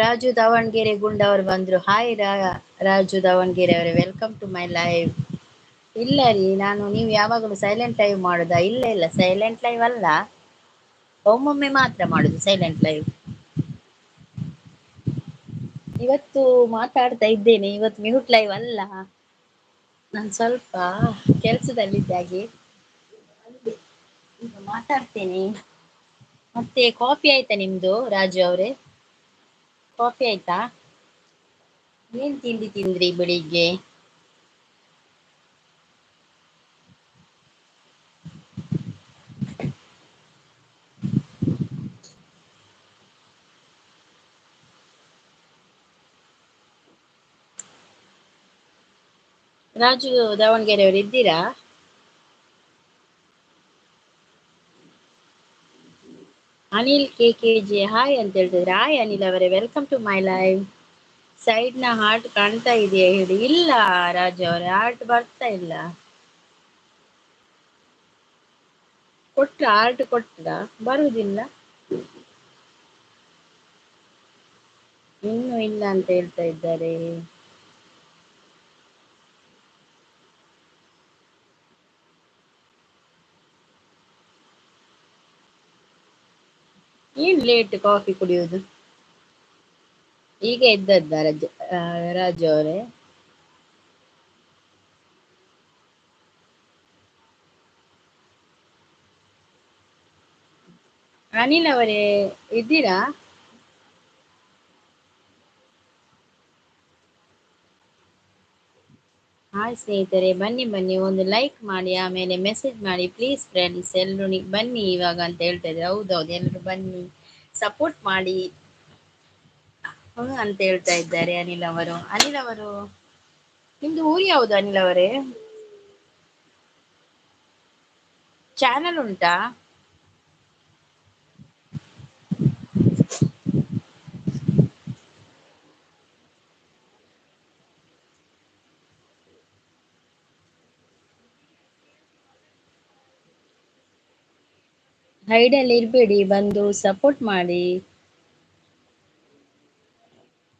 ರಾಜು ದಾವಣಗೆರೆ ಗುಂಡವರು ಬಂದ್ರು. ಹಾಯ್ ರಾಜು ದಾವಣಗೆರೆ ಅವರೇ, welcome to my live. ಇಲ್ಲ ರೀ, ನಾನು ನೀವು ಯಾವಾಗಲೂ ಸೈಲೆಂಟ್ ಲೈವ್ ಮಾಡುದಾ? ಇಲ್ಲ ಇಲ್ಲ, ಸೈಲೆಂಟ್ ಲೈವ್ ಅಲ್ಲ, ಒಮ್ಮೊಮ್ಮೆ ಮಾತ್ರ ಮಾಡುದು ಸೈಲೆಂಟ್ ಲೈವ್. ಇವತ್ತು ಮಾತಾಡ್ತಾ ಇದ್ದೇನೆ, ಇವತ್ತು ಮ್ಯೂಟ್ ಲೈವ್ ಅಲ್ಲ, ನಾನು ಸ್ವಲ್ಪ ಕೆಲಸದಲ್ಲಿದ್ದಾಗೆ ಈಗ ಮಾತಾಡ್ತೇನೆ. ಮತ್ತೆ ಕಾಫಿ ಆಯ್ತಾ ನಿಮ್ದು ರಾಜು ಅವರೇ? ಕಾಫಿ ಆಯ್ತಾ? ಏನ್ ತಿಂಡಿ ತಿಂದ್ರಿ ಬೆಳಿಗ್ಗೆ? ರಾಜು ದಾವಣಗೆರೆ ಅವರು ಇದ್ದೀರಾ? Anil K K J hi ಅಂತ ಹೇಳ್ತಿದ್ರೆ. ಹಾಯ್ ಅನಿಲ್ ಅವರೇ, welcome to my live. Side ನ ಹಾರ್ಟ್ ಕಾಣ್ತಾ ಇದೆಯಾ ಹೇಳಿ? ಇಲ್ಲ ರಾಜು ಅವರೇ, ಹಾರ್ಟ್ ಬರ್ತಾ ಇಲ್ಲ. ಕೊಟ್ರ ಹಾರ್ಟ್ ಕೊಟ್ರ ಬರುವುದಿಲ್ಲ, ಇನ್ನೂ ಇಲ್ಲ ಅಂತ ಹೇಳ್ತಾ ಇದ್ದಾರೆ. ಏನ್ ಲೇಟ್ ಕಾಫಿ ಕುಡಿಯುವುದು? ಈಗ ಎದ್ದದ್ದ ರಾಜು ಅವರೇ? ಅನಿಲ್ ಅವರೇ ಇದ್ದೀರಾ? ಹಾಯ್ ಸ್ನೇಹಿತರೆ, ಬನ್ನಿ ಬನ್ನಿ, ಒಂದು ಲೈಕ್ ಮಾಡಿ, ಆಮೇಲೆ ಮೆಸೇಜ್ ಮಾಡಿ ಪ್ಲೀಸ್ ಫ್ರೆಂಡ್ಸ್. ಎಲ್ಲರೂ ಬನ್ನಿ ಇವಾಗ ಅಂತ ಹೇಳ್ತಾ ಇದ್ದಾರೆ. ಹೌದೌದು, ಎಲ್ಲರೂ ಬನ್ನಿ, ಸಪೋರ್ಟ್ ಮಾಡಿ ಅಂತ ಹೇಳ್ತಾ ಇದ್ದಾರೆ ಅನಿಲ್ ಅವರು. ಅನಿಲ್ ಅವರು, ನಿಮ್ದು ಊರು ಯಾವುದು ಅನಿಲ್ ಅವರೇ? ಚಾನಲ್ ಉಂಟಾ? ಹೈಡಲ್ಲಿ ಇರ್ಬೇಡಿ, ಬಂದು ಸಪೋರ್ಟ್ ಮಾಡಿ,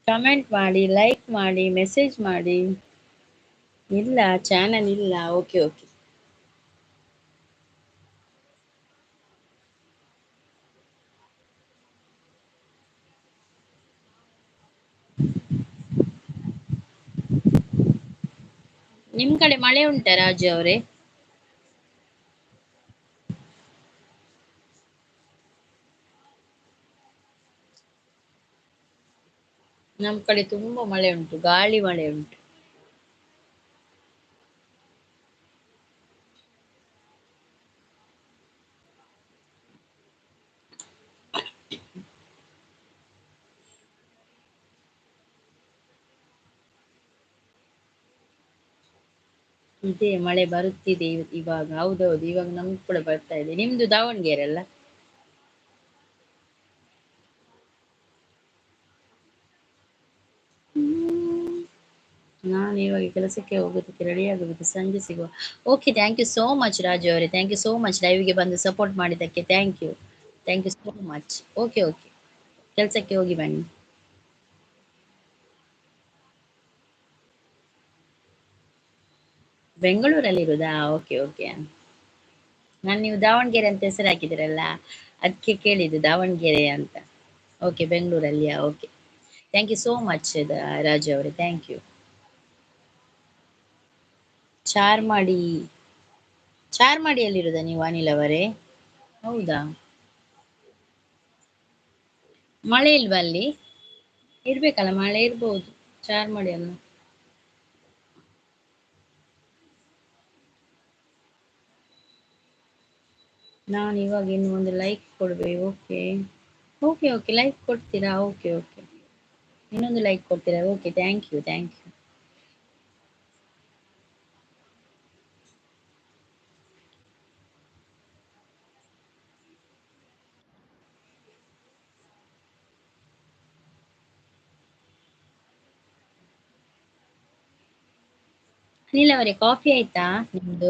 ಕಮೆಂಟ್ ಮಾಡಿ, ಲೈಕ್ ಮಾಡಿ, ಮೆಸೇಜ್ ಮಾಡಿ. ಇಲ್ಲ ಚಾನಲ್ ಇಲ್ಲ, ಓಕೆ ಓಕೆ. ನಿಮ್ ಕಡೆ ಮಳೆ ಉಂಟಾ ರಾಜು ಅವರೇ? ನಮ್ ಕಡೆ ತುಂಬಾ ಮಳೆ ಉಂಟು, ಗಾಳಿ ಮಳೆ ಉಂಟು. ಇದೆ ಮಳೆ ಬರುತ್ತಿದೆ ಇವಾಗ. ಹೌದೌದು, ಇವಾಗ ನಮ್ಗೆ ಕೂಡ ಬರ್ತಾ ಇದೆ. ನಿಮ್ದು ದಾವಣಗೆರೆ ಅಲ್ಲ? ನಾನು ಇವಾಗ ಕೆಲಸಕ್ಕೆ ಹೋಗೋದಕ್ಕೆ ರೆಡಿ ಆಗಬೇಕು, ಸಂಜೆ ಸಿಗುವ. Okay, thank you so much Raju ಅವರೇ, thank you so much ಲೈವ್ಗೆ ಬಂದು ಸಪೋರ್ಟ್ ಮಾಡಿದ್ದಕ್ಕೆ. Thank you, thank you so much. Okay okay, ಕೆಲಸಕ್ಕೆ ಹೋಗಿ ಬನ್ನಿ. ಬೆಂಗಳೂರಲ್ಲಿ ಇರುವುದಾ? Okay okay. ನಾನು ನೀವು ದಾವಣಗೆರೆ ಅಂತ ಹೆಸರು ಹಾಕಿದಿರಲ್ಲ, ಅದಕ್ಕೆ ಕೇಳಿದ್ದು ದಾವಣಗೆರೆ ಅಂತ. Okay, ಬೆಂಗಳೂರಲ್ಲಿಯಾ? Okay, thank you so much Raju ಅವರೇ, thank you. Charmadi, ಚಾರ್ಮಾಡಿಯಲ್ಲಿರುವುದಾ ನೀವು ಅನಿಲ್ ಅವರೇ? ಹೌದಾ? ಮಳೆ ಇಲ್ವಾ ಅಲ್ಲಿ? ಇರ್ಬೇಕಲ್ಲ, ಮಳೆ ಇರ್ಬೋದು ಚಾರ್ಮಾಡಿ ಅಲ್ಲ. ನಾನು ಇವಾಗ ಇನ್ನು ಒಂದು ಲೈಕ್ ಕೊಡ್ಬೇಕು. ಓಕೆ ಓಕೆ ಓಕೆ, ಲೈಕ್ ಕೊಡ್ತೀರಾ? ಓಕೆ ಓಕೆ, ಇನ್ನೊಂದು ಲೈಕ್ ಕೊಡ್ತೀರಾ? Okay, thank you thank you. Anil ಅವರೇ, ಕಾಫಿ ಆಯ್ತಾ ನಿಮ್ದು?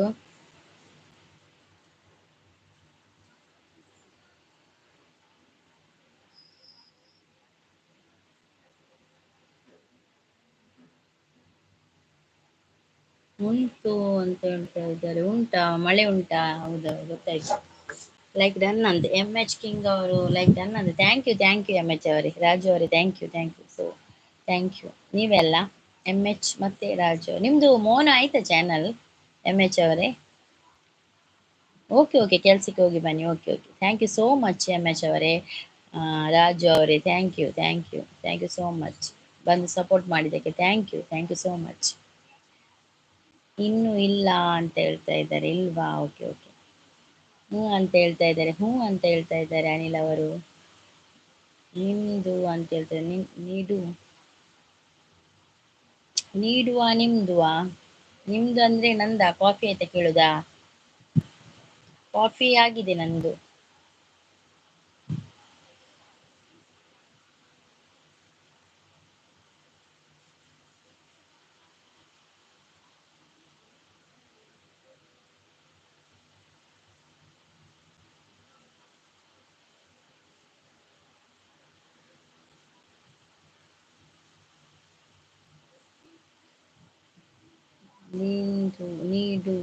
ಉಂಟು ಅಂತ ಹೇಳ್ತಾ ಇದ್ದಾರೆ. ಉಂಟಾ, ಮಳೆ ಉಂಟಾ? ಹೌದಾ, ಗೊತ್ತಾಯ್ತು. ಲೈಕ್ ಡನ್ ಅಂತೆ ಎಂ ಎಚ್ ಕಿಂಗ್ ಅವರು, ಲೈಕ್ ಡನ್ ಅಂತೆ. Thank you, thank you M H ಅವರೇ, ರಾಜು ಅವರೇ, thank you, thank you, so thank you. ನೀವೆಲ್ಲ ಎಂ ಎಚ್ ಮತ್ತೆ ರಾಜು, ನಿಮ್ದು ಮೋನ ಆಯ್ತಾ ಚಾನಲ್ ಎಂ ಎಚ್ ಅವರೇ? ಓಕೆ ಓಕೆ, ಕೆಲ್ಸಕ್ಕೆ ಹೋಗಿ ಬನ್ನಿ. Okay okay, thank you so much M H ಅವರೇ, ರಾಜು ಅವರೇ, thank you, thank you, thank you so much. ಬಂದು ಸಪೋರ್ಟ್ ಮಾಡಿದ್ದಕ್ಕೆ thank you, thank you so much. ಇನ್ನೂ ಇಲ್ಲ ಅಂತ ಹೇಳ್ತಾ ಇದ್ದಾರೆ, ಇಲ್ವಾ? ಓಕೆ ಓಕೆ, ಹ್ಞೂ ಅಂತ ಹೇಳ್ತಾ ಇದ್ದಾರೆ, ಹ್ಞೂ ಅಂತ ಹೇಳ್ತಾ ಇದ್ದಾರೆ ಅನಿಲ್ ಅವರು. ನಿಮ್ದು ಅಂತ ಹೇಳ್ತಾರೆ, ನೀಡು, ನೀಡುವ ನಿಮ್ದುವಾ? ನಿಮ್ದು ಅಂದ್ರೆ ನಂದ? ಕಾಫಿ ಆಯ್ತಾ ಕೇಳುದಾ? ಕಾಫಿ ಆಗಿದೆ ನಂದು. ನೀಡು ನೀಡು.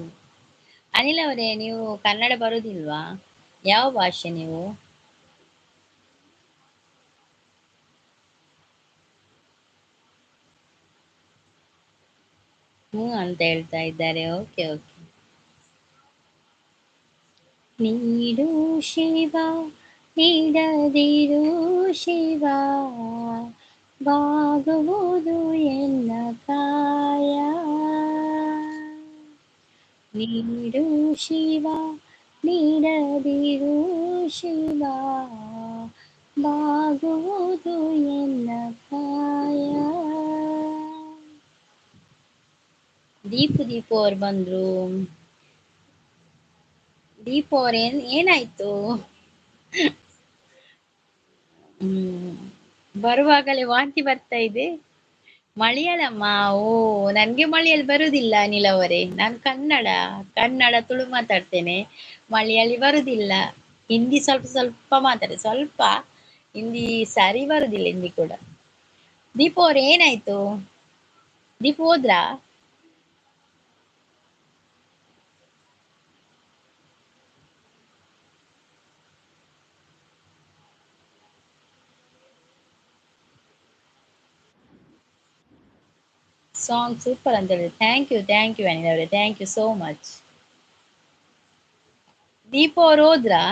ಅನಿಲ್ ಅವರೇ, ನೀವು ಕನ್ನಡ ಬರುದಿಲ್ವಾ? ಯಾವ ಭಾಷೆ ನೀವು? ಹ್ಞೂ ಅಂತ ಹೇಳ್ತಾ ಇದ್ದಾರೆ. Okay okay. ನೀಡು ಶಿವ ನೀಡದಿರು ಶಿವ, ಬಾಗುವುದು ಎನ್ನ ಕಾಯ. ನೀಡು ಶಿವ ನೀಡದಿರು ಶಿವ, ಬಾಗುವುದು ಎನ್ನ ಕಾಯ. ದೀಪು ದೀಪು ಅವ್ರು ಬಂದ್ರು. ದೀಪು ಅವ್ರ ಏನಾಯ್ತು? ಬರುವಾಗಲೇ ವಾಂತಿ ಬರ್ತಾ ಇದೆ. ಮಲಯಾಳಮ್ಮ? ಓ, ನನ್ಗೆ ಮಲಯಾಳಿ ಬರುದಿಲ್ಲ ಅನಿಲ್ ಅವರೇ. ನಾನು ಕನ್ನಡ, ಕನ್ನಡ ತುಳು ಮಾತಾಡ್ತೇನೆ, ಮಲಯಾಳಿ ಬರುದಿಲ್ಲ. ಹಿಂದಿ ಸ್ವಲ್ಪ ಸ್ವಲ್ಪ ಮಾತಾಡ, ಸ್ವಲ್ಪ ಹಿಂದಿ ಸರಿ ಬರುದಿಲ್ಲ, ಹಿಂದಿ ಕೂಡ. ದೀಪು ಅವ್ರೆ ಏನಾಯ್ತು? ದೀಪು ಹೋದ್ರಾ? ಸಾಂಗ್ ಸೂಪರ್ ಅಂತ ಹೇಳಿದ್ರು. Thank you, thank you Anil ಅವರೇ, thank you so much. Deepu ಅವ್ರು ಹೋದ್ರಾ?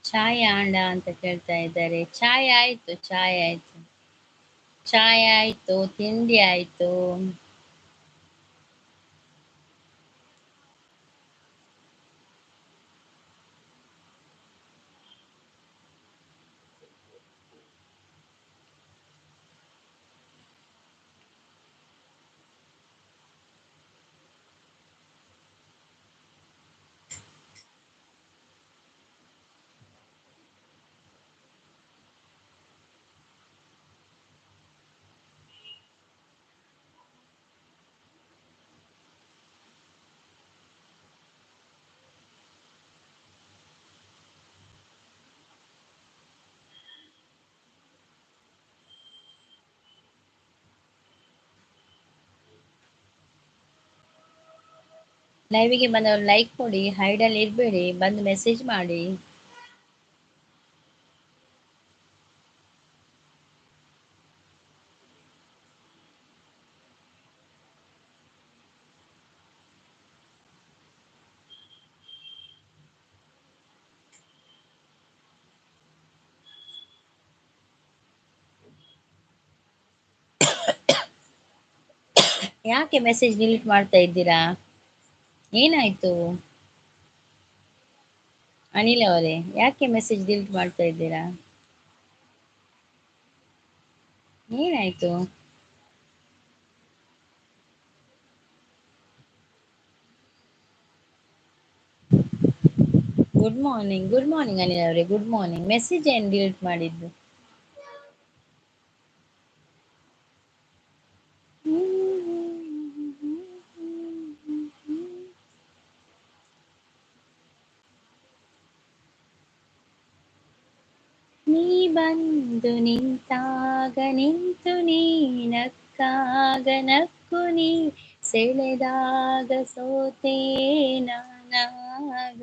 ಚಾಯ್ ಆಂಡ ಅಂತ ಕೇಳ್ತಾ ಇದ್ದಾರೆ. ಚಾಯ್ ಆಯ್ತು, ಚಾಯ್ ಆಯ್ತು, ಚಾಯ್ ಆಯ್ತು, ತಿಂಡಿ ಆಯ್ತು. ಲೈವಿಗೆ ಬಂದವರು ಲೈಕ್ ಕೊಡಿ, ಹೈಡಲ್ಲಿ ಇರಬೇಡಿ, ಬಂದು ಮೆಸೇಜ್ ಮಾಡಿ. ಯಾಕೆ ಮೆಸೇಜ್ ಡಿಲೀಟ್ ಮಾಡ್ತಾ ಇದ್ದೀರಾ? ಏನಾಯ್ತು ಅನಿಲ್ ಅವರೇ, ಯಾಕೆ ಮೆಸೇಜ್ ಡಿಲೀಟ್ ಮಾಡ್ತಾ ಇದ್ದೀರಾ? ಏನಾಯ್ತು? Good morning, good morning Anil ಅವರೇ, ಗುಡ್ ಮಾರ್ನಿಂಗ್. ಮೆಸೇಜ್ ಏನು ಡಿಲೀಟ್ ಮಾಡಿದ್ದು? ನೀ ಬಂದು ನಿಂತಾಗ ನಿಂತು ನೀ ನಕ್ಕಾಗ ನಕ್ಕು ನೀ ಸೆಳೆದಾಗ ಸೋತೆ ನಾನಾಗ.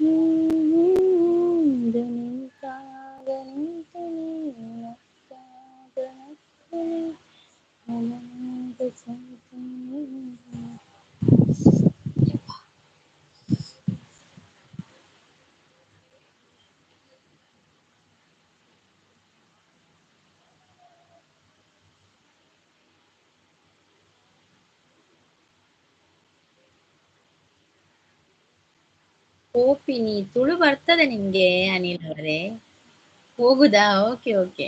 ಬಂದು ನಿಂತಾಗ ನಿಂತು ನೀ ನಕ್ಕಾಗ ನಕ್ಕು ನೀ ಸೆಳೆದಾಗ ಸೋತೆ. ಕೋಪಿನಿ ತುಳು ಬರ್ತದೆ ನಿಮ್ಗೆ ಅನಿಲ್ ಅವರೇ? ಹೋಗುದಾ? ಓಕೆ ಓಕೆ,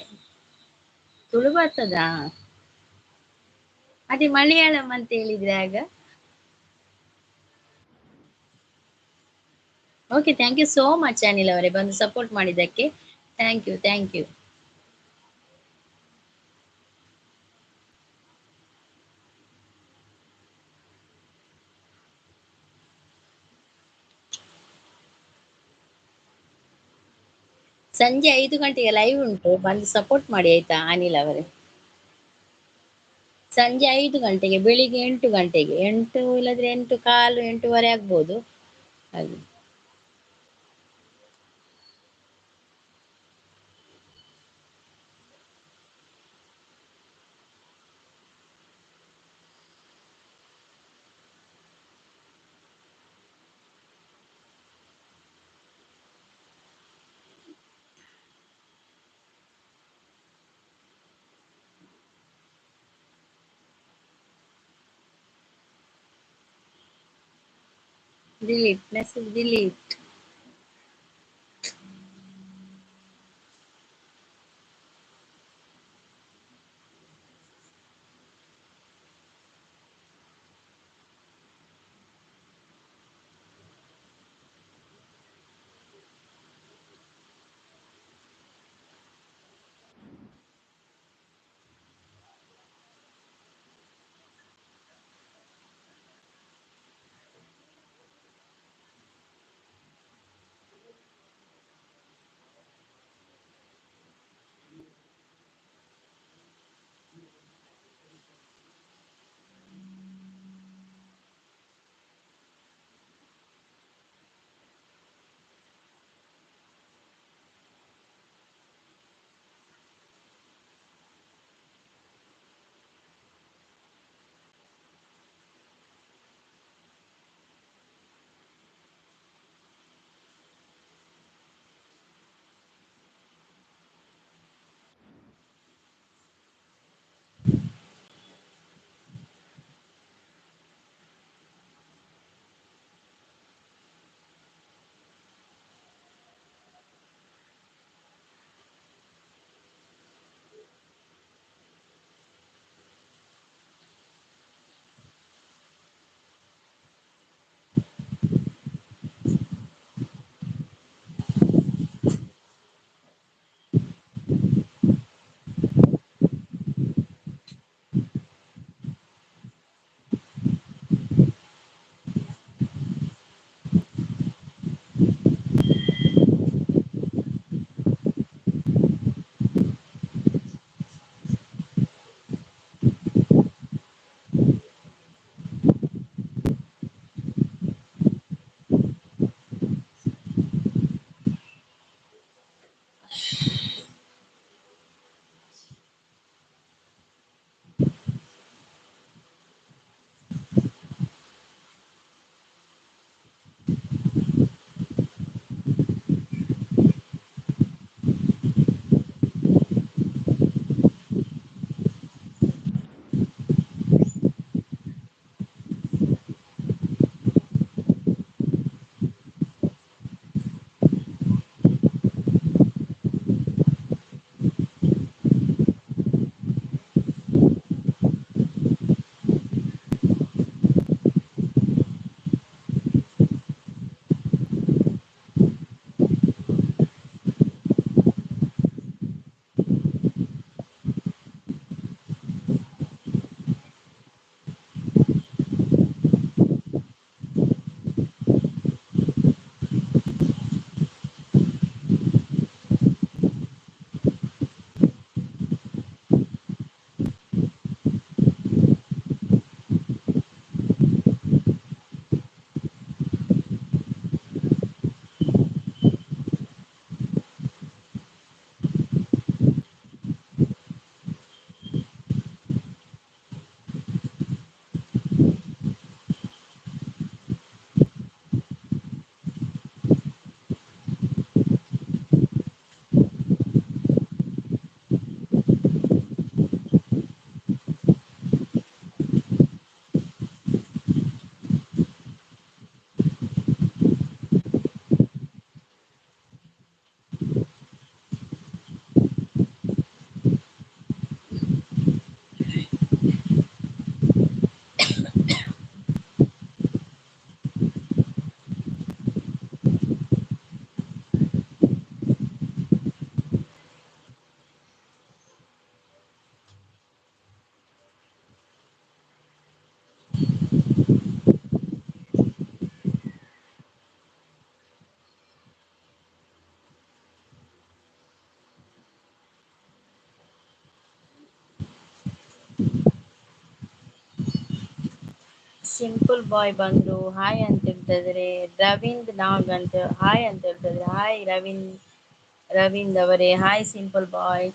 ತುಳು ಬರ್ತದಾ? ಅದೇ ಮಲಯಾಳಂ ಅಂತ ಹೇಳಿದ್ರೆ ಆಗ. Okay, thank you so much Anil ಅವರೇ, ಬಂದು ಸಪೋರ್ಟ್ ಮಾಡಿದ್ದಕ್ಕೆ. Thank you, thank you. ಸಂಜೆ 5 ಗಂಟೆಗೆ ಲೈವ್ ಉಂಟು, ಬಂದು ಸಪೋರ್ಟ್ ಮಾಡಿ ಆಯ್ತಾ ಅನಿಲ್ ಅವರೇ. ಸಂಜೆ 5 ಗಂಟೆಗೆ, ಬೆಳಿಗ್ಗೆ 8 ಗಂಟೆಗೆ, 8 ಇಲ್ಲದ್ರೆ 8:15, 8:15 ಆಗ್ಬೋದು ಹಾಗೆ. Delete message, delete. Simple boy ಬಂದ್ರು ಹಾಯ್ ಅಂತ ಹೇಳ್ತಾ ಇದಾರೆ. ರವೀಂದ್ ನಾಗ್ ಅಂತ ಹಾಯ್ ಅಂತ ಹೇಳ್ತಾ ಇದಾರೆ. ಹಾಯ್ ರವೀಂದ್ ರವೀಂದ್ ಅವರೇ, ಹಾಯ್ ಸಿಂಪಲ್ ಬಾಯ್.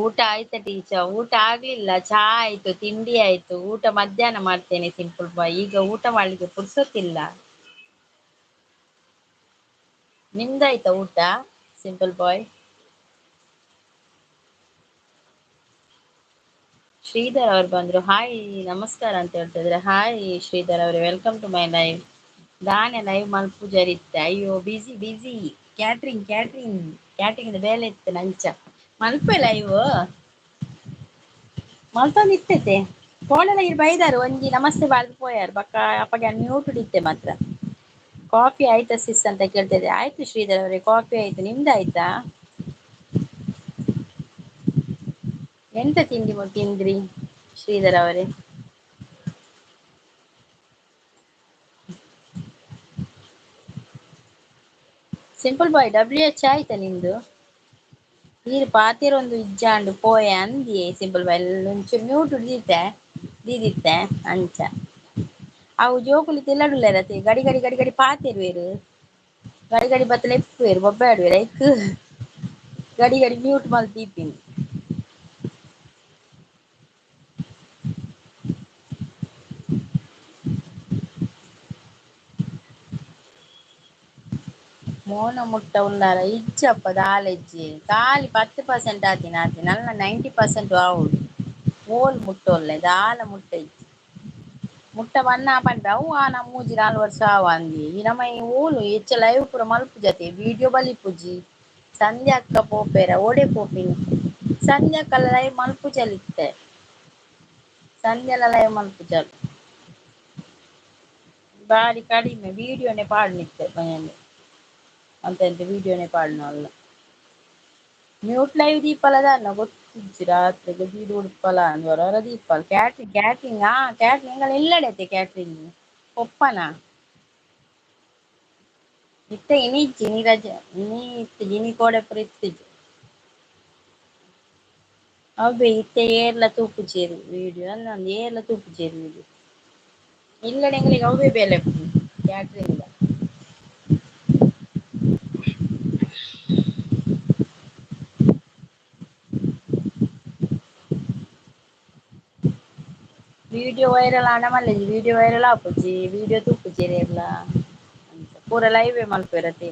ಊಟ ಆಯ್ತಾ ಟೀಚರ್? ಊಟ ಆಗ್ಲಿಲ್ಲ, ಚಹಾ ಆಯ್ತು, ತಿಂಡಿ ಆಯ್ತು, ಊಟ ಮಧ್ಯಾಹ್ನ ಮಾಡ್ತೇನೆ ಸಿಂಪಲ್ ಬಾಯ್. ಈಗ ಊಟ ಮಾಡ್ಲಿಕ್ಕೆ ಪುರ್ಸೊತ್ತಿಲ್ಲ. ನಿಮ್ದಾಯ್ತಾ ಊಟ ಸಿಂಪಲ್ ಬಾಯ್? ಶ್ರೀಧರ್ ಅವ್ರು ಬಂದ್ರು, ಹಾಯ್ ನಮಸ್ಕಾರ ಅಂತ ಹೇಳ್ತಾ ಇದ್ರೆ. ಹಾಯ್ ಶ್ರೀಧರ್ ಅವರೇ, welcome to my live. ದಾನೆ ಲೈವ್ ಮಲ್ಪೂಜಾರಿ ಇತ್ತೆ. ಅಯ್ಯೋ ಬಿಸಿ ಬಿಸಿ, ಕ್ಯಾಟ್ರಿಂಗ್ ಕ್ಯಾಟ್ರಿಂಗ್ ಕ್ಯಾಟ್ರಿಂಗ್ ಬೇಲೆ ಇತ್ತು ನಂಚ ಮಲ್ಪೆ ಲೈವ್ ಮಲ್ತೊಂದು ಇತ್ತೈತೆ. ಕೋಳೆಲ್ಲ ಇರ್ ಬೈದಾರು ಒಂಜಿ ನಮಸ್ತೆ ಬಾಳ್ದು ಪೋಯಾರು ಬಕ್ಕ ಅಪ್ಪಗೆ ಮ್ಯೂಟ್ ಇತ್ತೆ ಮಾತ್ರ. ಕಾಫಿ ಆಯ್ತಾ ಸಿಸ್ ಅಂತ ಕೇಳ್ತಾ ಇದ್ದೆ. ಆಯ್ತು ಶ್ರೀಧರ್ ಅವರೇ, ಕಾಫಿ ಆಯ್ತು. ನಿಮ್ದು ಆಯ್ತಾ? ಎಂತ ತಿಂಡಿ ತಿಂದ್ರಿ ಶ್ರೀಧರ್ ಅವರೇ? ಸಿಂಪಲ್ ಬಾಯ್ ಡಬ್ಲ್ಯೂ ಎಚ್ ಆಯ್ತಾ ನಿಮ್ದು? ನೀರು ಪಾತಿರೊಂದು ಇಜ್ಜಾಂಡು ಪೋಯೆ ಅಂದಿಯೇ ಸಿಂಪಲ್ ಬಾಯ್ ಒಂಚೂರು ಮ್ಯೂಟ್ ದೀತೆ ದೀದಿತ್ತೆ ಅಂಚ. ಅವು ಜೋಕುಲಿ ತಿಲ್ಲಡುಲ್ಲೇರತೆ ಗಡಿ ಗಡಿ ಗಡಿ ಗಡಿ ಪಾತಿರುವೆರು, ಗಡಿ ಗಡಿ ಬತ್ತಲೆ ಎಪ್ಪುವೆರು ಬೊಬ್ಬೆ ಆಡುವೆರು ಐಕ್ ಗಡಿ ಗಡಿ ಮ್ಯೂಟ್ ಮಲ್ತಿದ್ದೀನಿ. ಮೋನ ಮುಟ್ಟ ಉಲ್ಲಾರ ಇಜ್ಜಪ್ಪ ದಾಲೆಜ್ಜಿ ಖಾಲಿ 10% ಆತಿನ ಆತಿ ನಲ್ಲ 90% ಆವುಡು ಓಲ್ ಮುಟ್ಟ ಉಲ್ಲೆ ದಾಲ ಮುಟ್ಟ ಇಜ್ಜಿ ಮುಟ್ಟ ಬಣ್ಣ ಪಂಡ ಅವು ಆನ ಮೂಜಿ ನಾಲ್ ವರ್ಷ ಆವ ಅಂದಿ. ಈ ನಮ್ಮ ಈ ಓಲು ಹೆಚ್ಚ ಲೈವ್ ಪೂರ ಮಲ್ಪುಜತೆ ವಿಡಿಯೋ ಬಲಿಪುಜಿ. ಸಂಧ್ಯಾ ಅಕ್ಕ ಪೋಪೇರ ಓಡೆ ಪೋಪಿನಿ ಸಂಧ್ಯಾ ಅಕ್ಕ ಲೈವ್ ಮಲ್ಪುಜಲಿತ್ತೆ, ಸಂಧ್ಯಾ ಲೈವ್ ಮಲ್ಪುಜಲ್ ಬಾರಿ ಕಡಿಮೆ ವಿಡಿಯೋನೆ ಪಾಡ್ನಿತ್ತೆ ಮನೆಯಲ್ಲಿ ಅಂತ ಎಂತ ವಿಡಿಯೋನೆ ಪಾಡ್ನಲ್ಲ. ಮ್ಯೂಟ್ ಲೈವ್ ದೀಪಲ ದಾನ್ನ ಗೊತ್ತಿಜ್ಜಿ ರಾತ್ರಿಗೆ ದೀಡ್ ಉಡುಪಲ ಅಂದ್ ಹೊರ ದೀಪಲ್. ಕ್ಯಾಟ್ರಿಂಗ್ ಕ್ಯಾಟ್ರಿಂಗ್ ಆ ಕ್ಯಾಟ್ರಿಂಗ್ ಇಲ್ಲಡೈತೆ ಕ್ಯಾಟ್ರಿಂಗ್ ಪೊಪ್ಪನ ಇತ್ತೆ ಇನಿ ಇಜ್ಜಿ ಇನಿ ರಜೆ ಇನಿ ಇತ್ತಿಜಿ ಇನಿ ಕೋಡೆ ಪೂರ ಇತ್ತಿಜಿ. ಅವ್ವೆ ಇತ್ತೆ ಏರ್ಲ ತೂಪುಜೆರ್ ವಿಡಿಯೋ ಅಂದ್ ಏರ್ಲ ತೂಪುಜೆರ್ ವಿಡಿಯೋ ಇಲ್ಲಡೆ ಎಂಕ್ಲೆಗ್ ಅವ್ವೆ ಬೇಲೆ ಕ್ಯಾಟ್ರಿಂಗ್. ವಿಡಿಯೋ ವೈರಲ್ ಆಂಡ ಮಲ್ಲೆಜಿ ವಿಡಿಯೋ ವೈರಲ್ ಆಪುಜಿ ವಿಡಿಯೋ ತೂಪುಜೆರ್ ಏರ್ಲ ಅಂಚ ಪೂರ ಲೈವೇ ಮಲ್ಪುವೆರತೆ.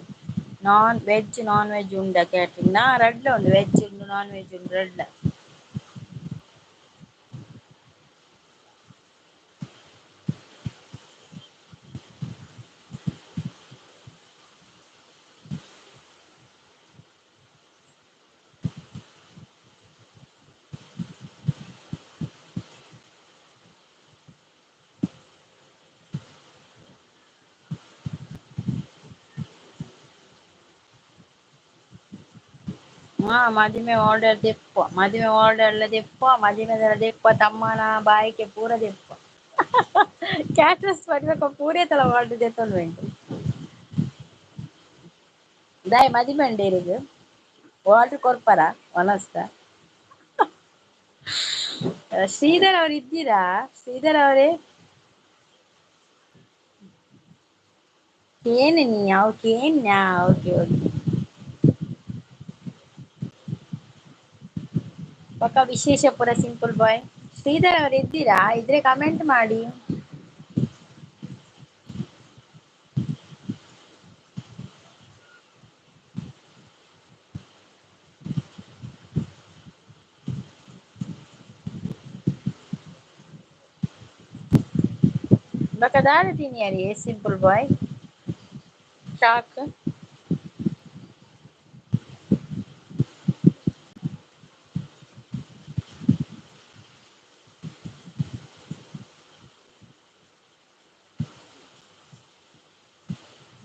ನಾನ್ ವೆಜ್ ನಾನ್ ವೆಜ್ ಉಂಡ ಕ್ಯಾಟ್ರಿಂಗ್ ನಾ ರಡ್ಲ ಉಂಡು, ವೆಜ್ ಉಂಡು ನಾನ್ ವೆಜ್ ಉಂಡು ರಡ್ಲ. ಹಾ ಮದಿಮೆ ಆರ್ಡರ್ ದೆಪ್ಪ, ಮದಿಮೆ ಆರ್ಡರ್ ಎಲ್ಲ ದೆಪ್ಪ, ಮದಿಮೆದೆಲ್ಲ ದೆಪ್ಪ, ತಮ್ಮನ ಬಾಯಿಗೆ ಪೂರ ದೆಪ್ಪ. ಕ್ಯಾಟ್ರಸ್ ಮದಿಮೆ ಪೂರೇ ತಲ ಆರ್ಡರ್ ದೆತ್ತೊಂದು ಉಂಟು. ದಾಯೆ ಮದಿಮೆ ಉಂಡೇರಿಗ್ ಆರ್ಡರ್ ಕೊರ್ಪರ ಒನಸ್ತ. ಶ್ರೀಧರ್ ಅವ್ರು ಇದ್ದೀರಾ? ಶ್ರೀಧರ್ ಅವರೇ ಕೇನ್ ನೀ ಅವು ಕೇನ್ಯಾ? Okay okay. ಪಕ್ಕ ವಿಶೇಷಪುರ ಸಿಂಪಲ್ ಬಾಯ್. ಶ್ರೀಧರ್ ಅವರು ಇದ್ದೀರಾ? ಇದ್ರೆ ಕಮೆಂಟ್ ಮಾಡಿ. ಬಕ ದಾದ ತಿನ್ನಿಯರಿ ಸಿಂಪಲ್ ಬಾಯ್ ಶಾಕ್.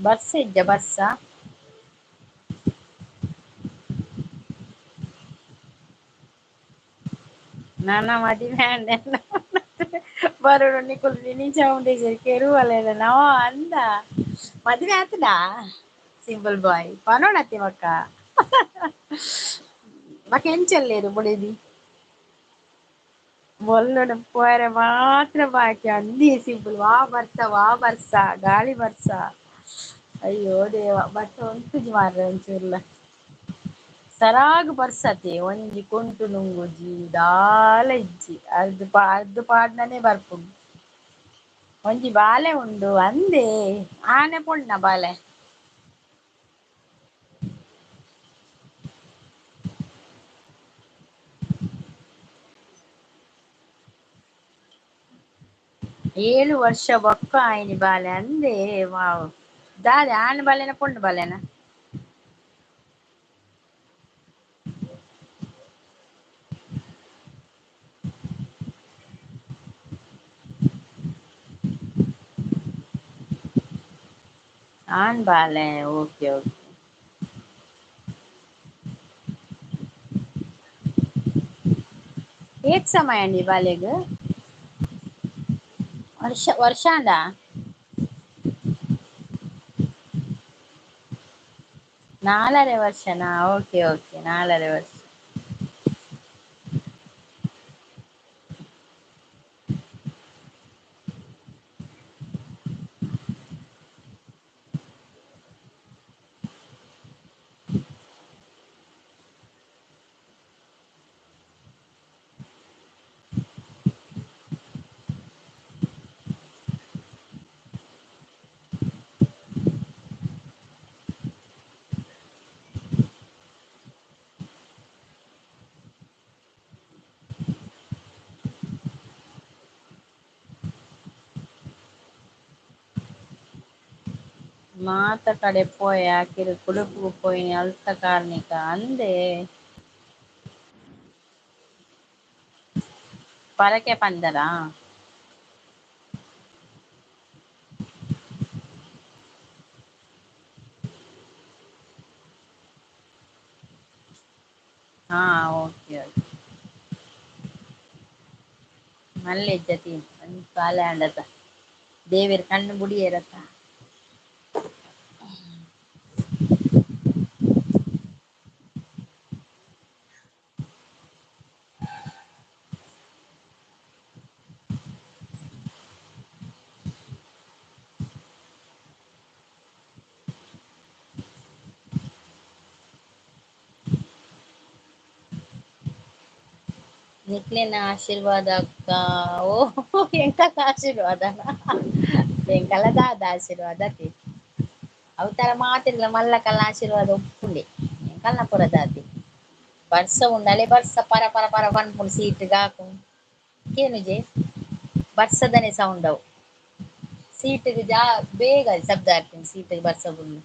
ಬಸ್ ಇಜ್ಜ ಬಸ್ಸ? ನನ್ನ ಮದಿಮೆ ಆಂಡ ಬರೋಡು ನಿಕುಲು ಮಿನಿ ಚಾಮುಂಡೇಶ್ವರಿ ಕೆರುವಲ್ಲ ನವ ಅಂದ ಮದಿಮೆ ಆತನಾ ಸಿಂಪಲ್ ಬಾಯ್ ಪನೋಣತಿ ಮಕ್ಕ ಮಕ್ಕ ಎಂಚಲ್ಲೇರು ಬುಡೆದಿ? ಬೊಲ್ಲುಡು ಪೋರೆ ಮಾತ್ರ ಬಾಕಿ ಅಂದಿ ಸಿಂಪಲ್ ವಾ ಬರ್ಸ ವಾ ಬರ್ಸ ಗಾಳಿ ಬರ್ಸ. ಅಯ್ಯೋ ದೇವ ಬರ್ಸ ಉಂತುಜಿ ಮಾರ್ರೆ ಒಂಚೂರ್ಲ ಸರಾಗ್ ಬರ್ಸತೆ ಒಂಜಿ ಕುಂಟು ನುಂಗುಜಿ ದಾಲ ಇಜ್ಜಿ ಅರ್ದ್ ಅರ್ದ್ ಪಾಡ್ನನೆ ಬರ್ಪುಂಡು. ಒಂಜಿ ಬಾಲೆ ಉಂಡು ಅಂದೇ ಆನೆ ಪೊಣ್ಣ ಬಾಲೆ. 7 ವರ್ಷ ಬೊಕ್ಕ ಆಯ್ನಿ ಬಾಲೆ ಅಂದೇ ವಾವ್ ದಾದೆ ಆಣ್ ಬಾಲೆನ ಪೊಣ್ಣು ಬಾಲೆನ? ಆಣ್ ಬಾಲೆ, ಓಕೆ ಓಕೆ. ಏತ್ ಸಮಯ ಅಂಡಿ ಬಾಲೆಗ್? ವರ್ಷ ವರ್ಷಾಂಡ? 4.5 ವರ್ಷನಾ? ಓಕೆ ಓಕೆ, 4.5 ವರ್ಷ. ಮಾತ ಕಡೆ ಪೋಯೆ ಆಕಿರು ಕುಡುಪುಗು ಪೋಯಿನಿ ಅಲ್ತ ಕಾರ್ನಿಕ ಅಂದೇ. ಪರಕೆ ಪಂದರಾ? ಹಾ ಓಕೆ ಓಕೆ. ಮಲ್ಲೆ ಜತಿ ಒಂಜಿ ಬಾಲೆ ಆಂಡತ ದೇವೆರ್ ಕಣ್ಣು ಬುಡಿಯೆರತ್ತ. ನಿಕ್ಲೆನ ಆಶೀರ್ವಾದ ಅಕ್ಕ. ಓ ಎಂಕಲ ಆಶೀರ್ವಾದನ? ಎಂಕಲ ದಾದ ಆಶೀರ್ವಾದ ಅತಿ ಅವತಾರ ಮಾತಿರ್ಲ ಮಲ್ಲ ಕಲ್ಲ ಆಶೀರ್ವಾದ ಉಪ್ಪುಂಡೆ ಎಂಕಲ್ನ ಪುರ ದಾತಿ ಬರ್ಸ ಉಂಡಲೆ ಬರ್ಸ ಪರ ಪರ ಪರ ಪನ್ಪುಂಡು ಸೀಟ್ ಗಾಕು ಕೇನುಜೆ ಬರ್ಸದನೆ ಸೌಂಡ್ ಅವು ಸೀಟಿಗೆ ಜಾ ಬೇಗ ಶಬ್ದ ಆಗ್ತದೆ ಸೀಟಿಗೆ ಬರ್ಸ ಬುಂಡು.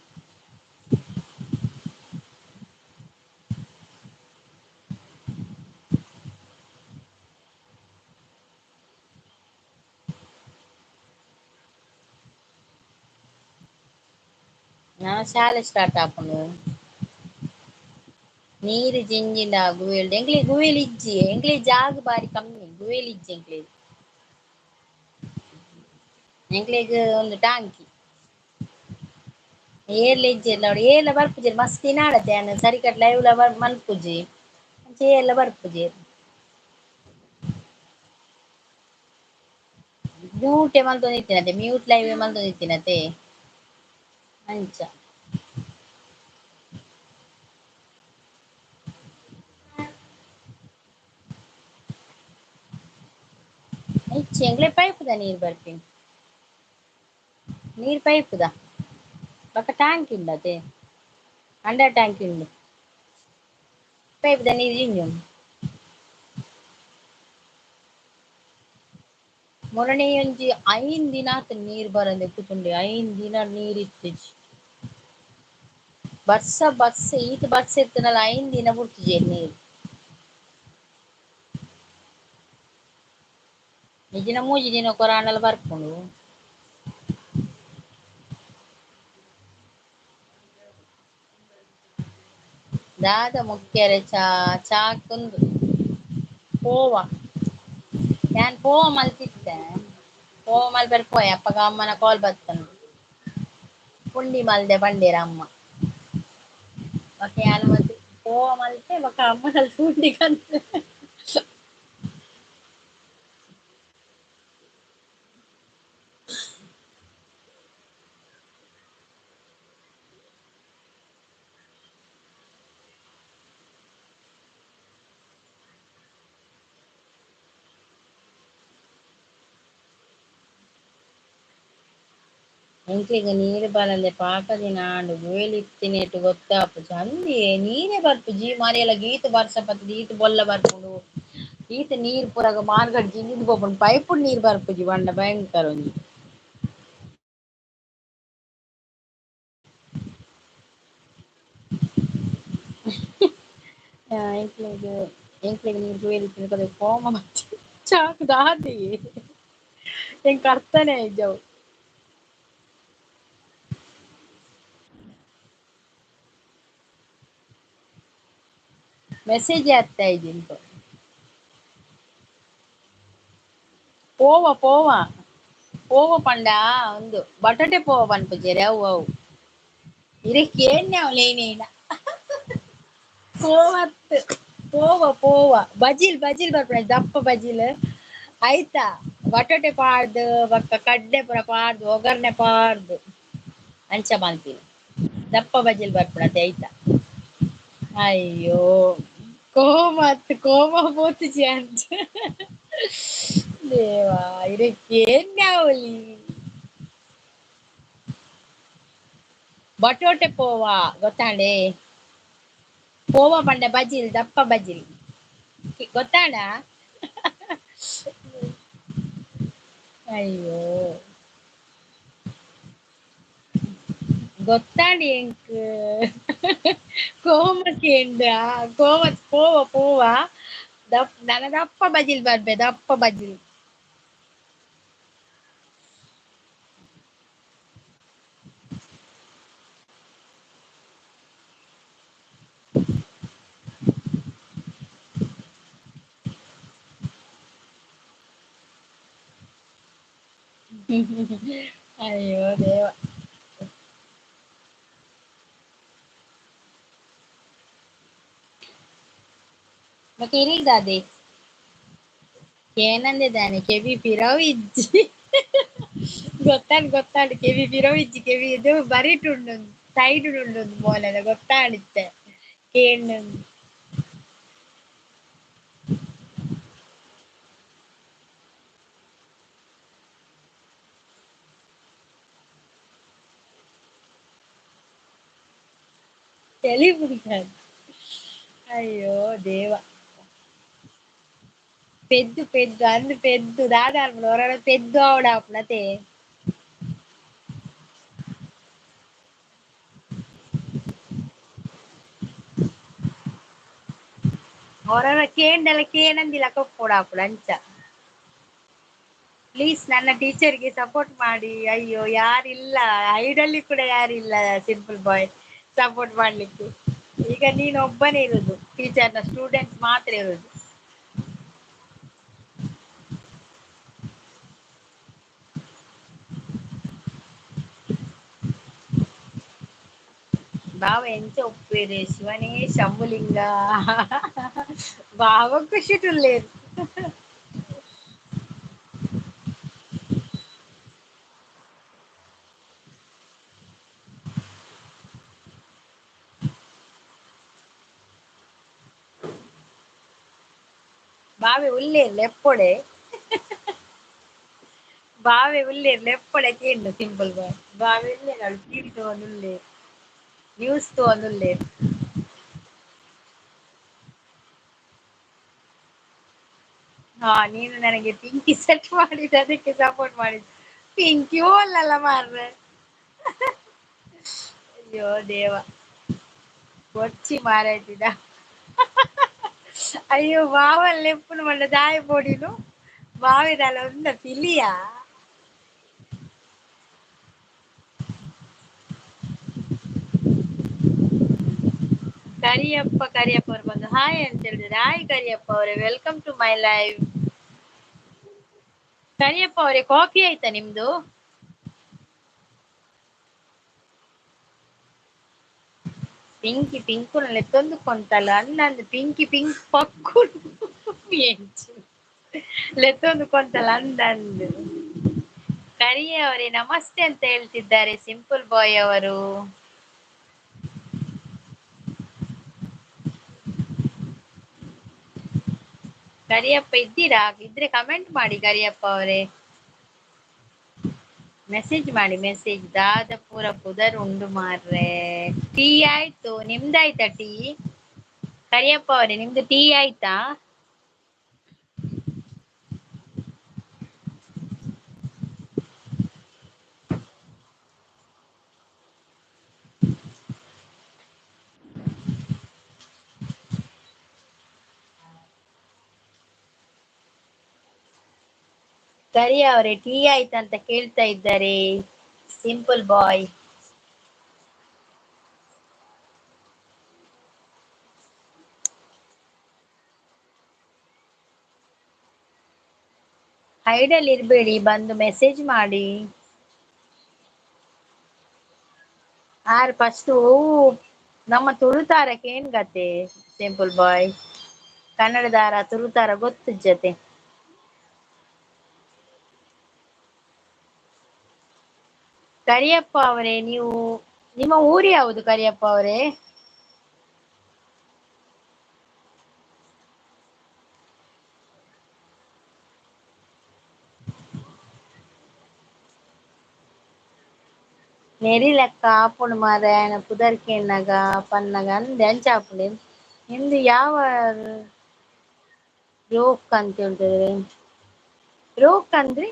ನಾ ಶಾಲೆ ಸ್ಟಾರ್ಟ್ ಆಪುಂಡು. ನೀರು ಜಿಂಜಿಂಡ ಗುವೆಲ್ ಎಂಕ್ಲೆ ಗುವೆಲ್ ಇಜ್ಜಿ ಎಂಕ್ಲೆ ಜಾಗ ಬಾರಿ ಕಮ್ಮಿ ಗುವೆಲ್ ಇಜ್ಜಿ ಎಂಕ್ಲೆ ಎಂಕ್ಲೆಗ್ ಒಂದು ಟಾಂಕಿ ಏರ್ಲ ಇಜ್ಜಿ ನೋಡಿ ಏರ್ಲ ಬರ್ಪುಜಿ ಮಸ್ತ್ ದಿನ ಆಡತ್ತೆ ಯಾನ್ ಸರಿಕಟ್ ಲೈವ್ ಲ ಮನ್ಪುಜಿ ಅಂಚ ಏರ್ಲ ಬರ್ಪುಜಿ. ಮ್ಯೂಟೆ ಮಲ್ತೊಂದಿತ್ತಿನತೆ ಮ್ಯೂಟ್ ಲೈವ್ ಮಲ್ತೊಂದಿತ್ತಿನತೆ ಅಂಚ. ಇಜ್ಜಿ ಎಂಕ್ಲೆ ಪೈಪುದ ನೀರ್ ಬರ್ಪಿನಿ ನೀರ್ ಪೈಪುದ ಬೊಕ ಟ್ಯಾಂಕ್ ಉಂಡತೆ ಅಂಡರ್ ಟ್ಯಾಂಕ್ ಉಂಡು ಪೈಪುದ ನೀರ್ ಜಿಂಜುಂಡು. ಮೊನ್ನೆ ಒಂಜಿ 5 ದಿನ ಆತು ನೀರ್ ಬರಂದೆ ಕೂತುಂಡೆ 5 ದಿನ ನೀರ್ ಇತ್ತಿಜಿ. ಬರ್ಸ ಬರ್ಸ ಈತ್ ಬರ್ಸ ಇತ್ತುಂಡಲ 5 ದಿನ ಬುಡ್ತುಜೆರ್ ನೀರ್. ಇಜ್ಜಿಂಡ 3 ದಿನ ಕೊರಾಂಡಲ ಬರ್ಪುಂಡು. ದಾದ ಮುಖ್ಯರೆ ಚಾ ಚಾಕುಂದು ಪೋವ ಯಾನ್ ಪೋವ ಮಲ್ತಿತ್ತೆ ಪೋವ ಮಲ್ಪೆರೆ ಪೋಯೆ ಅಪ್ಪಗ ಅಮ್ಮನ ಕಾಲ್ ಬತ್ತುಂಡು ಪುಂಡಿ ಮಲ್ದೆ ಪಂಡೇರ್ ಅಮ್ಮ ಬೊಕ ಯಾನ್ ಮಲ್ತಿ ಪೋವ ಮಲ್ತೆ ಬೊಕ ಅಮ್ಮನ ಪುಂಡಿ ಕಂತೆ. ಎಂಕ್ಲೆಗ್ ನೀರು ಬರಂದೆ ಪಾಕ ದಿನ ಆಂಡ್ ಗುವೆಲ್ ಇತ್ತಿನೇಟ್ ಗೊತ್ತಾಪುಜಿ ಅಂದೇ ನೀರೇ ಬರ್ಪುಜಿ ಮಾರಿಯಲ್ಲ ಗೀತ ಬರ್ಸ ಬತ್ತುದು ಈತ್ ಬೊಲ್ಲ ಬರ್ಪುಂಡು ಈತ್ ನೀರ್ ಪೂರಗ ಮಾರ್ಗಡ್ ಜಿಂಜಿದ್ ಪೋಪುಂಡು ಪೈಪುಡು ನೀರ್ ಬರ್ಪುಜಿ ಪಂಡ ಭಯಂಕರ ಒಂಜಿ. ಎಂಕ್ಲೆಗ್ ಎಂಕ್ಲೆಗ್ ನೀರ್ ಗುವೆಲ್ ಇತ್ತಿನ ಕೋಮ ಬತ್ತಿ ಚಾಕ್ ದಾದೆಯೇ ಎಂಕ್ ಅರ್ಥನೇ ಆಯಿಜವು. ಮೆಸೇಜ್ ಆಗ್ತಾ ಇದ್ದೀನಿ. ಪೋವ ಪೋವ ಪೋವ ಪಂಡ ಒಂದು ಬಟಾಟೆ ಪೋವ ಪನ್ಪುಜೆರ್ ಅವು ಅವು ಇರೆ ಕೇನ್ನೆ ಅವು ಲೇನೇನ ಪೋವತ್ ಪೋವ ಪೋವ ಬಜಿಲ್ ಬಜಿಲ್ ಬರ್ಪುನ ದಪ್ಪ ಬಜಿಲ್ ಆಯ್ತಾ ಬಟಾಟೆ ಪಾಡ್ದು ಬೊಕ್ಕ ಕಡ್ಲೆ ಪೂರ ಪಾಡ್ದು ಒಗ್ಗರಣೆ ಪಾಡ್ದು ಅಂಚ ಮಲ್ಪಿನ ದಪ್ಪ ಬಜಿಲ್ ಬರ್ಪುನತೆ ಆಯ್ತಾ. ಅಯ್ಯೋ ಕೋಮ ಕೋಮ ಪೋತುಜಿ ಅಂಚ ದೇವಾ ಇರೆ ಕೇನ್ನೆ ಅವಲಿ. ಬಟೋಟೆ ಪೋವ ಗೊತ್ತಾಂಡೆ ಪೋವ ಪಂಡ ಬಜಿಲ್ ದಪ್ಪ ಬಜಿಲ್ ಗೊತ್ತಾಂಡ. ಅಯ್ಯೋ ಗೊತ್ತಾಂಡಿ ಎಂಕ್ ಕೋಮ ಕೇಂಡ ಕೋಮ ಪೋವ ಪೋವ ದಪ್ಪ ನನ ದಪ್ಪ ಬಜಿಲ್ ಬರ್ಬೆ ದಪ್ಪ ಬಜಿಲ್. ಅಯ್ಯೋ ದೇವ ಮತ್ತೆ ಇರಿದಾದೆ ಏನಂದಿದ್ದಾನೆ ಕೆವಿ ಪಿರವು ಇಜ್ಜಿ ಗೊತ್ತಾಂಡ್ ಗೊತ್ತಾಂಡ್ ಕೆವಿ ಪಿರವು ಇಜ್ಜಿ ಕೆವಿ ಇದು ಬರಿಟುಂಡು ಸೈಡ್ ಉಂಡು ಮೋಲೆದ ಗೊತ್ತಾಡಿತ್ತೆ ಕೇಂಡು ತೆಲಿಪುಂಡು. ಅಯ್ಯೋ ದೇವ ಪೆದ್ದು ಪೆದ್ದು ಅಂದ್ ಪೆದ್ದು ದಾದ ಅನ್ಪುಂಡು ಹೊರಗಡೆ ಪೆದ್ದು ಆವಡ ಆಪುನತೆ. ಹೊರಗ ಕೇಂಡಲ ಕೇನಂದಿಲ್ಲ ಕೊಪ್ಪುಡ ಅಂಚ. ಪ್ಲೀಸ್ ನನ್ನ ಟೀಚರ್ಗೆ ಸಪೋರ್ಟ್ ಮಾಡಿ. ಅಯ್ಯೋ ಯಾರಿಲ್ಲ ಐಡಲ್ಲಿ ಕೂಡ ಯಾರಿಲ್ಲ ಸಿಂಪಲ್ ಬಾಯ್ ಸಪೋರ್ಟ್ ಮಾಡ್ಲಿಕ್ಕೆ. ಈಗ ನೀನು ಒಬ್ಬನೇ ಇರುದು, ಟೀಚರ್ನ ಸ್ಟೂಡೆಂಟ್ಸ್ ಮಾತ್ರ ಇರುದು. ಬಾವ ಎಂಚ ಒಪ್ಪೇರೆ ಶಿವನೇ ಶಂಭುಲಿಂಗ ಬಾವ ಖುಷಿ ತುಲ್ಲೇರು. ಬಾವೆ ಉಲ್ಲೇರ್ ಲೆಪ್ಪೊಡೆ ಬಾವೆ ಉಲ್ಲೇರ್ ಲೆಪ್ಪೊಡೆ ಕೇಂಡು ಸಿಂಪಲ್ ಬಾಯ್ ಬಾವೆ ಉಲ್ಲೇರ್ ಅಳು ಟಿವಿ ತಗೊಂಡು ಉಲ್ಲೇರ್ ನ್ಯೂಸ್ ತಗೊಂಡು ಉಲ್ಲೇರ್. ಹಾ ನೀನು ನನಗೆ ಪಿಂಕಿ ಸೆಟ್ ಮಾಡಿದ ಅದಕ್ಕೆ ಸಪೋರ್ಟ್ ಮಾಡಿದ್ದು. ಪಿಂಕಿ ಓಲ್ಲಲ್ಲ ಮಾರ್ರೆ. ಅಯ್ಯೋ ದೇವ ಕೊಚ್ಚಿ ಮಾರಾಯ್ತಿದ. ಅಯ್ಯೋ ಬಾವಲ್ಲಿ ಎಪ್ಪುನು ಮಂಡ ದಾಯ ಪೋಡಿನು ಬಾವಿದಲ್ಲ ಉಂದ ಪಿಲಿಯಾ. ಕರಿಯಪ್ಪ ಕರಿಯಪ್ಪ ಅವರು ಬಂದು ಹಾಯ್ ಅಂತ ಹೇಳಿದ್ರೆ ಹಾಯ್ ಕರಿಯಪ್ಪ ಅವರೇ, welcome to my live. Kariyappa ಅವರೇ ಕಾಫಿ ಆಯ್ತಾ ನಿಮ್ದು? ಪಿಂಕಿ ಪಿಂಕು ಲೆತ್ತೊಂದು ಕೊಂತಲ್ಲ ಅಂದಂದು ಪಿಂಕಿ ಪಿಂಕ್ ಪಕ್ಕು ಲೆತ್ತೊಂದು ಕೊಂತಲ್ಲ ಅಂದಂದು. ಕರಿಯ ಅವರೇ ನಮಸ್ತೆ ಅಂತ ಹೇಳ್ತಿದ್ದಾರೆ ಸಿಂಪಲ್ ಬಾಯ್ ಅವರು. ಕರಿಯಪ್ಪ ಇದ್ದೀರಾ? ಇದ್ರೆ ಕಮೆಂಟ್ ಮಾಡಿ ಕರಿಯಪ್ಪ ಅವರೇ. ಮೆಸೇಜ್ ಮಾಡಿ ಮೆಸೇಜ್. ದಾದ ಪೂರ ಪುದರ್ ಉಂಡು ಮಾರ್ರೆ. ಟೀ ಆಯ್ತು, ನಿಮ್ದಾಯ್ತಾ ಟೀ? ಕರಿಯಪ್ಪ ಅವರೇ, ನಿಮ್ದು ಟೀ ಆಯ್ತಾ? ಕರಿಯ ಅವರೇ ಟೀ ಆಯ್ತಾ ಅಂತ ಕೇಳ್ತಾ ಇದ್ದಾರೆ. Simple boy. ಹೈಡಲ್ಲಿ ಇರ್ಬೇಡಿ, ಬಂದು ಮೆಸೇಜ್ ಮಾಡಿ. ಆರ್ ಫಸ್ಟ್ ನಮ್ಮ ತುಳುತಾರಕ್ಕೆ ಏನ್ ಗತೆ? ಸಿಂಪಲ್ ಬಾಯ್ ಕನ್ನಡದಾರ ತುಳುತಾರ ಗೊತ್ತಿಜ್ಜತೆ. ಕರಿಯಪ್ಪ ಅವರೇ, ನೀವು ನಿಮ್ಮ ಊರು ಯಾವುದು ಕರಿಯಪ್ಪ ಅವರೇ? ನೆರಿಲಕ್ಕ ಆಪುಂಡು ಮಾರ್ರೆ, ಆಯನ ಪುದರ್ ಕೇನ್ನಗ ಪನ್ನಗ ಅಂದೆ ಅಂಚ ಆಪುಂಡು. ನಿಮ್ದು ಯಾವ ರೋಕ್ ಅಂತ ಹೇಳ್ತಿದ್ರೆ? ರೋಕ್ ಅಂದ್ರೆ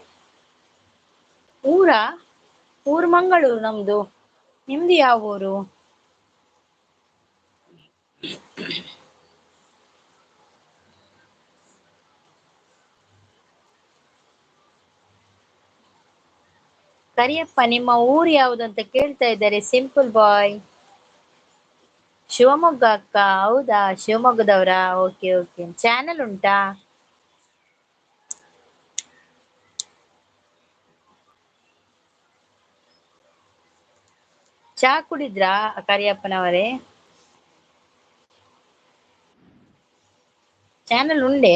ಊರಾ? ಊರು ಮಂಗಳೂರು ನಮ್ದು. ನಿಮ್ದು ಯಾವ ಊರು? ಕರಿಯಪ್ಪ, ನಿಮ್ಮ ಊರು ಯಾವುದು ಅಂತ ಕೇಳ್ತಾ ಇದ್ದಾರೆ. Simple boy. ಶಿವಮೊಗ್ಗ ಅಕ್ಕ? ಹೌದಾ, ಶಿವಮೊಗ್ಗದವರಾ? Okay okay. ಚಾನೆಲ್ ಉಂಟಾ? ಚಾ ಕುಡಿದ್ರಾ ಕರಿಯಪ್ಪನವರೇ? ಚಾನೆಲ್ ಉಂಡೆ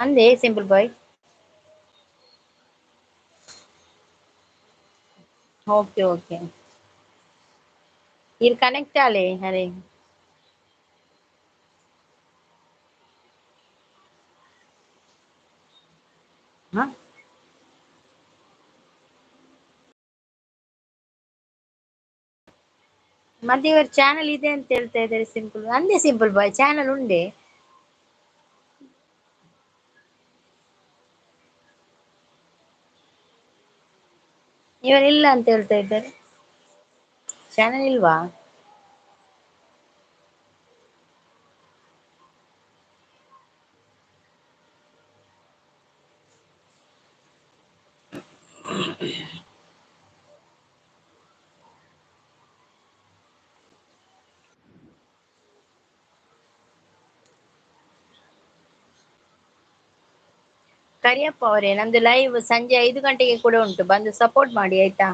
ಅಂದೆ ಸಿಂಪಲ್ ಬಾಯ್. Okay okay. ಇದು ಕನೆಕ್ಟ್ ಆಲೆ ಅರೆ. ಹಾ, ಮತ್ತೆ ಇವರು ಚಾನೆಲ್ ಇದೆ ಅಂತ ಹೇಳ್ತಾ ಇದ್ದಾರೆ. ಸಿಂಪಲ್ ಅಂದೆ ಸಿಂಪಲ್ ಬಾಯ್ ಚಾನೆಲ್ ಉಂಡೆ. ಇವರಿಲ್ಲ ಅಂತ ಹೇಳ್ತಾ ಇದ್ದಾರೆ. ಚಾನೆಲ್ ಇಲ್ವಾ? ಕರಿಯಪ್ಪ ಅವರೇ, ನಮ್ದು ಲೈವ್ ಸಂಜೆ 5 ಗಂಟೆಗೆ ಕೂಡ ಉಂಟು, ಬಂದು ಸಪೋರ್ಟ್ ಮಾಡಿ ಆಯ್ತಾ?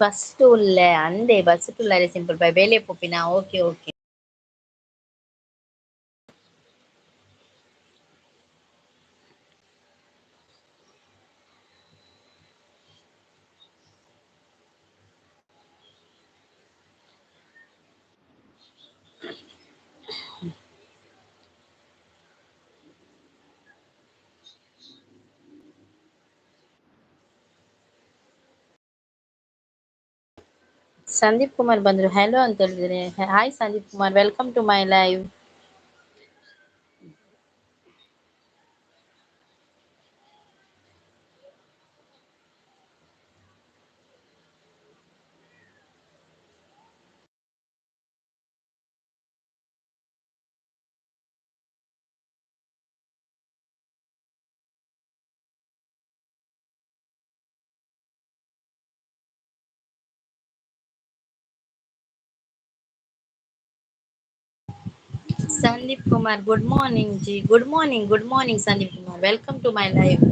ಬಸ್ ಟೂಲ್ ಅಂದೆ, ಬಸ್ ಟೂಲ್ ಅರೆ ಸಿಂಪಲ್ ಬಾಯ್. ಬೇಲೆ ಪೊಪ್ಪಿನ? Okay okay. Sandeep Kumar ಬಂದ್ರು, ಹಲೋ ಅಂತ ಹೇಳಿದ್ರೆ. Hi Sandeep Kumar, welcome to my live. Sandeep Kumar, good morning ji. Good morning, good morning Sandeep Kumar, welcome to my live.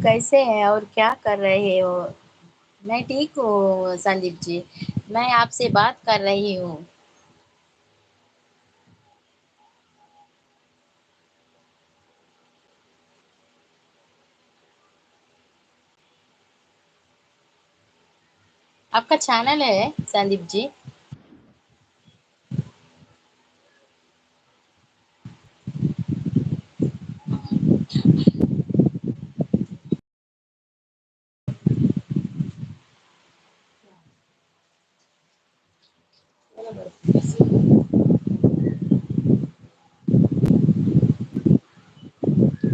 कैसे हैं और क्या कर रहे हो? मैं ठीक हूँ संदीप जी, मैं आपसे बात कर रही हूँ। आपका चैनल है संदीप जी?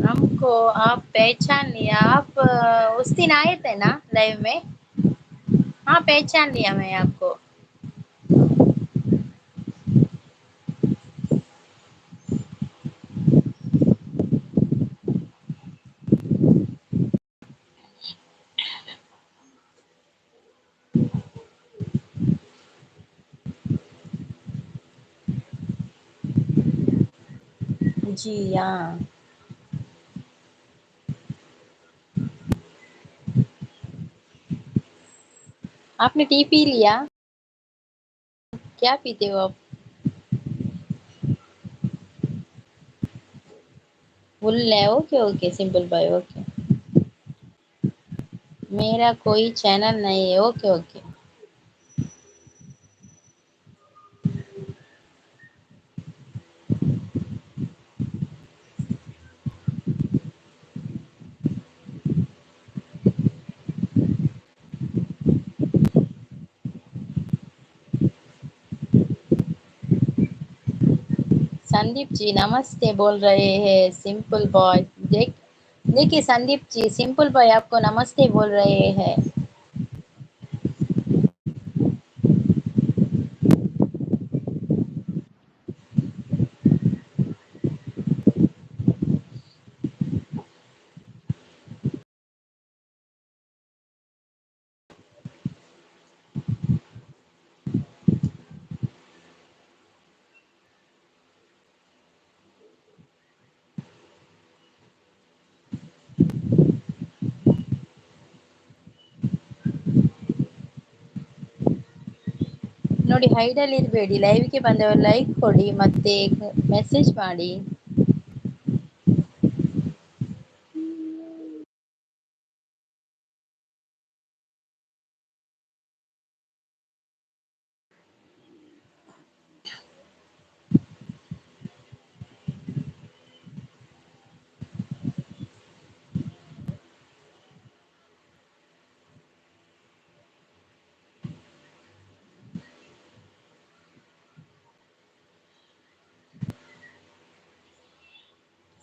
हमको आप पहचान लिया। आप उस दिन आए थे ना लाइव में? हाँ, पहचान लिया मैं आपको। जी हाँ। आपने टी पी लिया? क्या पीते हो आप? फुल है, okay okay, simple boy, okay. मेरा कोई चैनल नहीं है, ओके ओके। संदीप जी नमस्ते बोल रहे हैं सिंपल बॉय। देखिए संदीप जी, सिंपल बॉय आपको नमस्ते बोल रहे हैं। ನೋಡಿ, ಹೈಡಲ್ಲಿ ಇರಬೇಡಿ, ಲೈವ್ಗೆ ಬಂದವರು ಲೈಕ್ ಕೊಡಿ ಮತ್ತೆ ಮೆಸೇಜ್ ಮಾಡಿ.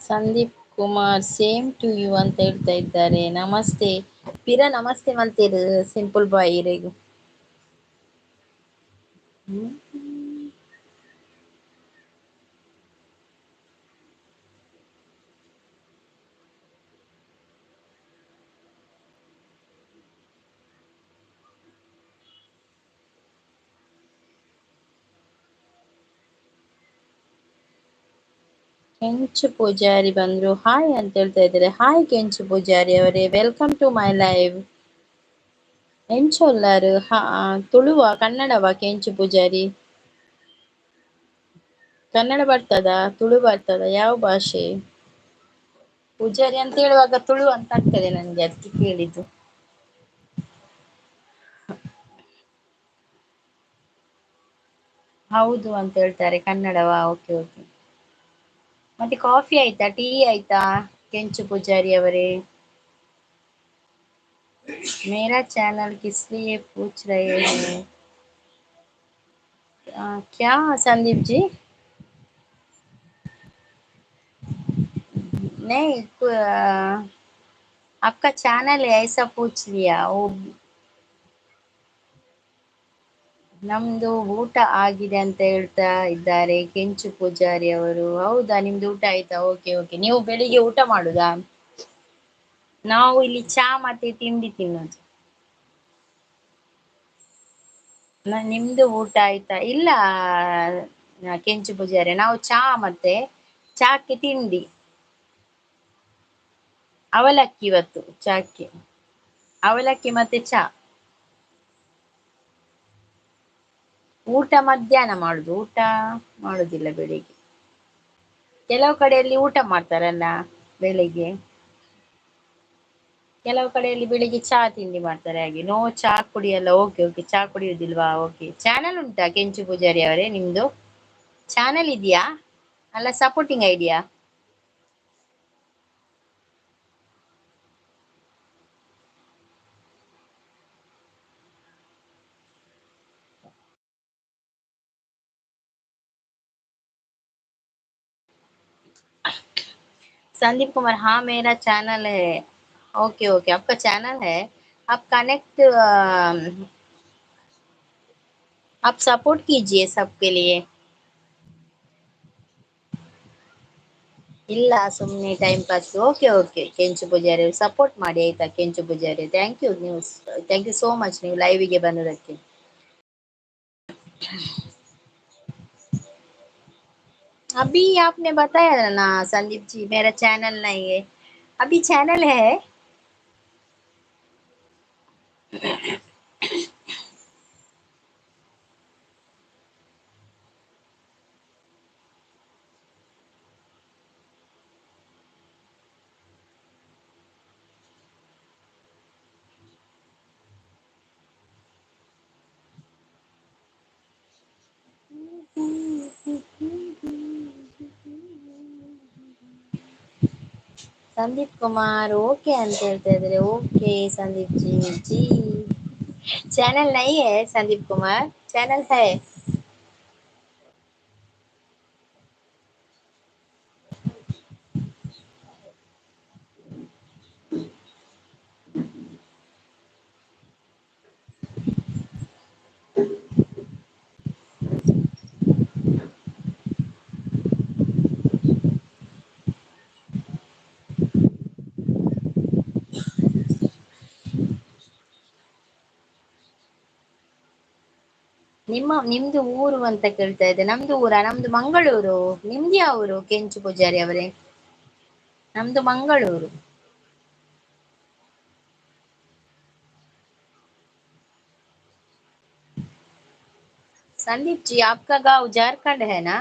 ಸಂದೀಪ್ ಕುಮಾರ್ ಸೇಮ್ ಟು you ಅಂತ ಹೇಳ್ತಾ ಇದ್ದಾರೆ. ನಮಸ್ತೆ ಪಿರ, ನಮಸ್ತೆ ಮಂತೀರು ಸಿಂಪಲ್ ಬಾಯ್ ಇರೆಗು. ಕೆಂಚು ಪೂಜಾರಿ ಬಂದ್ರು, ಹಾಯ್ ಅಂತ ಹೇಳ್ತಾ ಇದ್ದಾರೆ. ಹಾಯ್ ಕೆಂಚು ಪೂಜಾರಿ ಅವರೇ, welcome to my live. ಎಂಚೊಲ್ಲಾರು Tuluva ಕನ್ನಡವ ಕೆಂಚು Poojary? Kannada ಬರ್ತದ, ತುಳು ಬರ್ತದ, ಯಾವ ಭಾಷೆ? ಪೂಜಾರಿ ಅಂತ ಹೇಳುವಾಗ ತುಳು ಅಂತ ಆಗ್ತದೆ ನನ್ಗೆ, ಅದಕ್ಕೆ ಕೇಳಿದ್ದು. ಹೌದು ಅಂತ ಹೇಳ್ತಾರೆ, ಕನ್ನಡವಾ? Okay okay. ಮತ್ತೆ ಕಾಫಿ ಆಯ್ತಾ, ಟೀ ಆಯ್ತಾ ಕೆಂಚು ಪೂಜಾರಿ ಅವರೇ? ಮೇರಾ ಚಾನಲ್ ಕಿಸ್ ಲಿಯೇ ಪೂಛ್ ರಹೇ ಹೈ? ಕ್ಯಾ ಸಂದೀಪ್ ಜಿ? नहीं, आपका चैनल है ऐसा पूछ लिया। वो ನಮ್ದು ಊಟ ಆಗಿದೆ ಅಂತ ಹೇಳ್ತಾ ಇದ್ದಾರೆ ಕೆಂಚು ಪೂಜಾರಿ ಅವರು. ಹೌದಾ, ನಿಮ್ದು ಊಟ ಆಯ್ತಾ? Okay okay. ನೀವು ಬೆಳಿಗ್ಗೆ ಊಟ ಮಾಡುದಾ? ನಾವು ಇಲ್ಲಿ ಚಾ ಮತ್ತೆ ತಿಂಡಿ ತಿನ್ನೋದು. ನಿಮ್ದು ಊಟ ಆಯ್ತಾ? ಇಲ್ಲ ಕೆಂಚು ಪೂಜಾರಿ, ನಾವು ಚಾ ಮತ್ತೆ ಚಾಕ್ಕೆ ತಿಂಡಿ. ಅವಲಕ್ಕಿ ಇವತ್ತು ಚಾಕ್ಕೆ, ಅವಲಕ್ಕಿ ಮತ್ತೆ ಚಾ. ಊಟ ಮಧ್ಯಾಹ್ನ ಮಾಡುದು, ಊಟ ಮಾಡುದಿಲ್ಲ ಬೆಳಿಗ್ಗೆ. ಕೆಲವು ಕಡೆಯಲ್ಲಿ ಊಟ ಮಾಡ್ತಾರಲ್ಲ ಬೆಳಿಗ್ಗೆ, ಕೆಲವು ಕಡೆಯಲ್ಲಿ ಬೆಳಿಗ್ಗೆ ಚಾ ತಿಂಡಿ ಮಾಡ್ತಾರೆ ಹಾಗೆ. ನೋ ಚಾ ಕುಡಿಯಲ್ಲ. ಓಕೆ ಓಕೆ, ಚಾ ಕುಡಿಯುವುದಿಲ್ವಾ? ಓಕೆ. ಚಾನಲ್ ಉಂಟಾ ಕೆಂಚು ಪೂಜಾರಿ ಅವರೇ ನಿಮ್ದು? ಚಾನಲ್ ಇದೆಯಾ? ಅಲ್ಲ, ಸಪೋರ್ಟಿಂಗ್ ಐಡಿಯಾ? संदीप कुमार, हाँ मेरा चैनल है। ओके ओके, आपका चैनल है, आप कनेक्ट, आप सपोर्ट कीजिए सबके लिए। ಇಲ್ಲ, ಸುಮ್ಮನೆ time pass. Okay okay Kenchu Pujari support ಮಾಡಿ ಆಯ್ತಾ ಕೆಂಚು ಪೂಜಾರಿ. Thank you, ನೀವು thank you so much ನೀವು ಲೈವಿಗೆ ಬಂದದಕ್ಕೆ. अभी आपने बताया ना संदीप जी, मेरा चैनल नहीं है। अभी चैनल है। ಸಂದೀಪ್ ಕುಮಾರ್ ಓಕೆ ಅಂತ ಹೇಳ್ತಾ ಇದ್ದಾರೆ. ಓಕೆ ಸಂದೀಪ್ ಜಿ, ಜಿ ಚಾನಲ್ ನೈ ಹೈ ಸಂದೀಪ್ ಕುಮಾರ್, ಚಾನಲ್ ಹೈ. ನಿಮ್ದು ಊರು ಅಂತ ಕೇಳ್ತಾ ಇದ್ದೆ. ನಮ್ದು ಊರಾ? ನಮ್ದು ಮಂಗಳೂರು. ನಿಮ್ದು ಯಾವ ಊರು ಕೆಂಚು ಪೂಜಾರಿ ಅವರೇ? ನಮ್ದು ಮಂಗಳೂರು. संदीप जी आपका गांव झारखंड है ना?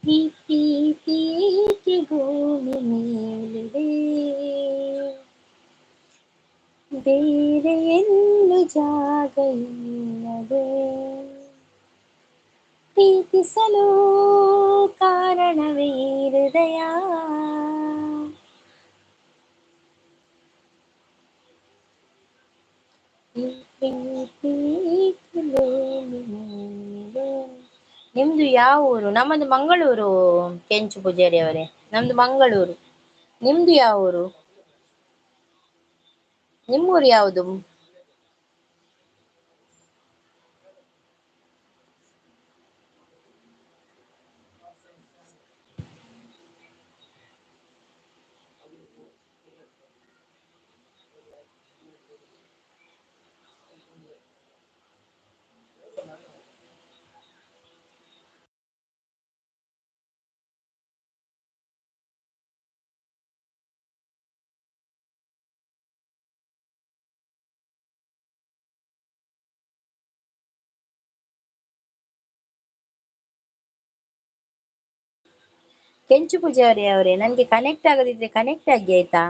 ಪ್ರೀತಿ ಭೂಮಿ ಮೇಲಿದೆ, ಬೇರೆ ಎಲ್ಲೂ ಜಾಗ ಇಲ್ಲದೆ, ಪ್ರೀತಿಸಲು ಕಾರಣವೇ ಹೃದಯ. ಪ್ರೀತಿ ಭೂಮಿ ಮೇಲಿದೆ. ನಿಮ್ದು ಯಾವ ಊರು? ನಮ್ಮದು ಮಂಗಳೂರು ಕೆಂಚು ಪೂಜಾರಿ ಅವರೇ, ನಮ್ದು ಮಂಗಳೂರು. ನಿಮ್ದು ಯಾವ ಊರು? ನಿಮ್ಮೂರು ಯಾವುದು? ಕೆಂಚು ಪೂಜಾರಿ ಅವರೇ, ನನಗೆ ಕನೆಕ್ಟ್ ಆಗದಿದ್ರೆ ಕನೆಕ್ಟ್ ಆಗಿ ಆಯ್ತಾ?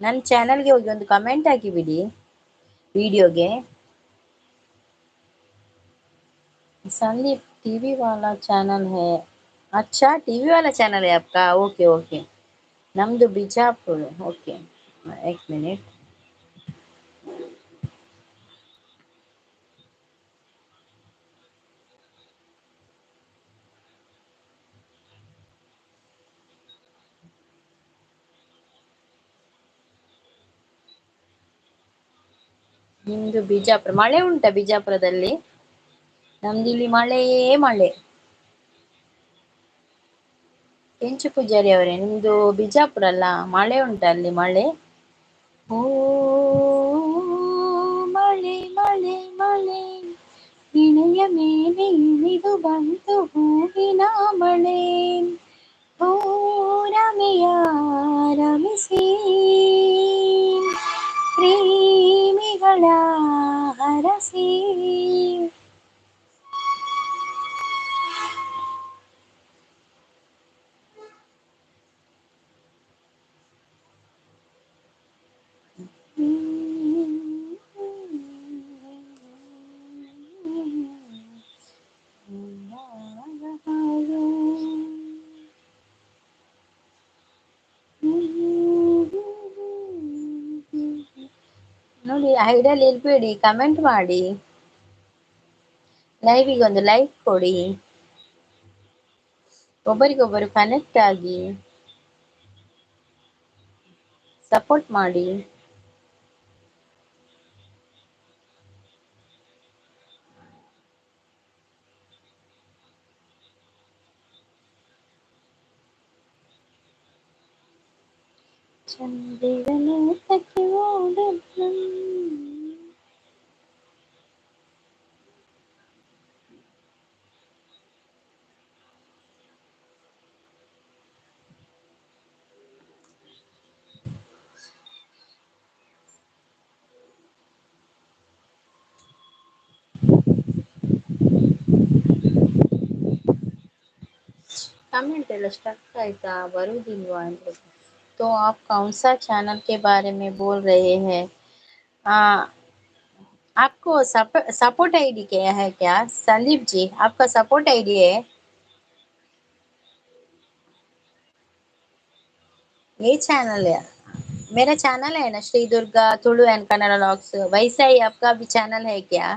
ನನ್ನ ಚಾನಲ್ಗೆ ಹೋಗಿ ಒಂದು ಕಮೆಂಟ್ ಹಾಕಿಬಿಡಿ ವಿಡಿಯೋಗೆ. संदीप टीवी वाला चैनल है? अच्छा, टीवी वाला चैनल है आपका, ओके ओके। नम्दु बिजापुर, ओके, एक मिनट। ನಿಮ್ದು ಬಿಜಾಪುರ, ಮಳೆ ಉಂಟಾ ಬಿಜಾಪುರದಲ್ಲಿ? ನಮ್ದು ಇಲ್ಲಿ ಮಳೆಯೇ ಮಳೆ. ಕೆಂಚು ಪೂಜಾರಿ ಅವರೇ, ನಿಮ್ದು ಬಿಜಾಪುರ ಅಲ್ಲ, ಮಳೆ ಉಂಟಾ ಅಲ್ಲಿ? ಮಳೆ, ಓ ಮಳೆ ಮಳೆ ಮಳೆ, ಇಣೆಯ ಮೇಲೆ ಇಳಿದು ಬಂತು ಹೂವಿನ ಮಳೆ. ಓ ರಮೆಯ ರಮಿಸಿ ಪ್ರೇಮಿಗಳ ಹರಸಿ. ನೋಡಿ, ಐಡಲ್ ಇರ್ಬೇಡಿ, ಕಮೆಂಟ್ ಮಾಡಿ, ಲೈವಿಗೆ ಒಂದು ಲೈಕ್ ಕೊಡಿ, ಒಬ್ಬರಿಗೊಬ್ಬರು ಕನೆಕ್ಟ್ ಆಗಿ ಸಪೋರ್ಟ್ ಮಾಡಿ. ಚಂದಿರನೋಟಕ್ಕೆ ಓಡಲು. कमेंट ಎಲ್ಲ स्टक ಆಯ್ತಾ, ಬರುವುದಿಲ್ವಾ ಅಂತ. तो आप कौन सा चैनल के बारे में बोल रहे हैं? आपको सपोर्ट आईडी क्या है क्या संदीप जी? आपका सपोर्ट आईडी है ये चैनल है, मेरा चैनल है ना श्री दुर्गा तुलु एंड कन्नड़ा व्लॉग्स, वैसा ही आपका भी चैनल है क्या?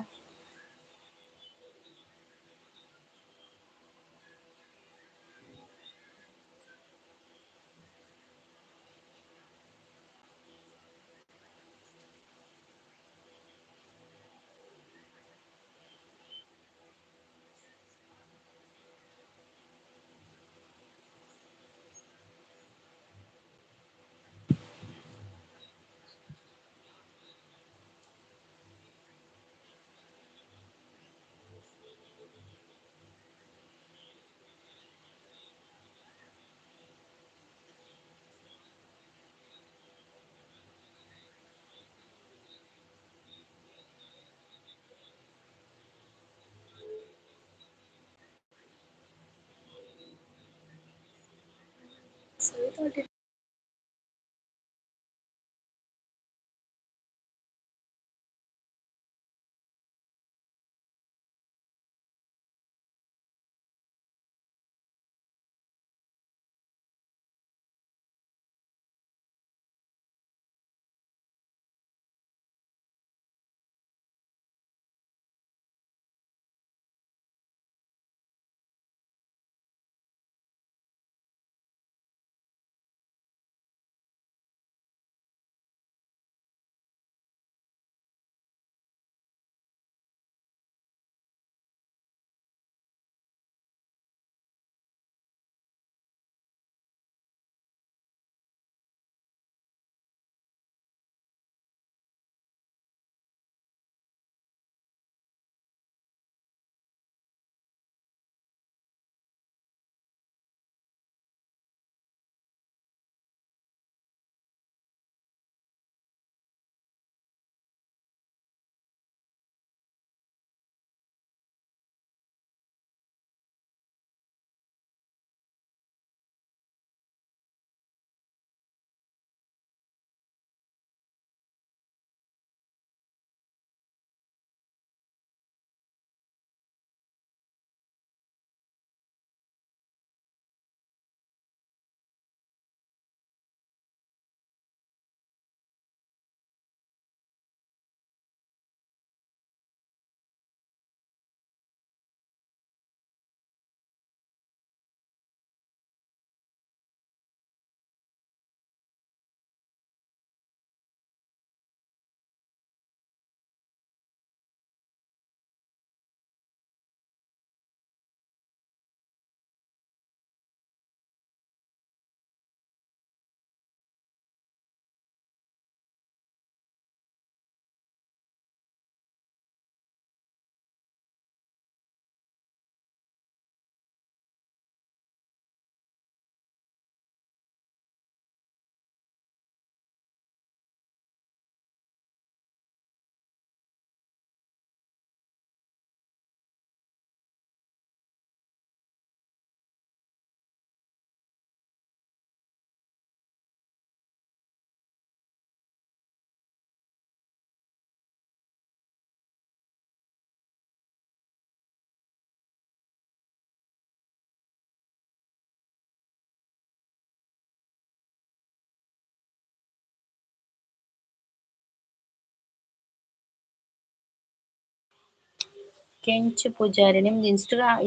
ಕೆಂಚು ಪೂಜಾರಿ, ನಿಮ್ದು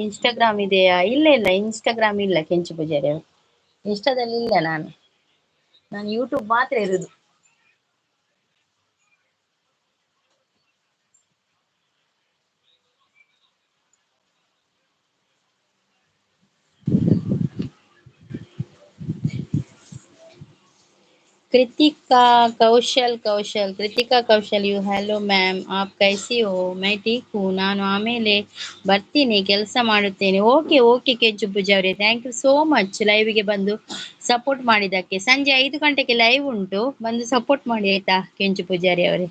ಇನ್ಸ್ಟಾಗ್ರಾಮ್ ಇದೆಯಾ? ಇಲ್ಲ ಇಲ್ಲ, ಇನ್ಸ್ಟಾಗ್ರಾಮ್ ಇಲ್ಲ ಕೆಂಚು ಪೂಜಾರಿ ಅವರು. ಇನ್ಸ್ಟಾದಲ್ಲಿ ಇಲ್ಲ ನಾನು, ನಾನು ಯೂಟ್ಯೂಬ್ ಮಾತ್ರ ಇರುದು. Kritika Kaushal, Kaushal, Kritika Kaushal you hello ma'am, app ಕೈಸಿ ಹೋ? ಮೈ ಠೀಕ್ ಹೂ. ನಾನು ಆಮೇಲೆ ಬರ್ತೀನಿ, ಕೆಲಸ ಮಾಡುತ್ತೇನೆ. ಓಕೆ ಓಕೆ ಕೆಂಚು ಪೂಜಾರಿ ಅವರೇ, thank you so much ಲೈವ್ಗೆ ಬಂದು ಸಪೋರ್ಟ್ ಮಾಡಿದ್ದಕ್ಕೆ. ಸಂಜೆ 5 ಗಂಟೆಗೆ ಲೈವ್ ಉಂಟು, ಬಂದು ಸಪೋರ್ಟ್ ಮಾಡಿ ಆಯ್ತಾ ಕೆಂಚು ಪೂಜಾರಿ ಅವರೇ.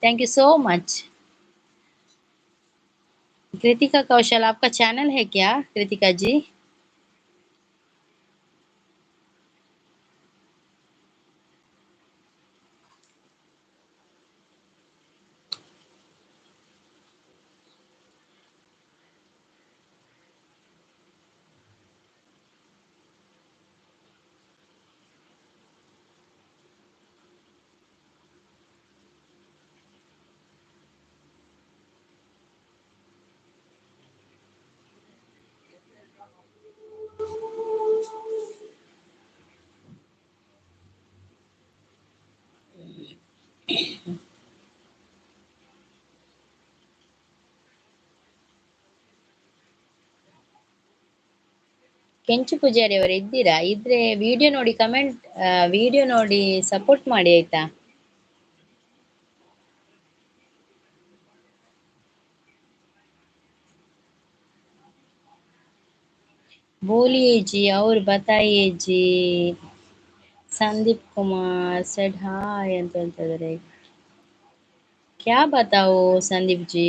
Thank you so much. Kritika Kaushal, ಆಪ್ಕಾ channel high ಕ್ಯಾ ಕೃತಿಕಾ ಜಿ? ಕೆಂಚು ಪೂಜಾರಿ ಅವರು ಇದ್ದೀರಾ? ಇದ್ರೆ ವಿಡಿಯೋ ನೋಡಿ ಕಮೆಂಟ್, ವಿಡಿಯೋ ನೋಡಿ ಸಪೋರ್ಟ್ ಮಾಡಿ ಆಯ್ತಾ. ಬೋಲಿಯೇ ಜಿ, ಅವ್ರು ಬತಾಯೇ ಜಿ. ಸಂದೀಪ್ ಕುಮಾರ್ ಸೆಡ್ ಹಾಯ್ ಅಂತ ಹೇಳ್ತಾ ಇದ್ದಾರೆ. ಕ್ಯಾ ಬತಾओ ಸಂದೀಪ್ ಜಿ?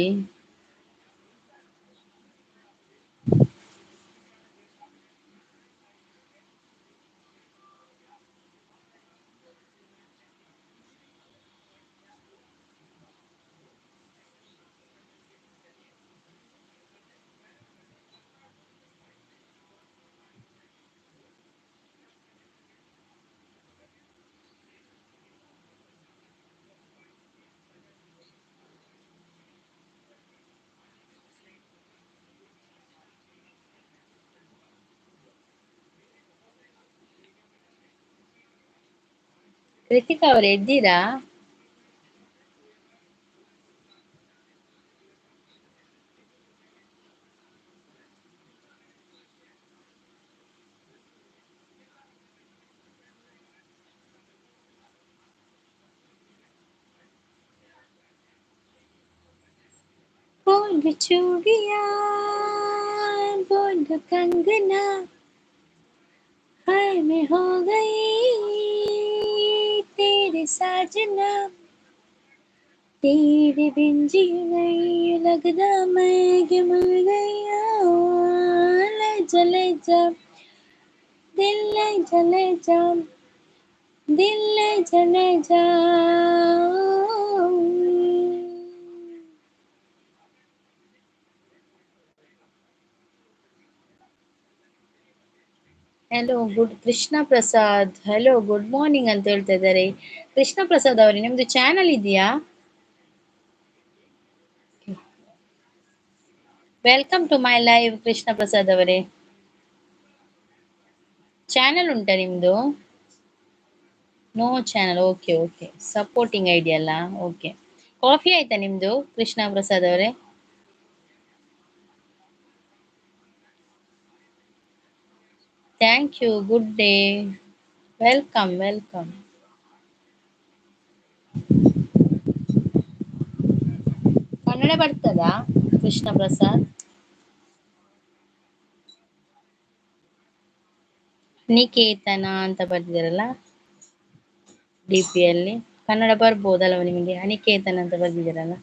ಕೃತಿಕಾ ಅವರೇ ಇದ್ದೀರಾ? बोल चूड़िया बोल कंगना, हाय मैं हो गई तेरे साजना, तेरे बिन जी नहीं लगदा मैं कि मर गया। ले जा ले जा दिल ले जा ले जा दिल ले जा ले जा। Hello good Krishna Prasad, hello good morning ಅಂತ ಹೇಳ್ತಾ ಇದ್ದಾರೆ. ಕೃಷ್ಣ ಪ್ರಸಾದ್ ಅವರೇ, ನಿಮ್ದು ಚಾನಲ್ ಇದೆಯಾ? Welcome to my live Krishna Prasad ಅವರೇ. ಚಾನಲ್ ಉಂಟಾ ನಿಮ್ದು? No channel, okay okay. Supporting idea ಅಲ್ಲ, ಓಕೆ. ಕಾಫಿ ಆಯ್ತಾ ನಿಮ್ದು ಕೃಷ್ಣ ಪ್ರಸಾದ್ ಅವರೇ? Thank you, good day, welcome welcome. Kannada ಬರ್ತದಾ ಕೃಷ್ಣ ಪ್ರಸಾದ್? ನಿಕೇತನ ಅಂತ ಬರ್ದಿದಾರಲ್ಲ ಡಿ ಪಿ ಅಲ್ಲಿ, ಕನ್ನಡ ಬರ್ಬೋದಲ್ವ ನಿಮಗೆ? ಅನಿಕೇತನ ಅಂತ ಬರ್ದಿದಾರಲ್ಲ.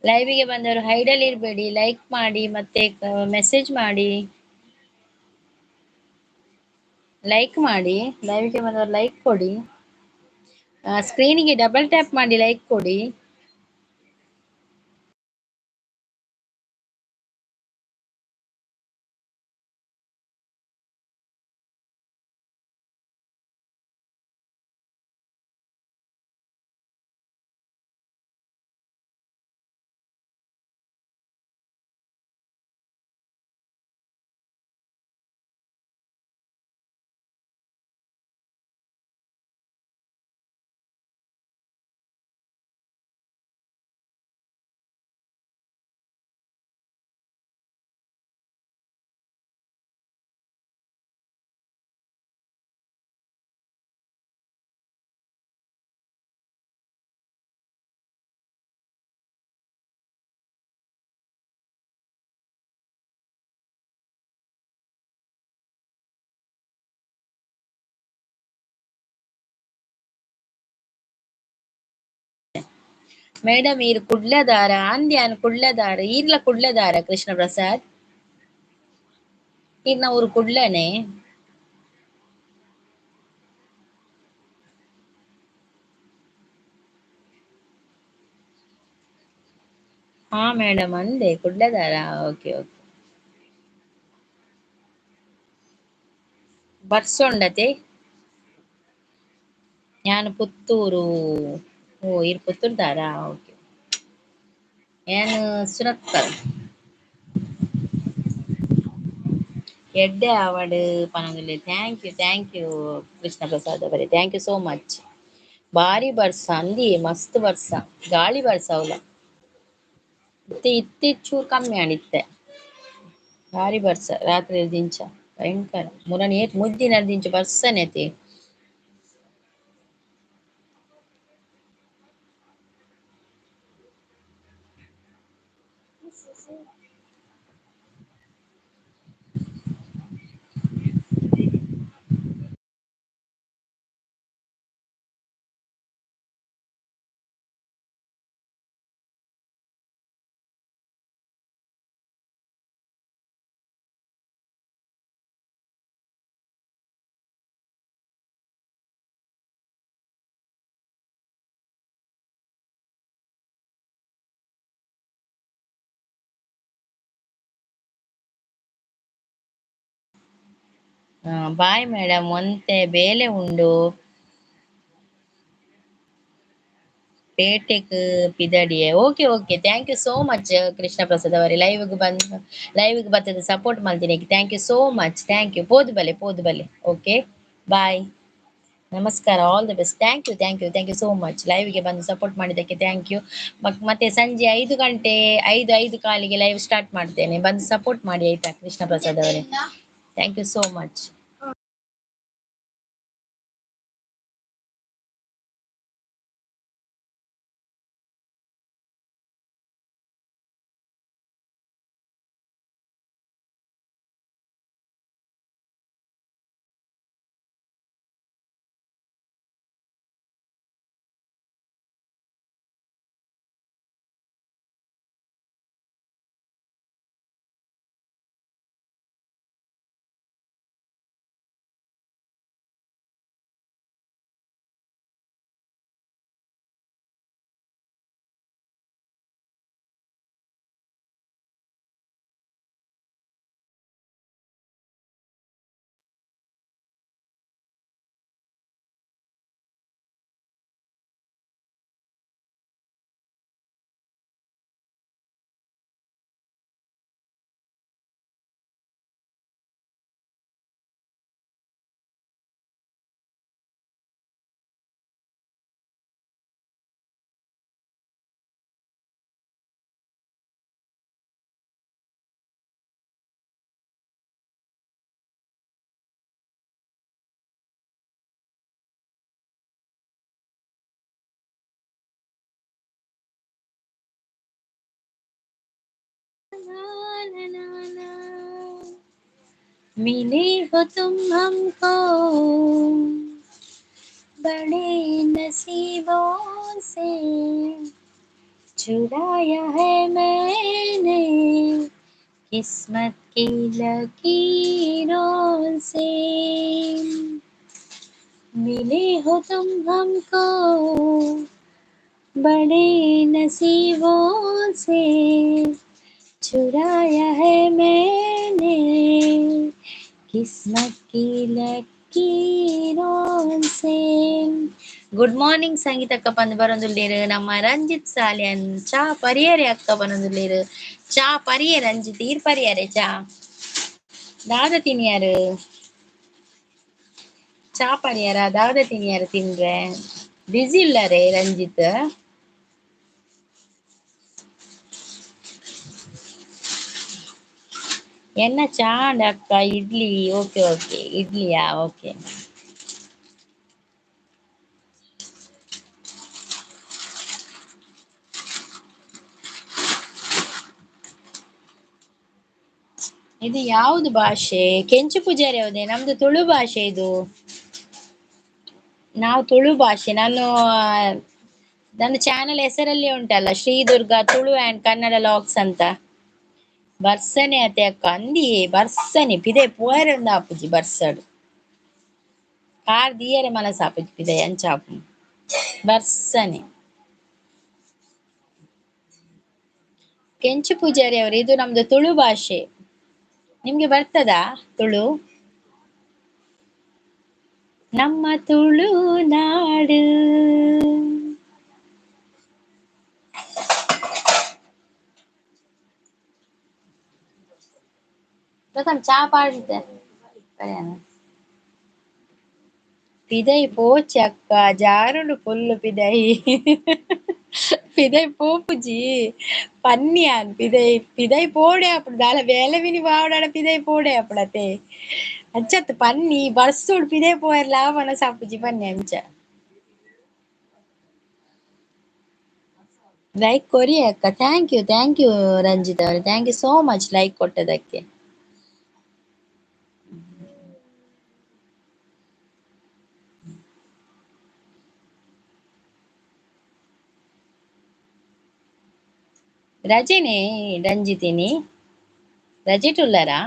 ಲೈವಿಗೆ ಬಂದವರು ಹೈಡಲ್ಲಿ ಇರಬೇಡಿ, ಲೈಕ್ ಮಾಡಿ ಮತ್ತೆ ಮೆಸೇಜ್ ಮಾಡಿ, ಲೈಕ್ ಮಾಡಿ. ಲೈವಿಗೆ ಬಂದವರು ಲೈಕ್ ಕೊಡಿ. ಸ್ಕ್ರೀನಿಗೆ ಡಬಲ್ ಟ್ಯಾಪ್ ಮಾಡಿ ಲೈಕ್ ಕೊಡಿ. ಮೇಡಮ್ ಈರ್ ಕುಡ್ಲದಾರ ಅಂದ್ಯಾನ್ ಕುಡ್ಲದಾರ ಈರ್ಲ ಕುಡ್ಲದಾರ ಕೃಷ್ಣ ಪ್ರಸಾದ್ ಈರ್ನ ಊರು ಕುಡ್ಲನೆ. ಹಾ ಮೇಡಮ್ ಅಂದೆ ಕುಡ್ಲದಾರ. Okay okay. ಬರ್ಸೋಂಡತೆ ಯಾನ್ ಪುತ್ತೂರು. ಓ ಈರ್ ಪುತ್ತೂರುದಾರಾ. ಓಕೆ. ಯಾನ್ ಸುರತ್ಕಲ್. ಎಡ್ಡೆ ಆವಡ್ ಪನೊಂದುಲ್ಲೆ. Thank you thank you Krishna Prasad ಅವರೇ, thank you so much. ಬಾರಿ ಬರ್ಸ ಅಂದಿಯೇ ಮಸ್ತ್ ಬರ್ಸ ಗಾಳಿ ಬರ್ಸ ಅವಲ ಇತ್ತೆ ಇತ್ತೆ ಚೂರು ಕಮ್ಮಿ ಆಂಡ್ ಇತ್ತೆ. ಭಾರಿ ಬರ್ಸ ರಾತ್ರಿ ದಿಂಚ ಭಯಂಕರ ಮುರನಿ ಏತ್ ಮುದ್ದಿನ ದಿಂಚ ಬರ್ಸನೆ. ಬಾಯ್ ಮೇಡಮ್ ಒಂತೆ ಬೇಲೆ ಉಂಡು. ಪೇಟೆಗ್ ಪಿದಡಿಯೆ. Okay okay thank you so much Krishna Prasad ಅವರೇ. ಲೈವ್ಗೆ ಬಂದು ಲೈವ್ಗೆ ಬತ್ತದ support ಮಲ್ದಿನಿ. Thank you so much. Thank you. ಪೋದು ಬಲೆ ಪೋದು ಬಲೆ. Okay bye. ನಮಸ್ಕಾರ. All the best. Thank you thank you thank you so much. ಲೈವ್ಗೆ ಬಂದು ಸಪೋರ್ಟ್ ಮಾಡಿದ್ದಕ್ಕೆ thank you. ಮತ್ತೆ ಸಂಜೆ 5 ಗಂಟೆ 5 5:15ಗೆ ಲೈವ್ ಸ್ಟಾರ್ಟ್ ಮಾಡ್ತೇನೆ. ಬಂದು ಸಪೋರ್ಟ್ ಮಾಡಿ ಆಯ್ತಾ ಕೃಷ್ಣ ಪ್ರಸಾದ್ ಅವರೇ. Thank you so much. मिले हो तुम हमको बड़े नसीबों से, चुराया है मैंने किस्मत की लकीरों से। मिले हो तुम हमको बड़े नसीबों से, चुराया है मैंने किस्मत की लकीरों से. ಗುಡ್ ಮಾರ್ನಿಂಗ್ ಸಂಗೀತಕ್ಕ ಪಂದ್ ಬರೊಂದುಲ್ಲೆರ್ ನಮ್ಮ ರಂಜಿತ್ ಸಾಲ್ಯಾನ್. ಚಾ ಪರಿಯರೆ ಅಕ್ಕ ಪನೊಂದುಲ್ಲೆರ್. ಚಾ ಪರಿಯೆ ರಂಜಿತ್, ಈರ್ ಪರಿಯರೆ ಚಾ ದಾದ ತಿನಿಯರು? ಚಾ ಪರಿಯರ ದಾದ ತಿನಿಯರು ತಿನ್ರೆ? ಬಿಸಿ ಇಲ್ಲರೇ ರಂಜಿತ್? ಎನ್ನ ಚಾ ಅಂಡ ಅಕ್ಕ ಇಡ್ಲಿ. ಓಕೆ ಓಕೆ, ಇಡ್ಲಿಯಾ? ಓಕೆ. ಇದು ಯಾವುದು ಭಾಷೆ? ಕೆಂಚು ಪೂಜಾರಿ ಯಾವುದೇ? ನಮ್ದು ತುಳು ಭಾಷೆ ಇದು. ನಾವು ತುಳು ಭಾಷೆ. ನಾನು ನನ್ನ ಚಾನೆಲ್ ಹೆಸರಲ್ಲಿ ಉಂಟಲ್ಲ, ಶ್ರೀ ದುರ್ಗಾ ತುಳು ಆ್ಯಂಡ್ ಕನ್ನಡ ಲಾಗ್ಸ್ ಅಂತ. ಬರ್ಸನೆ ಅತೆ ಅಕ್ಕ ಅಂದಿ ಬರ್ಸನೆ ಪಿದೆ ಪೋಯರೆ ಒಂದು ಆಪುಜಿ ಬರ್ಸಡು. ಕಾರ್ ದಿಯರೆ ಮನಸ್ಸು ಆಪುಜಿ ಪಿದೆ ಅಂಚಾಪು ಬರ್ಸನೆ. ಕೆಂಚು ಪೂಜಾರಿ ಅವರು, ಇದು ನಮ್ದು ತುಳು ಭಾಷೆ. ನಿಮ್ಗೆ ಬರ್ತದಾ ತುಳು? ನಮ್ಮ ತುಳುನಾಡು. ಪ್ರಥಮ್ ಚಾ ಪಾಡಿದ್ದೆ. ಪಿದೈ ಪೋಚಿ ಅಕ್ಕ ಜಾರುಂಡು ಫುಲ್ಲು ಪಿದೈ. ಪಿದೈ ಪೋಪುಜಿ ಪನ್ನಿಯಾನ್ ಪಿದೈ ಪಿದೈ ಪೋಡೆ ಆಪುಂಡು ದಾಲ ಬೇಲೆ ಮಿನಿ ಬಾವಡಾಡ ಪಿದೈ ಪೋಡೆ ಆಪುಡತೆ ಅಂಚತ್ ಪನ್ನಿ ಬರ್ಸೋಡು ಪಿದೈ ಪೋಯರ್ಲ ಮನಸ್ಸಾಪುಜಿ ಪನ್ನಿ ಅಂಚ. ಲೈಕ್ ಕೊರಿ ಅಕ್ಕ. Thank you, thank you Ranjith ಅವರೇ, thank you so much like ಕೊಟ್ಟದಕ್ಕೆ. ರಜೆನೇ ರಂಜಿತಿನಿ? ರಜೆಟುಲ್ಲರಾ?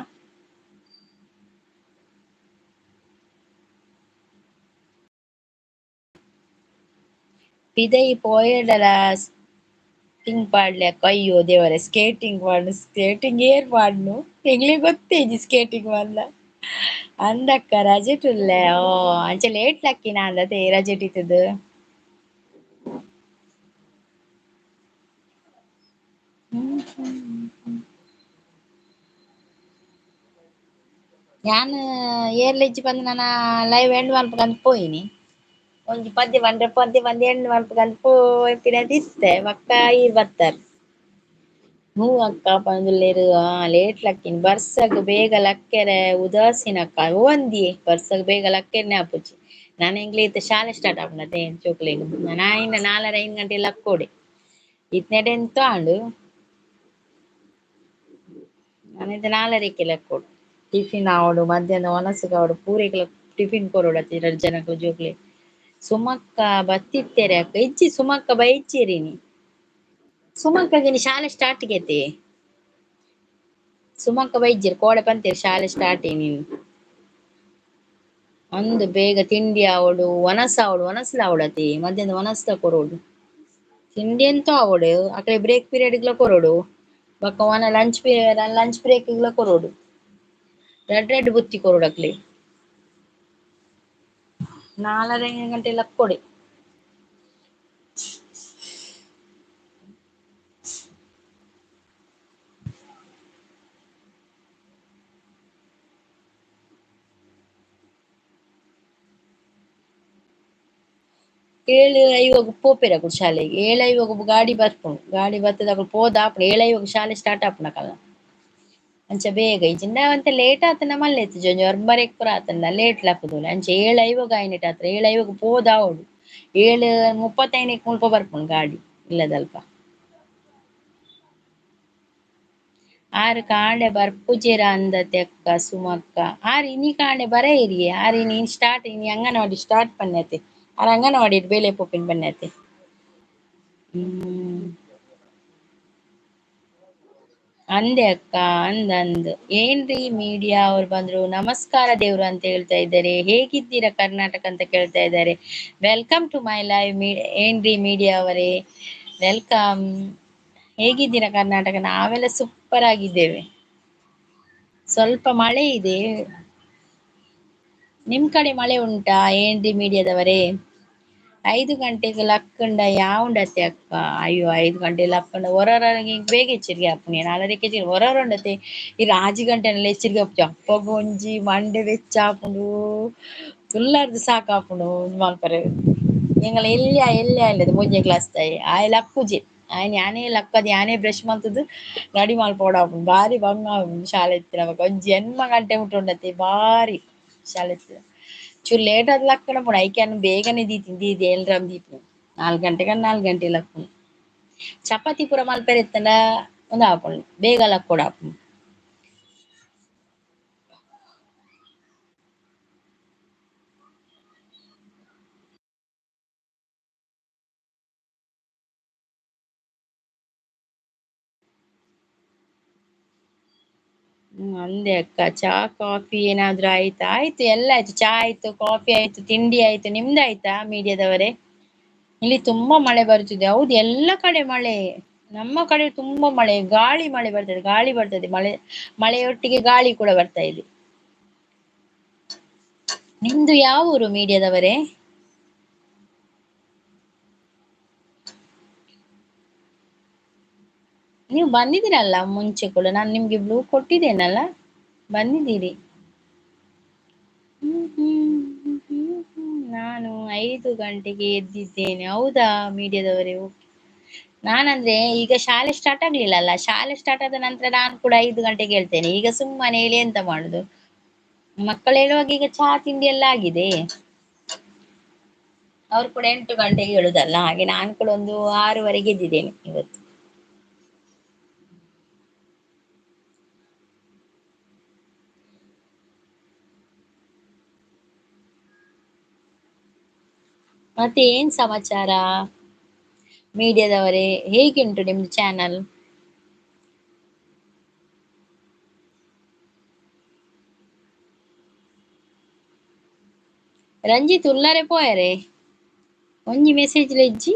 ಪಿದೈ ಪೋಯಡಲ skink ಪಾಡ್ಲೆ ಅಕ್ಕ. ಅಯ್ಯೋ ದೇವರೇ, ಸ್ಕೇಟಿಂಗ್ ಪಾಡ್ನು? ಸ್ಕೇಟಿಂಗ್ ಏರ್ ಪಾಡ್ನು? ಎಂಗ್ಲಿಗ್ ಗೊತ್ತೇಜಿ ಸ್ಕೇಟಿಂಗ್ ಮಲ್ಲ ಅಂದಕ್ಕ. ರಜೆಟುಲ್ಲೆ? ಓ ಅಂಚ ಲೇಟ್ ಲಕ್ಕಿನ ಅಂದತೆ ರಜೆಟಿತ್ತದು. ಯಾನ್ ಏರ್ಲೆಜ್ಜಿ ಪಂದ್ ನನ ಲೈವ್ ಎಂಡ್ ಮನ್ಪುಗಂದ್ ಪೋಯಿನಿ. ಒಂಜಿ ಪದ್ಯ ಪಂಡ್ರೆ ಪದ್ಯ ಪಂದ್ ಎಂಡ್ ಮನ್ಪುಗಂದ್ ಪೋಪಿನದ ಇತ್ತೆ ಬೊಕ್ಕ ಈರ್ ಬತ್ತರ್. ಹೂ ಅಕ್ಕ ಪಂದುಲ್ಲೆರ್. ಲೇಟ್ ಲಕ್ಕಿನಿ ಬರ್ಸಗ್ ಬೇಗ ಲಕ್ಕೆರೆ ಉದಾಸೀನ ಅಕ್ಕ. ಓಂದಿಯೇ ಬರ್ಸಗ್ ಬೇಗ ಲಕ್ಕೆರ್ನೆ ಆಪುಜಿ. ನಾನ್ ಎಂಕ್ಲೆ ಇತ್ತೆ ಶಾಲೆ ಸ್ಟಾರ್ಟ್ ಆಪುಂಡತೆ ಜೋಕ್ಲೆಗ್. ನಾಯಿನ 4:30 5 ಗಂಟೆ ಲಕ್ಕೋಡೆ. ಇತ್ನೆಡೆ ಎಂತ ಆಂಡ್. ನಾನಿತ್ತೆ 4:30ಕ್ಕೆ ಲಕ್ಕೋಡು. ಟಿಫಿನ್ ಆವಡು ಮಧ್ಯಾಹ್ನ ವನಸುಗ್ ಆವಡು ಪೂರೆಗ್ಲ ಟಿಫಿನ್ ಕೊರೊಡು ಅತ್ತಿ ರಡ್ಡ್ ಜನಕ್ಲು ಜೋಕ್ಲೆ. ಸುಮಕ್ಕ ಬತ್ತಿತ್ತೆರೆ ಅಕ್ಕ? ಇಜ್ಜಿ ಸುಮಕ್ಕ ಬೈಚಿರಿನಿ. ಸುಮಕ್ಕಗಿನಿ ಶಾಲೆ ಸ್ಟಾರ್ಟ್ ಗೆತೆ. ಸುಮಕ್ಕ ಬೈಜೆರ್ ಕೋಡೆ ಪಂತೆರ್ ಶಾಲೆ ಸ್ಟಾರ್ಟ್ ಇನಿ. ಅಂದ್ ಬೇಗ ತಿಂಡಿ ಆವೊಡು ವನಸ್ ಆವೊಡು ವನಸ್ಲ ಆವೊಡತೆ ಮಧ್ಯಾಹ್ನ ವನಸ್ಲ ಕೊರೊಡು. ತಿಂಡಿ ಎಂತ ಆವೊಡು ಅಕಲೆ ಬ್ರೇಕ್ ಪೀರಿಯಡ್ ಗ್ಲ ಕೊರೊಡು. ಬೊಕ್ಕ ವನ ಲಂಚ್ ಪೀರಿಯಡ್ ಲಂಚ್ ಬ್ರೇಕ್ ಗ್ಲ ಕೊರೊಡು. ರಡ್ಡ್ ರಡ್ಡ್ ಬುತ್ತಿ ಕೊರೊಡು ಅಕ್ಲೆ. 4:30 ಗಂಟೆ ಲಕ್ಕೊಡೆ. 7:50 ಪೋಪೆರ್ ಅಕುಲು ಶಾಲೆಗ್. 7:50 ಗಾಡಿ ಬರ್ಪುಂಡು. ಗಾಡಿ ಬತ್ತುದು ಅಕುಲು ಪೋದಾಪುಂಡು. 7:50 ಶಾಲೆ ಸ್ಟಾರ್ಟ್ ಆಪುಂಡು ಅಕಲ್ನ. ಅಂಚ ಬೇಗ ಇಜ್ಜಿಂಡ ಒಂತೆ ಲೇಟ್ ಆತುಂಡ ಮಲ್ಲೆ ಇತ್ತಿಜಿ. ಒಂಜಿ 9:30 ಪೂರ ಆತುಂಡ ಲೇಟ್ ಲಕ್ಕುದೊಲಿ. ಅಂಚ 7:50 ಆಯಿನೆಟ್ ಆತ್ರ 7:50 ಪೋದಾವೊಡು. 7:35 ಮುಲ್ಪ ಬರ್ಪುಂಡು ಗಾಡಿ ಇಲ್ಲದಲ್ಪ. ಆರು ಕಾಂಡೆ ಬರ್ಪುಜೆರ ಅಂದತೆ ಅಕ್ಕ ಸುಮಕ್ಕ. ಆರ್ ಇನಿ ಕಾಂಡೆ ಬರ ಇರಿಯೆ. ಆರ್ ಇನಿ ಸ್ಟಾರ್ಟ್ ಇನಿ ಅಂಗನವಾಡಿ ಸ್ಟಾರ್ಟ್ ಪನ್ಯತೆ. ಆರ್ ಅಂಗನವಾಡಿ ಬೇಲೆ ಪೋಪಿನ ಪನ್ಯತೆ. ಅಂದೆ ಅಕ್ಕ, ಅಂದ ಅಂದ್. ಏನ್ರಿ ಮೀಡಿಯಾ ಅವ್ರು ಬಂದ್ರು, ನಮಸ್ಕಾರ ದೇವ್ರು ಅಂತ ಹೇಳ್ತಾ ಇದ್ದಾರೆ. ಹೇಗಿದ್ದೀರಾ ಕರ್ನಾಟಕ ಅಂತ ಕೇಳ್ತಾ ಇದ್ದಾರೆ. Welcome to my live ಏನ್ರಿ ಮೀಡಿಯಾ ಅವರೇ, welcome. ಹೇಗಿದ್ದೀರಾ ಕರ್ನಾಟಕ? ನಾವೆಲ್ಲ ಸೂಪರ್ ಆಗಿದ್ದೇವೆ. ಸ್ವಲ್ಪ ಮಳೆ ಇದೆ, ನಿಮ್ ಕಡೆ ಮಳೆ ಉಂಟಾ ಏನ್ರಿ ಮೀಡಿಯಾದವರೇ? 5 ಗಂಟೆಗೆ ಲಕ್ಕಂಡ ಯಾವುಂಡತ್ತೆ ಅಕ್ಕ? ಅಯ್ಯೋ, 5 ಗಂಟೆ ಲಕ್ಕಂಡ ಹೊರಗೆ ಬೇಗ ಎಚ್ಚರಿಗೆ ಆಪುನಿ, ನಾಲ್ವರಕ್ಕೆ ಎಚ್ಚರಿಗೆ ಹೊರರುಂಡತೆ. ಈ ರಾಜಿ ಗಂಟೆನೆಲ್ಲ ಎಚ್ಚರಿಗೆ ಆಪುಜಿ. ಅಪ್ಪಗ ಒಂಜಿ ಮಂಡೆ ಬೆಚ್ಚ ಆಪುಂಡು, ತುಲ್ಲಾರ್ದು ಸಾಕಾಪುಂಡು ಮಲ್ಪರೆ. ಎಂಗಳ ಎಲ್ಲಿ ಎಲ್ಲಿ ಇಲ್ಲದ ಮೂಜನೇ ಕ್ಲಾಸ್ ತಾಯಿ ಆಯ್ ಲಕ್ಕುಜಿ. ಆಯ್ನ ಯಾನೇ ಲಕ್ಕದ ಯಾನೇ ಬ್ರಷ್ ಮಲ್ತದ್ದು ರೆಡಿ ಮಲ್ಪೋಡಾಪುಂಡು. ಬಾರಿ ಬಂಗ ಆಪುಂಡು ಶಾಲೆ ಇತ್ತಿನ ಒಂಜಿ 8 ಗಂಟೆ ಮುಟ್ಟುಂಡತೆ ಬಾರಿ ಶಾಲೆ ಇತ್ತಿನ. ಚೂರು ಲೇಟ್ ಆದ್ ಲಕ್ಕಣ ಪುಣ ಐಕ್ಯಾನ್ ಬೇಗನೆ ದೀತೀನಿ ದೀದಿ ಎಲ್ರಮ್ ದೀಪು 4 ಗಂಟೆಗೆ 4 ಗಂಟೆ ಲಕ್ಕುಂಡು. ಚಪಾತಿ ಪೂರ ಮಲ್ಪೆರೆ ಇತ್ತಂಡ ಒಂದು ಆಪುಂಡು, ಬೇಗ ಲಕ್ಕೊಡಾಪುಂಡು. ಅಂದೆ ಅಕ್ಕ. ಚಾ ಕಾಫಿ ಏನಾದ್ರೂ ಆಯ್ತಾ? ಆಯ್ತು, ಎಲ್ಲ ಆಯ್ತು. ಚಾ ಆಯ್ತು, ಕಾಫಿ ಆಯ್ತು, ತಿಂಡಿ ಆಯ್ತು. ನಿಮ್ದು ಆಯ್ತಾ ಮೀಡಿಯಾದವರೇ? ಇಲ್ಲಿ ತುಂಬಾ ಮಳೆ ಬರುತ್ತಿದೆ. ಹೌದು, ಎಲ್ಲ ಕಡೆ ಮಳೆ. ನಮ್ಮ ಕಡೆ ತುಂಬಾ ಮಳೆ, ಗಾಳಿ ಮಳೆ ಬರ್ತದೆ, ಗಾಳಿ ಬರ್ತದೆ, ಮಳೆ, ಮಳೆಯೊಟ್ಟಿಗೆ ಗಾಳಿ ಕೂಡ ಬರ್ತಾ ಇದೆ. ನಿಮ್ದು ಯಾವ ಊರು ಮೀಡಿಯಾದವರೇ? ನೀವು ಬಂದಿದ್ದೀರಲ್ಲ ಮುಂಚೆ ಕೂಡ, ನಾನು ನಿಮ್ಗೆ ಬ್ಲೂ ಕೊಟ್ಟಿದ್ದೇನಲ್ಲ, ಬಂದಿದ್ದೀರಿ. ನಾನು 5 ಗಂಟೆಗೆ ಎದ್ದಿದ್ದೇನೆ. ಹೌದಾ ಮೀಡಿಯಾದವರೇ? ಓಕೆ. ನಾನಂದ್ರೆ ಈಗ ಶಾಲೆ ಸ್ಟಾರ್ಟ್ ಆಗ್ಲಿಲ್ಲ ಅಲ್ಲ, ಶಾಲೆ ಸ್ಟಾರ್ಟ್ ಆದ ನಂತರ ನಾನು ಕೂಡ 5 ಗಂಟೆಗೆ ಹೇಳ್ತೇನೆ. ಈಗ ಸುಮ್ಮನೆ ಹೇಳಿ ಎಂತ ಮಾಡುದು, ಮಕ್ಕಳು ಹೇಳುವಾಗ ಈಗ ಚಹಾ ತಿಂಡಿ ಎಲ್ಲ ಆಗಿದೆ, ಅವ್ರು ಕೂಡ 8 ಗಂಟೆಗೆ ಹೇಳುದಲ್ಲ, ಹಾಗೆ ನಾನು ಕೂಡ ಒಂದು 6:30 ಎದ್ದಿದ್ದೇನೆ ಇವತ್ತು. ಮತ್ತೆ ಏನ್ ಸಮಾಚಾರ ಮೀಡಿಯಾದವರೇ? ಹೇಗುಂಟು ನಿಮ್ದು ಚಾನಲ್? ರಂಜಿತ್ ಉಲ್ಲಾರೆ ಪೋಯರೆ ಒಂಜಿ ಮೆಸೇಜ್ ಲೆಜ್ಜಿ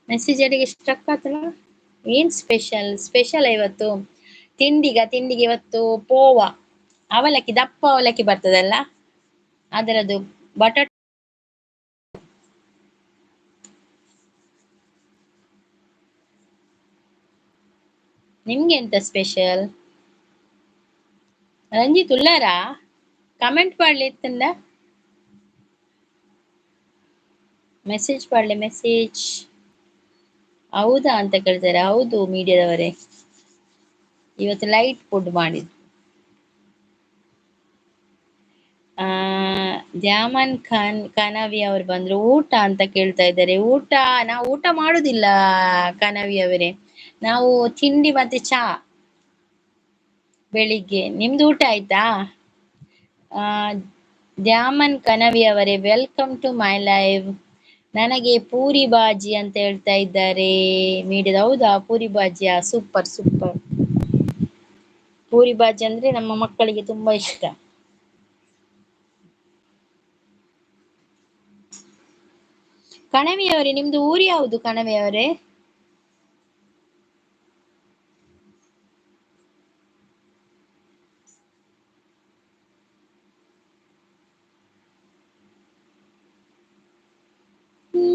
ಮೆಸೇಜ್ ಅಡಿಗೆ ಸ್ಟ್ರಕ್ ಆತಲ್ಲ. ಏನ್ ಸ್ಪೆಷಲ್? ಸ್ಪೆಷಲ್ ಇವತ್ತು ತಿಂಡಿಗ? ತಿಂಡಿಗೆ ಇವತ್ತು ಪೋವಾ, ಅವಲಕ್ಕಿ, ದಪ್ಪ ಅವಲಕ್ಕಿ ಬರ್ತದಲ್ಲ ಅದರದ್ದು ಬಟಾಟೆ. ನಿಮ್ಗೆ ಎಂತ ಸ್ಪೆಷಲ್? ರಂಜಿತ್ ಉಲ್ಲಾರಾ? ಕಮೆಂಟ್ ಮಾಡ್ಲಿ ಇತ್ತಂದ, ಮೆಸೇಜ್ ಮಾಡ್ಲಿ ಮೆಸೇಜ್. ಹೌದಾ ಅಂತ ಕೇಳ್ತಾರೆ. ಹೌದು ಮೀಡಿಯಾದವರೇ, ಇವತ್ತು ಲೈಟ್ ಫುಡ್ ಮಾಡಿದ್ದು. ದ್ಯಾಮನ್ ಖಾನ್ ಕನವಿ ಅವರು ಬಂದ್ರು. ಊಟ ಅಂತ ಕೇಳ್ತಾ ಇದ್ದಾರೆ. ಊಟ ನಾವು ಊಟ ಮಾಡುದಿಲ್ಲ ಕನವಿ ಅವರೇ, ನಾವು ತಿಂಡಿ ಮತ್ತೆ ಚಹಾ ಬೆಳಿಗ್ಗೆ. ನಿಮ್ದು ಊಟ ಆಯ್ತಾ? ದ್ಯಾಮನ್ ಕನವಿ ಅವರೇ welcome to my live. ನನಗೆ ಪೂರಿ ಬಾಜಿ ಅಂತ ಹೇಳ್ತಾ ಇದ್ದಾರೆ ಮೀಡಿಯಾದ. ಹೌದಾ, puri ಬಾಜಿಯಾ? Super super. Puri bhaji ಅಂದ್ರೆ ನಮ್ಮ ಮಕ್ಕಳಿಗೆ ತುಂಬಾ ಇಷ್ಟ. ಕಣವಿಯವರೇ, ನಿಮ್ದು ಊರು ಯಾವುದು ಕಣವಿಯವರೇ?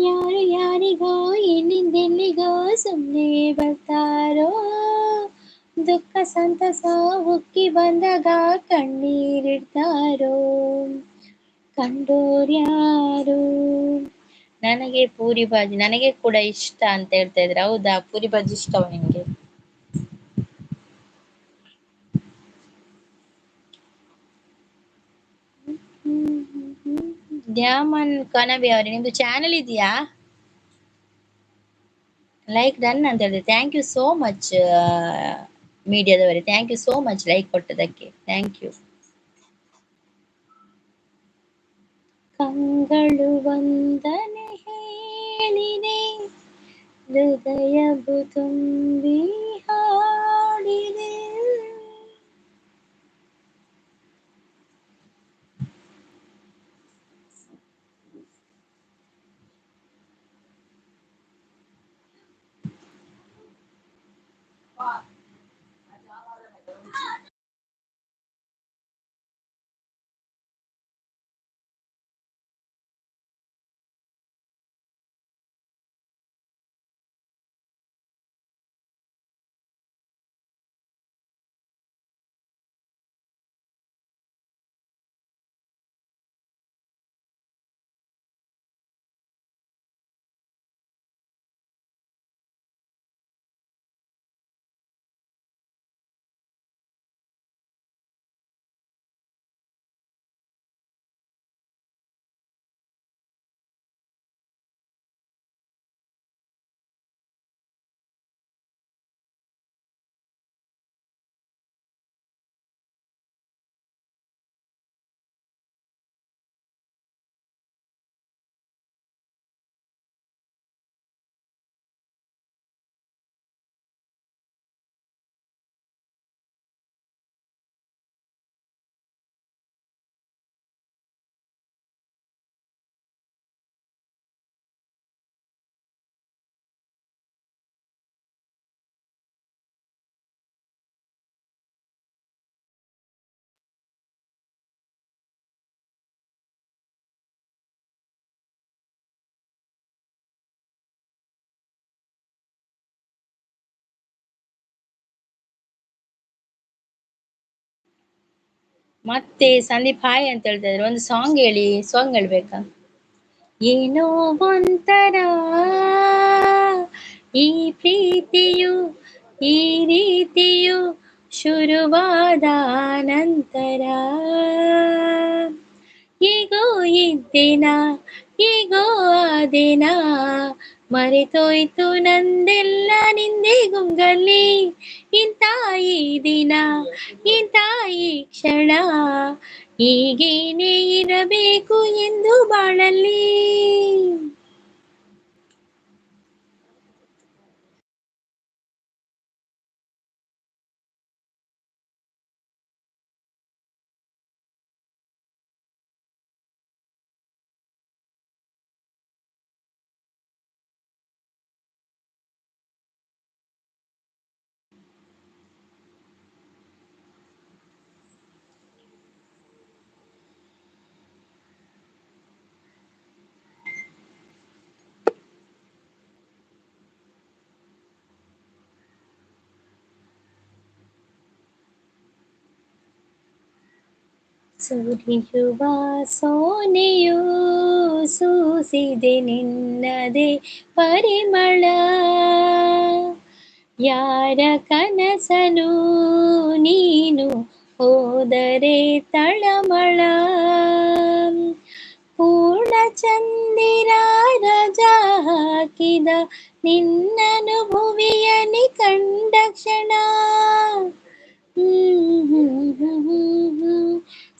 ಯಾರು ಯಾರಿಗೋ ಎಲ್ಲಿಂದೆಲ್ಲಿಗೋ ಸುಮ್ನೆ ಬರ್ತಾರೋ, ದುಃಖ ಸಂತಸ ಉಕ್ಕಿ ಬಂದಾಗ ಕಣ್ಣೀರಿಡ್ತಾರೋ, ಕಂಡೋರ್ಯಾರು. ನನಗೆ ಪೂರಿ ಬಾಜಿ ನನಗೆ ಕೂಡ ಇಷ್ಟ ಅಂತ ಹೇಳ್ತಾ ಇದ್ರೆ. ಹೌದಾ, ಪೂರಿ ಬಾಜಿ ಇಷ್ಟವ ನಿಮ್ಗೆ? ದ್ಯಾಮನ್ ಕನವಿ ಅವರೇ, ನಿಮ್ದು ಚಾನೆಲ್ ಇದೆಯಾ? ಲೈಕ್ ಡನ್ ಅಂತ ಹೇಳಿದ್ರೆ thank you so much ಮೀಡಿಯಾದವರೇ, thank you so much like ಕೊಟ್ಟದಕ್ಕೆ, thank you. ಕಂಗಳು ವಂದನೆ ಹೇಳಿದೆ, ಹೃದಯವು ತುಂಬಿ ಹಾಡಿದೆ. ಮತ್ತೆ ಸಂದೀಪ್ ಹಾಯ್ ಅಂತ ಹೇಳ್ತಾ ಇದ್ದಾರೆ. ಒಂದು ಸಾಂಗ್ ಹೇಳಿ, ಸಾಂಗ್ ಹೇಳ್ಬೇಕಾ? ಏನೋ ಒಂಥರ ಈ ಪ್ರೀತಿಯು ಈ ರೀತಿಯು ಶುರುವಾದ ನಂತರ, ಈಗೋ ಇದ್ದಿನ ಈಗೋ ಆ ದಿನ, ಮರೆತೋಯ್ತು ನಂದೆಲ್ಲ ನಿಂದೆ ಗುಂಗಲ್ಲಿ. ಇಂಥ ಈ ದಿನ ಇಂಥ ಈ ಕ್ಷಣ ಹೀಗೇನೆ ಇರಬೇಕು ಎಂದು ಬಾಳಲ್ಲಿ. ಸುರಿಯುವ ಸೋನೆಯು ಸೂಸಿದೆ ನಿನ್ನದೇ ಪರಿಮಳ, ಯಾರ ಕನಸನು ನೀನು ಹೋದರೆ ತಳಮಳ. ಪೂರ್ಣ ಚಂದಿರ ರಜಾ ಹಾಕಿದ ನಿನ್ನನು ಭುವಿಯನಿ ಕಂಡ ಕ್ಷಣ.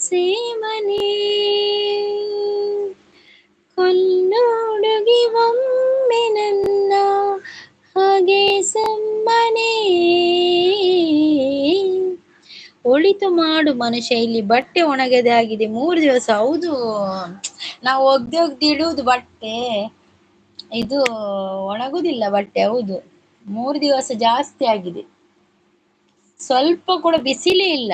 ಸೇವನೆ ಕೊಲ್ಲುಡುಗಿ ಒಮ್ಮೆ ನನ್ನ ಹಾಗೆ ಸುಮ್ಮನೆ ಒಳಿತು ಮಾಡು ಮನುಷ್ಯ. ಇಲ್ಲಿ ಬಟ್ಟೆ ಒಣಗದೆ ಆಗಿದೆ 3 ದಿವಸ. ಹೌದು, ನಾವು ಒಗ್ದು ಒಗ್ದು ಇಡುವುದು ಬಟ್ಟೆ, ಇದು ಒಣಗುದಿಲ್ಲ ಬಟ್ಟೆ. ಹೌದು, 3 ದಿವಸ ಜಾಸ್ತಿ ಆಗಿದೆ, ಸ್ವಲ್ಪ ಕೂಡ ಬಿಸಿಲೇ ಇಲ್ಲ.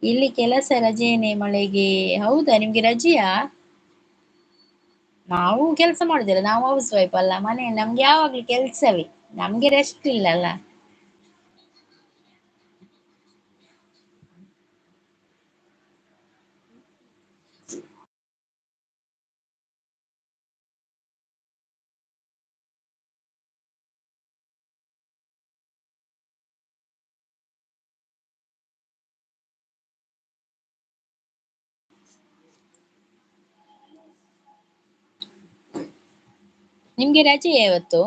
ಇಲ್ಲಿ ಕೆಲಸ ರಜೆನೇ ಮಳೆಗೆ. ಹೌದಾ, ನಿಮ್ಗೆ ರಜೆಯಾ? ನಾವು ಕೆಲಸ ಮಾಡುದಿಲ್ಲ, ನಾವು ಹೌಸ್ ವೈಫ್ ಅಲ್ಲ, ಮನೆ ನಮ್ಗೆ ಯಾವಾಗ್ಲೂ ಕೆಲ್ಸವೇ, ನಮ್ಗೆ ರೆಸ್ಟ್ ಇಲ್ಲಲ್ಲ. ನಿಮ್ಗೆ ರಜೆ ಯಾವತ್ತು?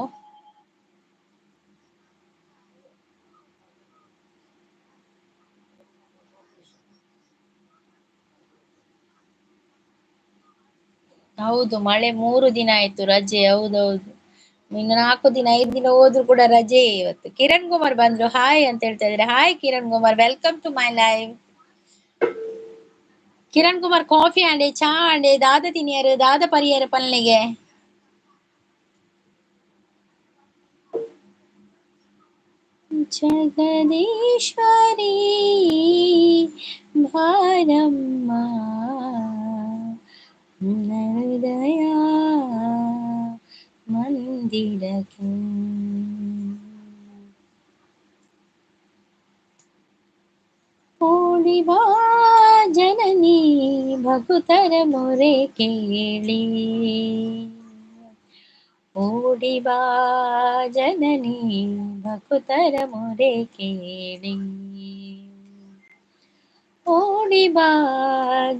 ಹೌದು, ಮಳೆ 3 ದಿನ ಆಯ್ತು ರಜೆ. ಹೌದೌದು, ಇನ್ನು 4 ದಿನ 5 ದಿನ ಹೋದ್ರು ಕೂಡ ರಜೆ ಇವತ್ತು. ಕಿರಣ್ ಕುಮಾರ್ ಬಂದ್ರು, ಹಾಯ್ ಅಂತ ಹೇಳ್ತಾ ಇದ್ದಾರೆ. Hi Kiran Kumar, welcome to my live. Kiran Kumar coffee ಅಂಡೆ ಚಾ ಅಂಡೆ ದಾದ ತಿನಿಯರು ದಾದ ಪರಿಯರು ಪಲ್ನಿಗೆ. ಜಗದೀಶ್ವರಿ ಭಾರಮ್ಮ ಹೃದಯ ಮಂದಿರಕ್ಕೆ. ಓಡಿಬಾ ಜನನಿ ಭಕ್ತರ ಮೊರೆ ಕೇಳಿ, ಓಡಿಬಾ ಜನನಿ ಭಕ್ತರ ಮೊರೆ ಕೇಳಿ, ಓಡಿಬಾ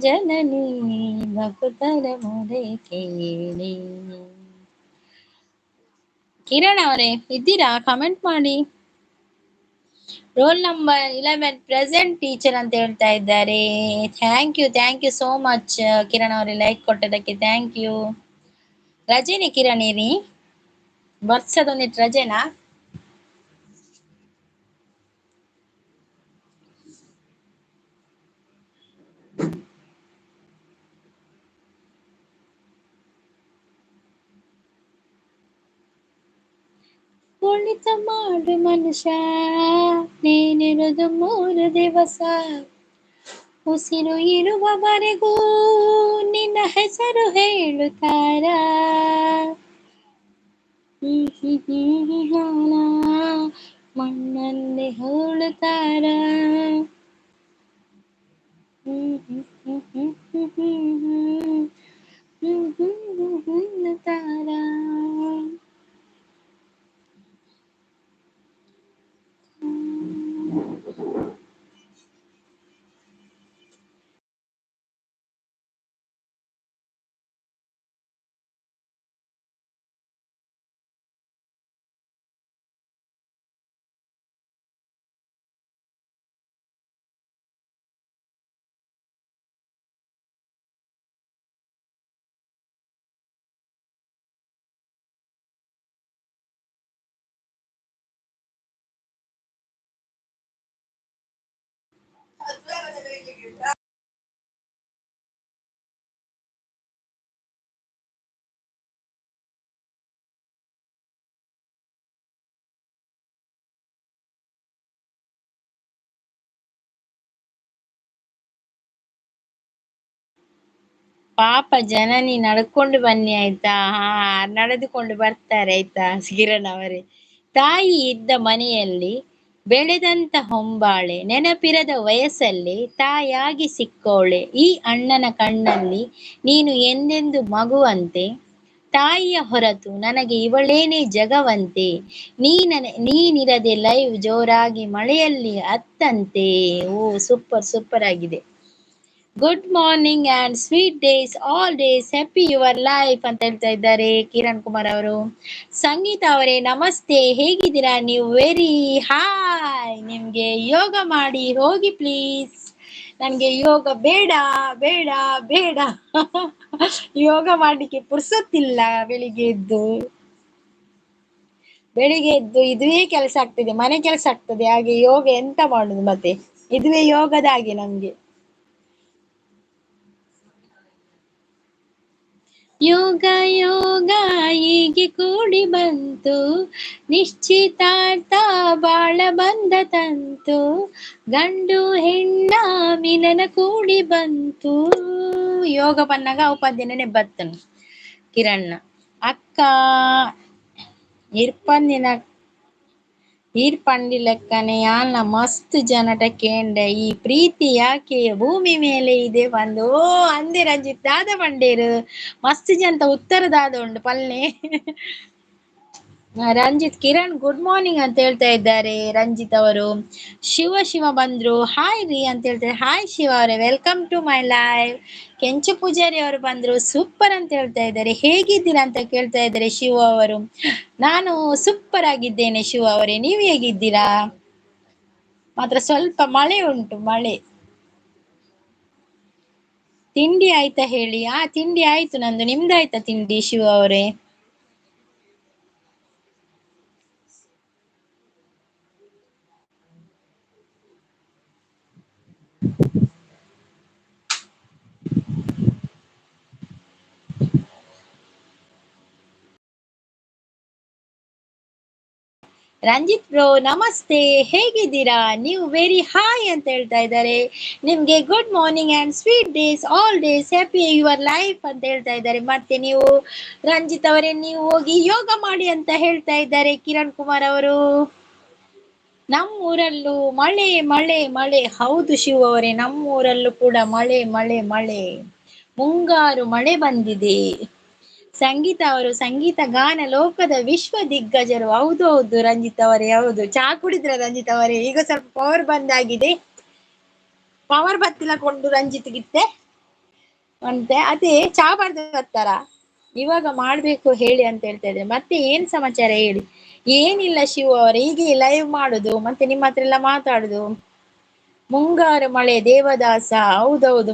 ಜನನಿ ಭಕ್ತರ ಮೊರೆ ಕೇಳಿ. ಕಿರಣ್ ಅವರೇ ಇದ್ದೀರಾ? ಕಮೆಂಟ್ ಮಾಡಿ. ರೋಲ್ ನಂಬರ್ 11 ಪ್ರೆಸೆಂಟ್ ಟೀಚರ್ ಅಂತ ಹೇಳ್ತಾ ಇದ್ದಾರೆ. Thank you, thank you so much Kiran ಅವರೇ, ಲೈಕ್ ಕೊಟ್ಟದಕ್ಕೆ thank you. ರಜೆನೆ ಕಿರಣ್ ಏನಿ ವರ್ಷದೊಂದಿಟ್ಟು ರಜೆನಾ? ಒಳಿತ ಮಾಡು ಮನುಷ್ಯ, ನೀನಿರುವುದು 3 ದಿವಸ, ಉಸಿರು ಇರುವವರೆಗೂ ನಿನ್ನ ಹೆಸರು ಹೇಳುತ್ತಾರ. ಮಣ್ಣಲ್ಲಿ ಹೂಳುತ್ತಾರ. ತಾರ. ಪಾಪ ಜನನಿ ನಡ್ಕೊಂಡು ಬನ್ನಿ ಆಯ್ತಾ. ಹಾ, ನಡೆದುಕೊಂಡು ಬರ್ತಾರೆ ಆಯ್ತಾ ಕಿರಣ್ ಅವರೇ. ತಾಯಿ ಇದ್ದ ಮನೆಯಲ್ಲಿ ಬೆಳೆದಂತ ಹೊಂಬಾಳೆ, ನೆನಪಿರದ ವಯಸ್ಸಲ್ಲಿ ತಾಯಾಗಿ ಸಿಕ್ಕೋಳೆ. ಈ ಅಣ್ಣನ ಕಣ್ಣಲ್ಲಿ ನೀನು ಎಂದೆಂದು ಮಗುವಂತೆ, ತಾಯಿಯ ಹೊರತು ನನಗೆ ಇವಳೇನೇ ಜಗವಂತೆ. ನೀನಿರದೆ ಲೈವ್ ಜೋರಾಗಿ ಮಳೆಯಲ್ಲಿ ಅತ್ತಂತೆ. ಓ ಸೂಪರ್, ಸೂಪರ್ ಆಗಿದೆ. Good morning and sweet days all days, happy your life ಅಂತ ಹೇಳ್ತಾ ಇದ್ದಾರೆ ಕಿರಣ್ ಕುಮಾರ್ ಅವರು. ಸಂಗೀತ ಅವರೇ ನಮಸ್ತೆ, ಹೇಗಿದ್ದೀರಾ ನೀವು? Very hi. ನಿಮ್ಗೆ ಯೋಗ ಮಾಡಿ ಹೋಗಿ ಪ್ಲೀಸ್. ನನ್ಗೆ ಯೋಗ ಬೇಡ ಬೇಡ ಬೇಡ, ಯೋಗ ಮಾಡ್ಲಿಕ್ಕೆ ಪುರ್ಸೊತ್ತಿಲ್ಲ. ಬೆಳಿಗ್ಗೆ ಎದ್ದು ಇದುವೇ ಕೆಲಸ ಆಗ್ತದೆ, ಮನೆ ಕೆಲಸ ಆಗ್ತದೆ, ಹಾಗೆ ಯೋಗ ಎಂತ ಮಾಡುದು ಮತ್ತೆ? ಇದುವೇ ಯೋಗದ ಹಾಗೆ ನಮ್ಗೆ. ಯೋಗ ಯೋಗ ಹೀಗೆ ಕೂಡಿ ಬಂತು, ನಿಶ್ಚಿತಾರ್ಥ ಬಾಳ ಬಂದ ತಂತು, ಗಂಡು ಹೆಣ್ಣ ಮಿಲನ ಕೂಡಿ ಬಂತು. ಯೋಗ ಬಂದಾಗ ಉಪಾಧ್ಯನೇ ಬತ್ತನು ಕಿರಣ್ಣ ಅಕ್ಕ. ಇರ್ಪಂದಿನ ಈರ್ಪಂಡಿ ಲೆಕ್ಕನೆ ಯಾನ ಮಸ್ತ್ ಜನಟ ಕೇಂಡ, ಈ ಪ್ರೀತಿ ಯಾಕೆ ಭೂಮಿ ಮೇಲೆ ಇದೆ ಬಂದು. ಓ ಅಂದೆ ರಂಜಿತ್ ದಾದ ಬಂಡೇರು ಮಸ್ತ್ ಜನತ ಉತ್ತರ ದಾದ ಉಂಡು ಪಲ್ನೆ. ರಂಜಿತ್ ಕಿರಣ್ ಗುಡ್ ಮಾರ್ನಿಂಗ್ ಅಂತ ಹೇಳ್ತಾ ಇದ್ದಾರೆ ರಂಜಿತ್ ಅವರು. ಶಿವ ಶಿವ ಬಂದ್ರು, ಹಾಯ್ ರೀ ಅಂತ ಹೇಳ್ತಾರೆ. ಹಾಯ್ ಶಿವ ಅವರೇ, welcome to my live. Kenchu Pujari ಅವರು ಬಂದ್ರು, ಸೂಪರ್ ಅಂತ ಹೇಳ್ತಾ ಇದ್ದಾರೆ. ಹೇಗಿದ್ದೀರಾ ಅಂತ ಕೇಳ್ತಾ ಇದ್ದಾರೆ ಶಿವ ಅವರು. ನಾನು ಸೂಪರ್ ಆಗಿದ್ದೇನೆ ಶಿವ ಅವರೇ, ನೀವು ಹೇಗಿದ್ದೀರಾ? ಮಾತ್ರ ಸ್ವಲ್ಪ ಮಳೆ ಉಂಟು, ಮಳೆ. ತಿಂಡಿ ಆಯ್ತಾ ಹೇಳಿ? ತಿಂಡಿ ಆಯ್ತು ನಂದು, ನಿಮ್ದಾಯ್ತಾ ತಿಂಡಿ ಶಿವ ಅವರೇ? ರಂಜಿತ್ ಬ್ರೋ ನಮಸ್ತೆ, ಹೇಗಿದ್ದೀರಾ ನೀವು? ವೆರಿ ಹಾಯ್ ಅಂತ ಹೇಳ್ತಾ ಇದ್ದಾರೆ. ನಿಮ್ಗೆ good morning and sweet days all days, happy your life ಅಂತ ಹೇಳ್ತಾ ಇದ್ದಾರೆ. ಮತ್ತೆ ನೀವು ರಂಜಿತ್ ಅವರೇ, ನೀವು ಹೋಗಿ ಯೋಗ ಮಾಡಿ ಅಂತ ಹೇಳ್ತಾ ಇದ್ದಾರೆ ಕಿರಣ್ ಕುಮಾರ್ ಅವರು. ನಮ್ಮೂರಲ್ಲೂ ಮಳೆ ಮಳೆ ಮಳೆ. ಹೌದು ಶಿವ ಅವರೇ, ನಮ್ಮೂರಲ್ಲೂ ಕೂಡ ಮಳೆ ಮಳೆ ಮಳೆ, ಮುಂಗಾರು ಮಳೆ ಬಂದಿದೆ. ಸಂಗೀತ ಅವರು ಸಂಗೀತ ಗಾನ ಲೋಕದ ವಿಶ್ವ ದಿಗ್ಗಜರು. ಹೌದು ಹೌದು ರಂಜಿತ್ ಅವರೇ, ಹೌದು. ಚಾ ಕುಡಿದ್ರ ರಂಜಿತ್ ಅವರೇ? ಈಗ ಸ್ವಲ್ಪ ಪವರ್ ಬಂದಾಗಿದೆ, ಪವರ್ ಬತ್ತಿಲ್ಲ ಕೊಂಡು ರಂಜಿತ್ ಗಿತ್ತೆ ಅಂತೆ. ಅದೇ ಚಾ ಬರ್ದು ಬರ್ತಾರ ಇವಾಗ ಮಾಡ್ಬೇಕು ಹೇಳಿ ಅಂತ ಹೇಳ್ತಾ ಇದ್ರೆ. ಮತ್ತೆ ಏನ್ ಸಮಾಚಾರ ಹೇಳಿ? ಏನಿಲ್ಲ ಶಿವ ಅವರೇ, ಹೀಗೆ ಲೈವ್ ಮಾಡುದು ಮತ್ತೆ ನಿಮ್ಮ ಹತ್ರ ಎಲ್ಲ ಮಾತಾಡುದು. ಮುಂಗಾರು ಮಳೆ ದೇವದಾಸ, ಹೌದೌದು.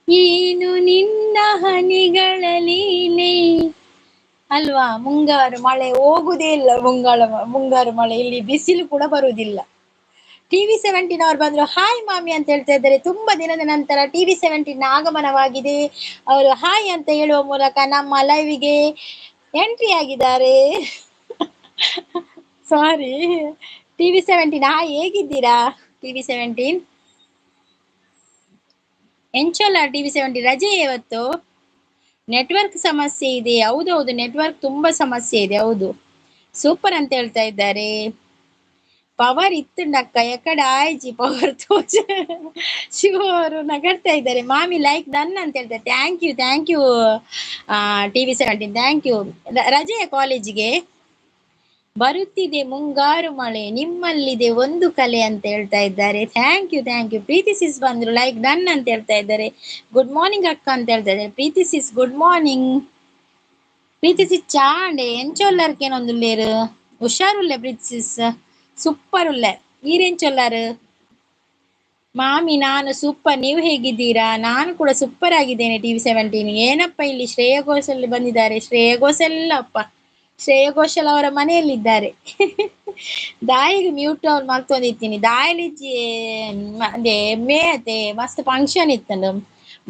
ಏನು ನಿನ್ನ ಹನಿಗಳ ಲೀಲೆ ಅಲ್ವಾ? ಮುಂಗಾರು ಮಳೆ ಹೋಗುದೇ ಇಲ್ಲ, ಮುಂಗಾರು ಮಳೆ. ಇಲ್ಲಿ ಬಿಸಿಲು ಕೂಡ ಬರುವುದಿಲ್ಲ. ಟಿವಿ 17 ಅವ್ರು ಬಂದ್ರು, ಹಾಯ್ ಮಾಮಿ ಅಂತ ಹೇಳ್ತಾ ಇದ್ದಾರೆ. ತುಂಬಾ ದಿನದ ನಂತರ ಟಿವಿ 17 ಆಗಮನವಾಗಿದೆ. ಅವರು ಹಾಯ್ ಅಂತ ಹೇಳುವ ಮೂಲಕ ನಮ್ಮ ಲೈವ್ಗೆ ಎಂಟ್ರಿ ಆಗಿದ್ದಾರೆ. ಸಾರಿ ಟಿವಿ 17, ಹಾಯ್, ಹೇಗಿದ್ದೀರಾ ಟಿವಿ 17? ಎಂಚೋಲ ಟಿವಿ 17 ರಜೆ ಇವತ್ತು. ನೆಟ್ವರ್ಕ್ ಸಮಸ್ಯೆ ಇದೆ. ಹೌದೌದು, ನೆಟ್ವರ್ಕ್ ತುಂಬಾ ಸಮಸ್ಯೆ ಇದೆ. ಹೌದು, ಸೂಪರ್ ಅಂತ ಹೇಳ್ತಾ ಇದ್ದಾರೆ. ಪವರ್ ಇತ್ತುಂಡಕ್ಕ ಎಕಡೆ ಆಯ್ಜಿ ಪವರ್ ತೋಚ. ಶಿವ ಅವರು ನಗಡ್ತಾ ಇದ್ದಾರೆ. ಮಾಮಿ ಲೈಕ್ ಡನ್ ಅಂತ ಹೇಳ್ತಾರೆ. Thank you, thank you TV 17, thank you. ರಜೆಯ ಕಾಲೇಜಿಗೆ ಬರುತ್ತಿದೆ ಮುಂಗಾರು ಮಳೆ, ನಿಮ್ಮಲ್ಲಿದೆ ಒಂದು ಕಲೆ ಅಂತ ಹೇಳ್ತಾ ಇದ್ದಾರೆ. Thank you, thank you. Preethi sis ಬಂದ್ರು, ಲೈಕ್ ಡನ್ ಅಂತ ಹೇಳ್ತಾ ಇದ್ದಾರೆ. ಗುಡ್ ಮಾರ್ನಿಂಗ್ ಅಕ್ಕ ಅಂತ ಹೇಳ್ತಾ ಇದ್ದಾರೆ. Preethi sis good morning. Preethi sis ಚಾಂಡೆ ಎಂಚೊಲ್ಲರ್ಕೇನೊಂದುಲ್ಲೇರು ಹುಷಾರುಲ್ಲೆ ಪ್ರೀತಿ ಸಿಸ್, ಸೂಪರ್ ಉಲ್ಲೆ. ಈರೆಂಚೊಲ್ಲಾರು ಮಾಮಿ? ನಾನು ಸೂಪರ್, ನೀವು ಹೇಗಿದ್ದೀರಾ? ನಾನು ಕೂಡ ಸೂಪರ್ ಆಗಿದ್ದೇನೆ ಟಿವಿ 17. ಏನಪ್ಪ ಇಲ್ಲಿ ಶ್ರೇಯ ಘೋಷಲ್ ಬಂದಿದ್ದಾರೆ. ಶ್ರೇಯ ಘೋಷಲ್ ಅಪ್ಪ, ಶ್ರೇಯ ಘೋಷಲ್ ಅವರ ಮನೆಯಲ್ಲಿದ್ದಾರೆ. ದಾಯಿಗೆ ಮ್ಯೂಟ್ ಅವ್ರು ಮಲ್ತೊಂದಿತ್ತೀನಿ. ದಾಯಲಿಜ್ಜಿ ಅದೇ ಮೇ ಅತೆ ಮಸ್ತ್ ಫಂಕ್ಷನ್ ಇತ್ತಂಡು,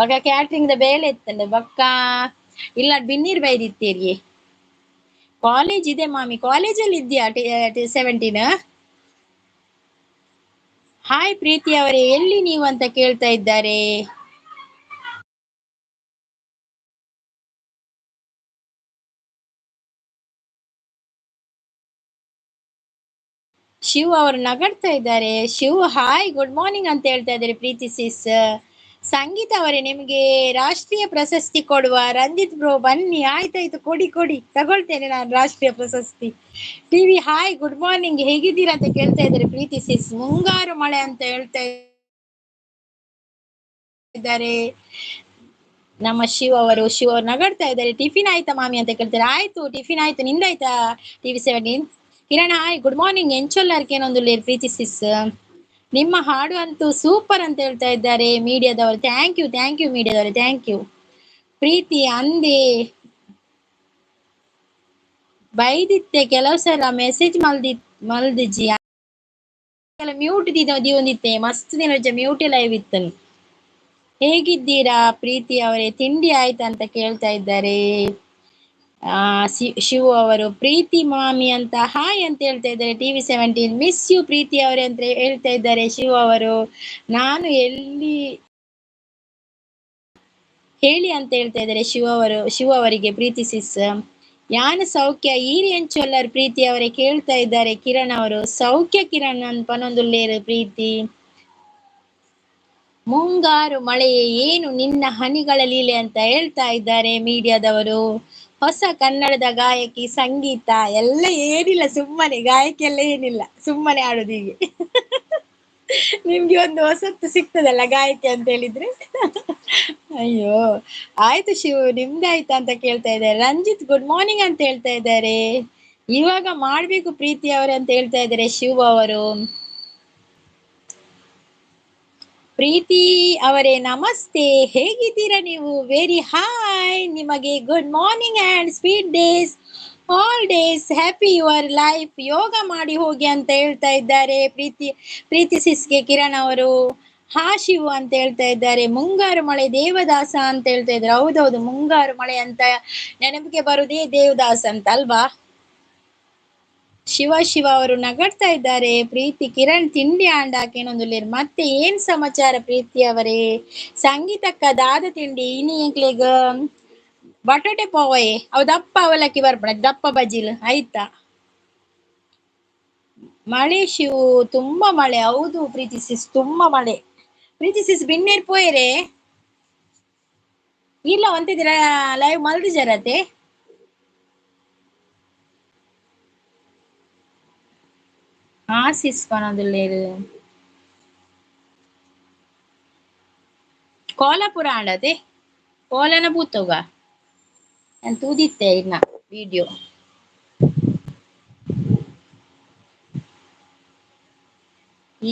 ಬೊಕ ಕ್ಯಾಟ್ರಿಂಗ್ ದ ಬೇಲೆ ಇತ್ತಂಡು, ಬೊಕ್ಕ ಇಲ್ಲ ಬಿನ್ನೀರ್ ಬೈದಿತ್ತೀರಿ. ಕಾಲೇಜ್ ಇದೆ ಮಾಮಿ, ಕಾಲೇಜಲ್ಲಿ ಇದ್ಯಾ 17? ಹಾಯ್ ಪ್ರೀತಿ ಅವರೇ, ಎಲ್ಲಿ ನೀವು ಅಂತ ಕೇಳ್ತಾ ಇದ್ದಾರೆ. ಶಿವ್ ಅವರು ನಗಡ್ತಾ ಇದ್ದಾರೆ. ಶಿವ್ ಹಾಯ್ ಗುಡ್ ಮಾರ್ನಿಂಗ್ ಅಂತ ಹೇಳ್ತಾ ಇದ್ದಾರೆ ಪ್ರೀತಿ ಸಿಸ್. ಸಂಗೀತ ಅವರೇ, ನಿಮ್ಗೆ ರಾಷ್ಟ್ರೀಯ ಪ್ರಶಸ್ತಿ ಕೊಡುವ ರಂಜಿತ್ ಬ್ರೋ ಬನ್ನಿ. ಆಯ್ತಾಯ್ತು, ಕೊಡಿ ಕೊಡಿ, ತಗೊಳ್ತೇನೆ ನಾನು ರಾಷ್ಟ್ರೀಯ ಪ್ರಶಸ್ತಿ. ಟಿವಿ ಹಾಯ್ ಗುಡ್ ಮಾರ್ನಿಂಗ್, ಹೇಗಿದ್ದೀರಾ ಅಂತ ಕೇಳ್ತಾ ಇದ್ದಾರೆ ಪ್ರೀತಿ ಸಿಸ್. ಮುಂಗಾರು ಮಳೆ ಅಂತ ಹೇಳ್ತಾ ಇದ್ದಾರೆ ನಮ್ಮ ಶಿವ್ ಅವರು. ಶಿವ್ ಅವರು ನಗಡ್ತಾ ಇದ್ದಾರೆ. ಟಿಫಿನ್ ಆಯ್ತಾ ಮಾಮಿ ಅಂತ ಕೇಳ್ತಾರೆ. ಆಯ್ತು, ಟಿಫಿನ್ ಆಯ್ತು. ನಿಂದಾಯ್ತಾ TV 17? Kiran hi good morning, ಎಂಚೊಲ್ಲಾರ್ಕೇನೊಂದು ಪ್ರೀತಿ ಸಿಸ್. ನಿಮ್ಮ ಹಾಡು ಅಂತೂ ಸೂಪರ್ ಅಂತ ಹೇಳ್ತಾ ಇದ್ದಾರೆ ಮೀಡಿಯಾದವರು. Thank you, thank you ಮೀಡಿಯಾದವರು, thank you. ಪ್ರೀತಿ ಅಂದೆ ಬೈದಿತ್ತೆ ಕೆಲವು ಸಲ ಮೆಸೇಜ್ ಮಲ್ದಿಜಿ ಮ್ಯೂಟ್ ದಿವೊಂದಿತ್ತೆ ಮಸ್ತ್ ದಿನ ಮ್ಯೂಟ್ ಲೈವ್ ಇತ್ತನು. ಹೇಗಿದ್ದೀರಾ ಪ್ರೀತಿ ಅವರೇ? ತಿಂಡಿ ಆಯ್ತಾ ಅಂತ ಕೇಳ್ತಾ ಇದ್ದಾರೆ ಶಿವು ಅವರು. ಪ್ರೀತಿ ಮಾಮಿ ಅಂತ ಹಾಯ್ ಅಂತ ಹೇಳ್ತಾ ಇದ್ದಾರೆ TV 17. Miss you ಪ್ರೀತಿ ಅವರೇ ಅಂತ ಹೇಳ್ತಾ ಇದ್ದಾರೆ ಶಿವು ಅವರು. ನಾನು ಎಲ್ಲಿ ಹೇಳಿ ಅಂತ ಹೇಳ್ತಾ ಇದ್ದಾರೆ ಶಿವ ಅವರು, ಶಿವ ಅವರಿಗೆ ಪ್ರೀತಿ ಸಿಸ್. ಯಾನ ಸೌಖ್ಯ ಈರಿ ಎಂಚೊಲ್ಲರ್ ಪ್ರೀತಿ ಅವರೇ ಕೇಳ್ತಾ ಇದ್ದಾರೆ ಕಿರಣ್ ಅವರು. ಸೌಖ್ಯ ಕಿರಣ್ ಪನೊಂದುಲ್ಲೇರು ಪ್ರೀತಿ. ಮುಂಗಾರು ಮಳೆಯೇ ಏನು ನಿನ್ನ ಹನಿಗಳ ಲೀಲೆ ಅಂತ ಹೇಳ್ತಾ ಇದ್ದಾರೆ ಮೀಡಿಯಾದವರು. ಹೊಸ ಕನ್ನಡದ ಗಾಯಕಿ ಸಂಗೀತ ಎಲ್ಲ ಏನಿಲ್ಲ, ಸುಮ್ಮನೆ ಗಾಯಕಿ ಎಲ್ಲ ಏನಿಲ್ಲ, ಸುಮ್ಮನೆ ಆಡುದು ಹೀಗೆ. ನಿಮ್ಗೆ ಒಂದು ಹೊಸತ್ತು ಸಿಗ್ತದಲ್ಲ ಗಾಯಕಿ ಅಂತ ಹೇಳಿದ್ರೆ. ಅಯ್ಯೋ ಆಯ್ತು ಶಿವ್, ನಿಮ್ದಾಯ್ತಾ ಅಂತ ಕೇಳ್ತಾ ಇದ್ದಾರೆ. ರಂಜಿತ್ ಗುಡ್ ಮಾರ್ನಿಂಗ್ ಅಂತ ಹೇಳ್ತಾ ಇದ್ದಾರೆ. ಇವಾಗ ಮಾಡ್ಬೇಕು ಪ್ರೀತಿ ಅವರೇ ಅಂತ ಹೇಳ್ತಾ ಇದ್ದಾರೆ ಶಿವ್ ಅವರು. ಪ್ರೀತಿ ಅವರೇ ನಮಸ್ತೆ, ಹೇಗಿದ್ದೀರಾ ನೀವು? ವೆರಿ ಹಾಯ್ ನಿಮಗೆ, good morning and sweet days, all days, happy your life. ಯೋಗ ಮಾಡಿ ಹೋಗಿ ಅಂತ ಹೇಳ್ತಾ ಇದ್ದಾರೆ ಪ್ರೀತಿ, ಪ್ರೀತಿ ಸಿಸ್ಗೆ ಕಿರಣ್ ಅವರು. ಹಾ ಶಿವು ಅಂತ ಹೇಳ್ತಾ ಇದ್ದಾರೆ. ಮುಂಗಾರು ಮಳೆ ದೇವದಾಸ ಅಂತ ಹೇಳ್ತಾ ಇದ್ದಾರೆ. ಹೌದೌದು, ಮುಂಗಾರು ಮಳೆ ಅಂತ ನೆನಪಿಗೆ ಬರುದೇ ದೇವದಾಸ ಅಂತ ಅಲ್ವಾ? ಶಿವ ಶಿವ ಅವರು ನಗಡ್ತಾ ಇದ್ದಾರೆ. ಪ್ರೀತಿ ಕಿರಣ್ ತಿಂಡಿ ಆಂಡಾಕೇನೊಂದು ಮತ್ತೆ ಏನ್ ಸಮಾಚಾರ ಪ್ರೀತಿ ಅವರೇ? ಸಂಗೀತಕ್ಕ ದಾದ ತಿಂಡಿ ಇನಿ ಎಂಕ್ಲೆಗ್ ಬಟಾಟೆ ಪೋವಯೆ ಅವು ದಪ್ಪ ಅವಲಕ್ಕಿ ಬರ್ಪಣ ದಪ್ಪ ಬಜಿಲ್ ಆಯ್ತಾ? ಮಳೆ ಶಿವು, ತುಂಬಾ ಮಳೆ. ಹೌದು ಪ್ರೀತಿ ಸಿಸ್, ತುಂಬಾ ಮಳೆ. ಪ್ರೀತಿ ಸಿಸ್ ಬಿನ್ನೇರ್ ಪೋಯರೆ ಇಲ್ಲ ಒಂತಿದ್ದೀರ ಲೈವ್ ಮಲ್ದಿಜರತೆ? ಹಾ ಸಿಸ್ ಪನೊಂದುಲ್ಲೇರು ಕೋಲಾಪುರ ಆಂಡತೆ ಕೋಲನ ಪೂತೋಗ ನಾನು ತೂದಿತ್ತೆ ಇನ್ನ ವಿಡಿಯೋ.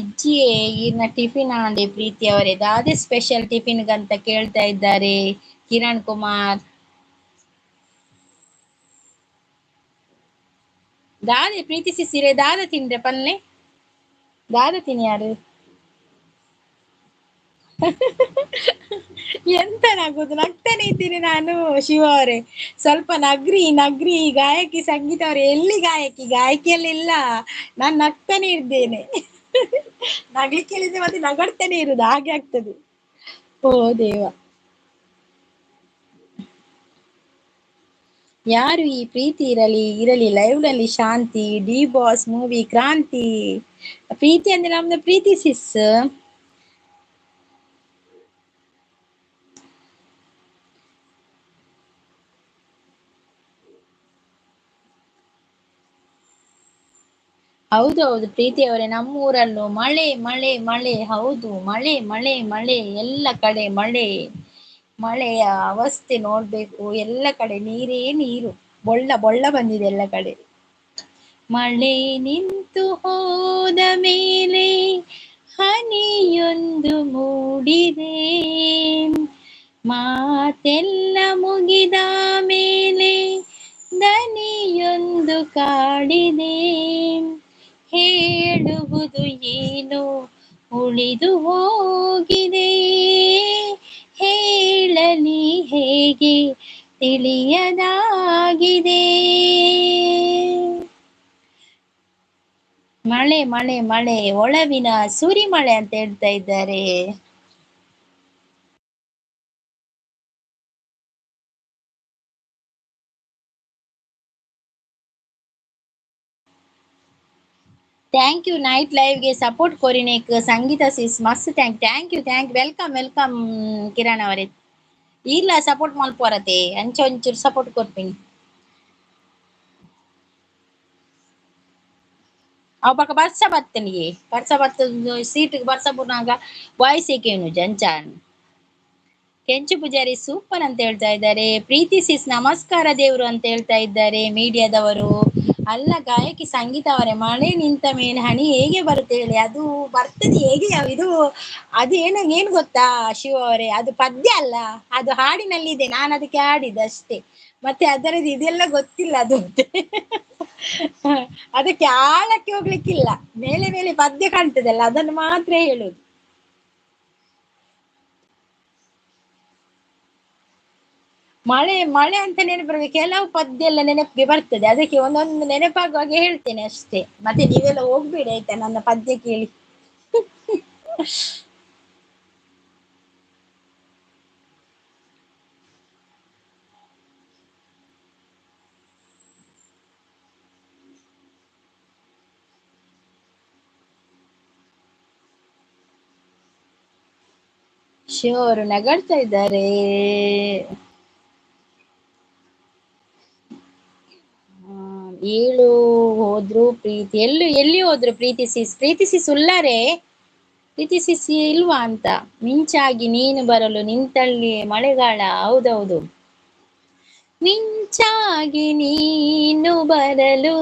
ಇಜ್ಜಿಯೇ ಇನ್ನ ಟಿಫಿನ್ ಆಂಡೆ ಪ್ರೀತಿ ಅವರೇ? ದಾದೆ ಸ್ಪೆಷಲ್ ಟಿಫಿನ್ ಅಂತ ಕೇಳ್ತಾ ಇದ್ದಾರೆ ಕಿರಣ್ ಕುಮಾರ್. ದಾದೆ ಪ್ರೀತಿ ಸಿಸಿರೆ ದಾದ ತಿಂದ್ರೆ ಪಲ್ಲೆ ದಾದ ತಿನ್ಯಾರು? ಎಂತ ನಗುದು, ನಗ್ತಾನೆ ಇದ್ದೀನಿ ನಾನು ಶಿವ ಅವರೇ. ಸ್ವಲ್ಪ ನಗ್ರಿ ನಗ್ರಿ. ಗಾಯಕಿ ಸಂಗೀತ ಅವರೇ, ಎಲ್ಲಿ ಗಾಯಕಿ? ಗಾಯಕಿಯಲ್ಲಿಲ್ಲ, ನಾನು ನಗ್ತಾನೆ ಇದ್ದೇನೆ. ನಗ್ಲಿಕ್ಕೆ ಹೇಳಿದ್ರೆ ಮತ್ತೆ ನಗಡ್ತಾನೆ ಇರುದು, ಹಾಗೆ ಆಗ್ತದೆ. ಓ ದೇವ. ಯಾರು ಈ ಪ್ರೀತಿ ಇರಲಿ ಇರಲಿ ಲೈವ್ ನಲ್ಲಿ Shanti D boss movie Kranti Preethi ಅಂದ್ರೆ ನಮ್ದು ಪ್ರೀತಿ ಸಿಸ್. ಹೌದು ಹೌದು ಪ್ರೀತಿ ಅವರೇ, ನಮ್ಮೂರಲ್ಲೂ ಮಳೆ ಮಳೆ ಮಳೆ. ಹೌದು ಮಳೆ ಮಳೆ ಮಳೆ, ಎಲ್ಲ ಕಡೆ ಮಳೆ. ಮಳೆಯ ಅವಸ್ಥೆ ನೋಡ್ಬೇಕು, ಎಲ್ಲ ಕಡೆ ನೀರೇ ನೀರು, ಬೊಳ್ಳ ಬೊಳ್ಳ ಬಂದಿದೆ ಎಲ್ಲ ಕಡೆ. ಮಳೆ ನಿಂತು ಹೋದ ಮೇಲೆ ಹನಿಯೊಂದು ಮೂಡಿದೆ, ಮಾತೆಲ್ಲ ಮುಗಿದ ಮೇಲೆ ದನಿಯೊಂದು ಕಾಡಿದೆ. ಹೇಳುವುದು ಏನು ಉಳಿದು ಹೋಗಿದೆ, ಹೇಳಲಿ ಹೇಗೆ ತಿಳಿಯದಾಗಿದೆ. ಮಳೆ ಮಳೆ ಮಳೆ, ಒಳವಿನ ಸುರಿಮಳೆ ಅಂತ ಹೇಳ್ತಾ ಇದ್ದಾರೆ. Thank you night ಲೈವ್ಗೆ ಸಪೋರ್ಟ್ ಕೊರಿನೇಕ್ ಸಂಗೀತ ಸಿಸ್ ಮಸ್ತ್ thank thank you thank welcome welcome Kiran ಅವರೇ. ಇಲ್ಲ ಸಪೋರ್ಟ್ ಮಲ್ಪೋರತೆ ಅಂಚೆ ಒಂಚೂರು ಸಪೋರ್ಟ್ ಕೊರ್ಪಿನಿ. ಅವ್ ಪಕ್ಕ ಬರ್ಸ ಬತ್ತನಿಗೆ ಬರ್ಸ ಬತ್ತ ಸೀಟಿಗೆ ಬರ್ಸ ಬುರ್ನಾಗ ವಾಯ್ಸ್ ಏಕೇನು ಜಂಚಾನ್. ಕೆಂಚು ಪೂಜಾರಿ ಸೂಪರ್ ಅಂತ ಹೇಳ್ತಾ ಇದ್ದಾರೆ. ಪ್ರೀತಿ ಸಿಸ್ ನಮಸ್ಕಾರ ದೇವ್ರು ಅಂತ ಹೇಳ್ತಾ ಇದ್ದಾರೆ ಮೀಡಿಯಾದವರು. ಅಲ್ಲ ಗಾಯಕಿ ಸಂಗೀತ ಅವರೇ, ಮಳೆ ನಿಂತ ಮೇಲೆ ಹನಿ ಹೇಗೆ ಬರುತ್ತೆ ಹೇಳಿ? ಅದು ಬರ್ತದೆ ಹೇಗೆ? ಇದು ಅದು ಏನು ಏನ್ ಗೊತ್ತಾ ಶಿವ ಅವರೇ, ಅದು ಪದ್ಯ ಅಲ್ಲ, ಅದು ಹಾಡಿನಲ್ಲಿದೆ, ನಾನು ಅದಕ್ಕೆ ಹಾಡಿದ್ದು ಅಷ್ಟೇ. ಮತ್ತೆ ಅದರದ್ದು ಇದೆಲ್ಲ ಗೊತ್ತಿಲ್ಲ, ಅದು ಅದಕ್ಕೆ ಆಳಕ್ಕೆ ಹೋಗ್ಲಿಕ್ಕಿಲ್ಲ. ಮೇಲೆ ಮೇಲೆ ಪದ್ಯ ಕಾಣ್ತದಲ್ಲ, ಅದನ್ನು ಮಾತ್ರ ಹೇಳುದು. ಮಳೆ ಮಳೆ ಅಂತ ನೆನಪು, ಕೆಲವು ಪದ್ಯ ಎಲ್ಲ ನೆನಪಿಗೆ ಬರ್ತದೆ, ಅದಕ್ಕೆ ಒಂದೊಂದು ನೆನಪಾಗುವಾಗೆ ಹೇಳ್ತೇನೆ ಅಷ್ಟೇ. ಮತ್ತೆ ನೀವೆಲ್ಲ ಹೋಗ್ಬೇಡಿ ಆಯ್ತಾ ನನ್ನ ಪದ್ಯ ಕೇಳಿ. ಶಿವ ಅವರು ನಗಾಡ್ತಾ ಇದ್ದಾರೆ. ಏಳು ಹೋದ್ರು ಪ್ರೀತಿ, ಎಲ್ಲಿ ಎಲ್ಲಿ ಹೋದ್ರು ಪ್ರೀತಿ ಸಿಸ್? ಪ್ರೀತಿ ಸಿಸ್ ಉಲ್ಲಾರೆ, ಪ್ರೀತಿ ಸಿಸ್ ಇಲ್ವಾ ಅಂತ. ಮಿಂಚಾಗಿ ನೀನು ಬರಲು ನಿಂತಲ್ಲಿ ಮಳೆಗಾಲ. ಹೌದೌದು, ಮಿಂಚಾಗಿ ನೀನು ಬರಲು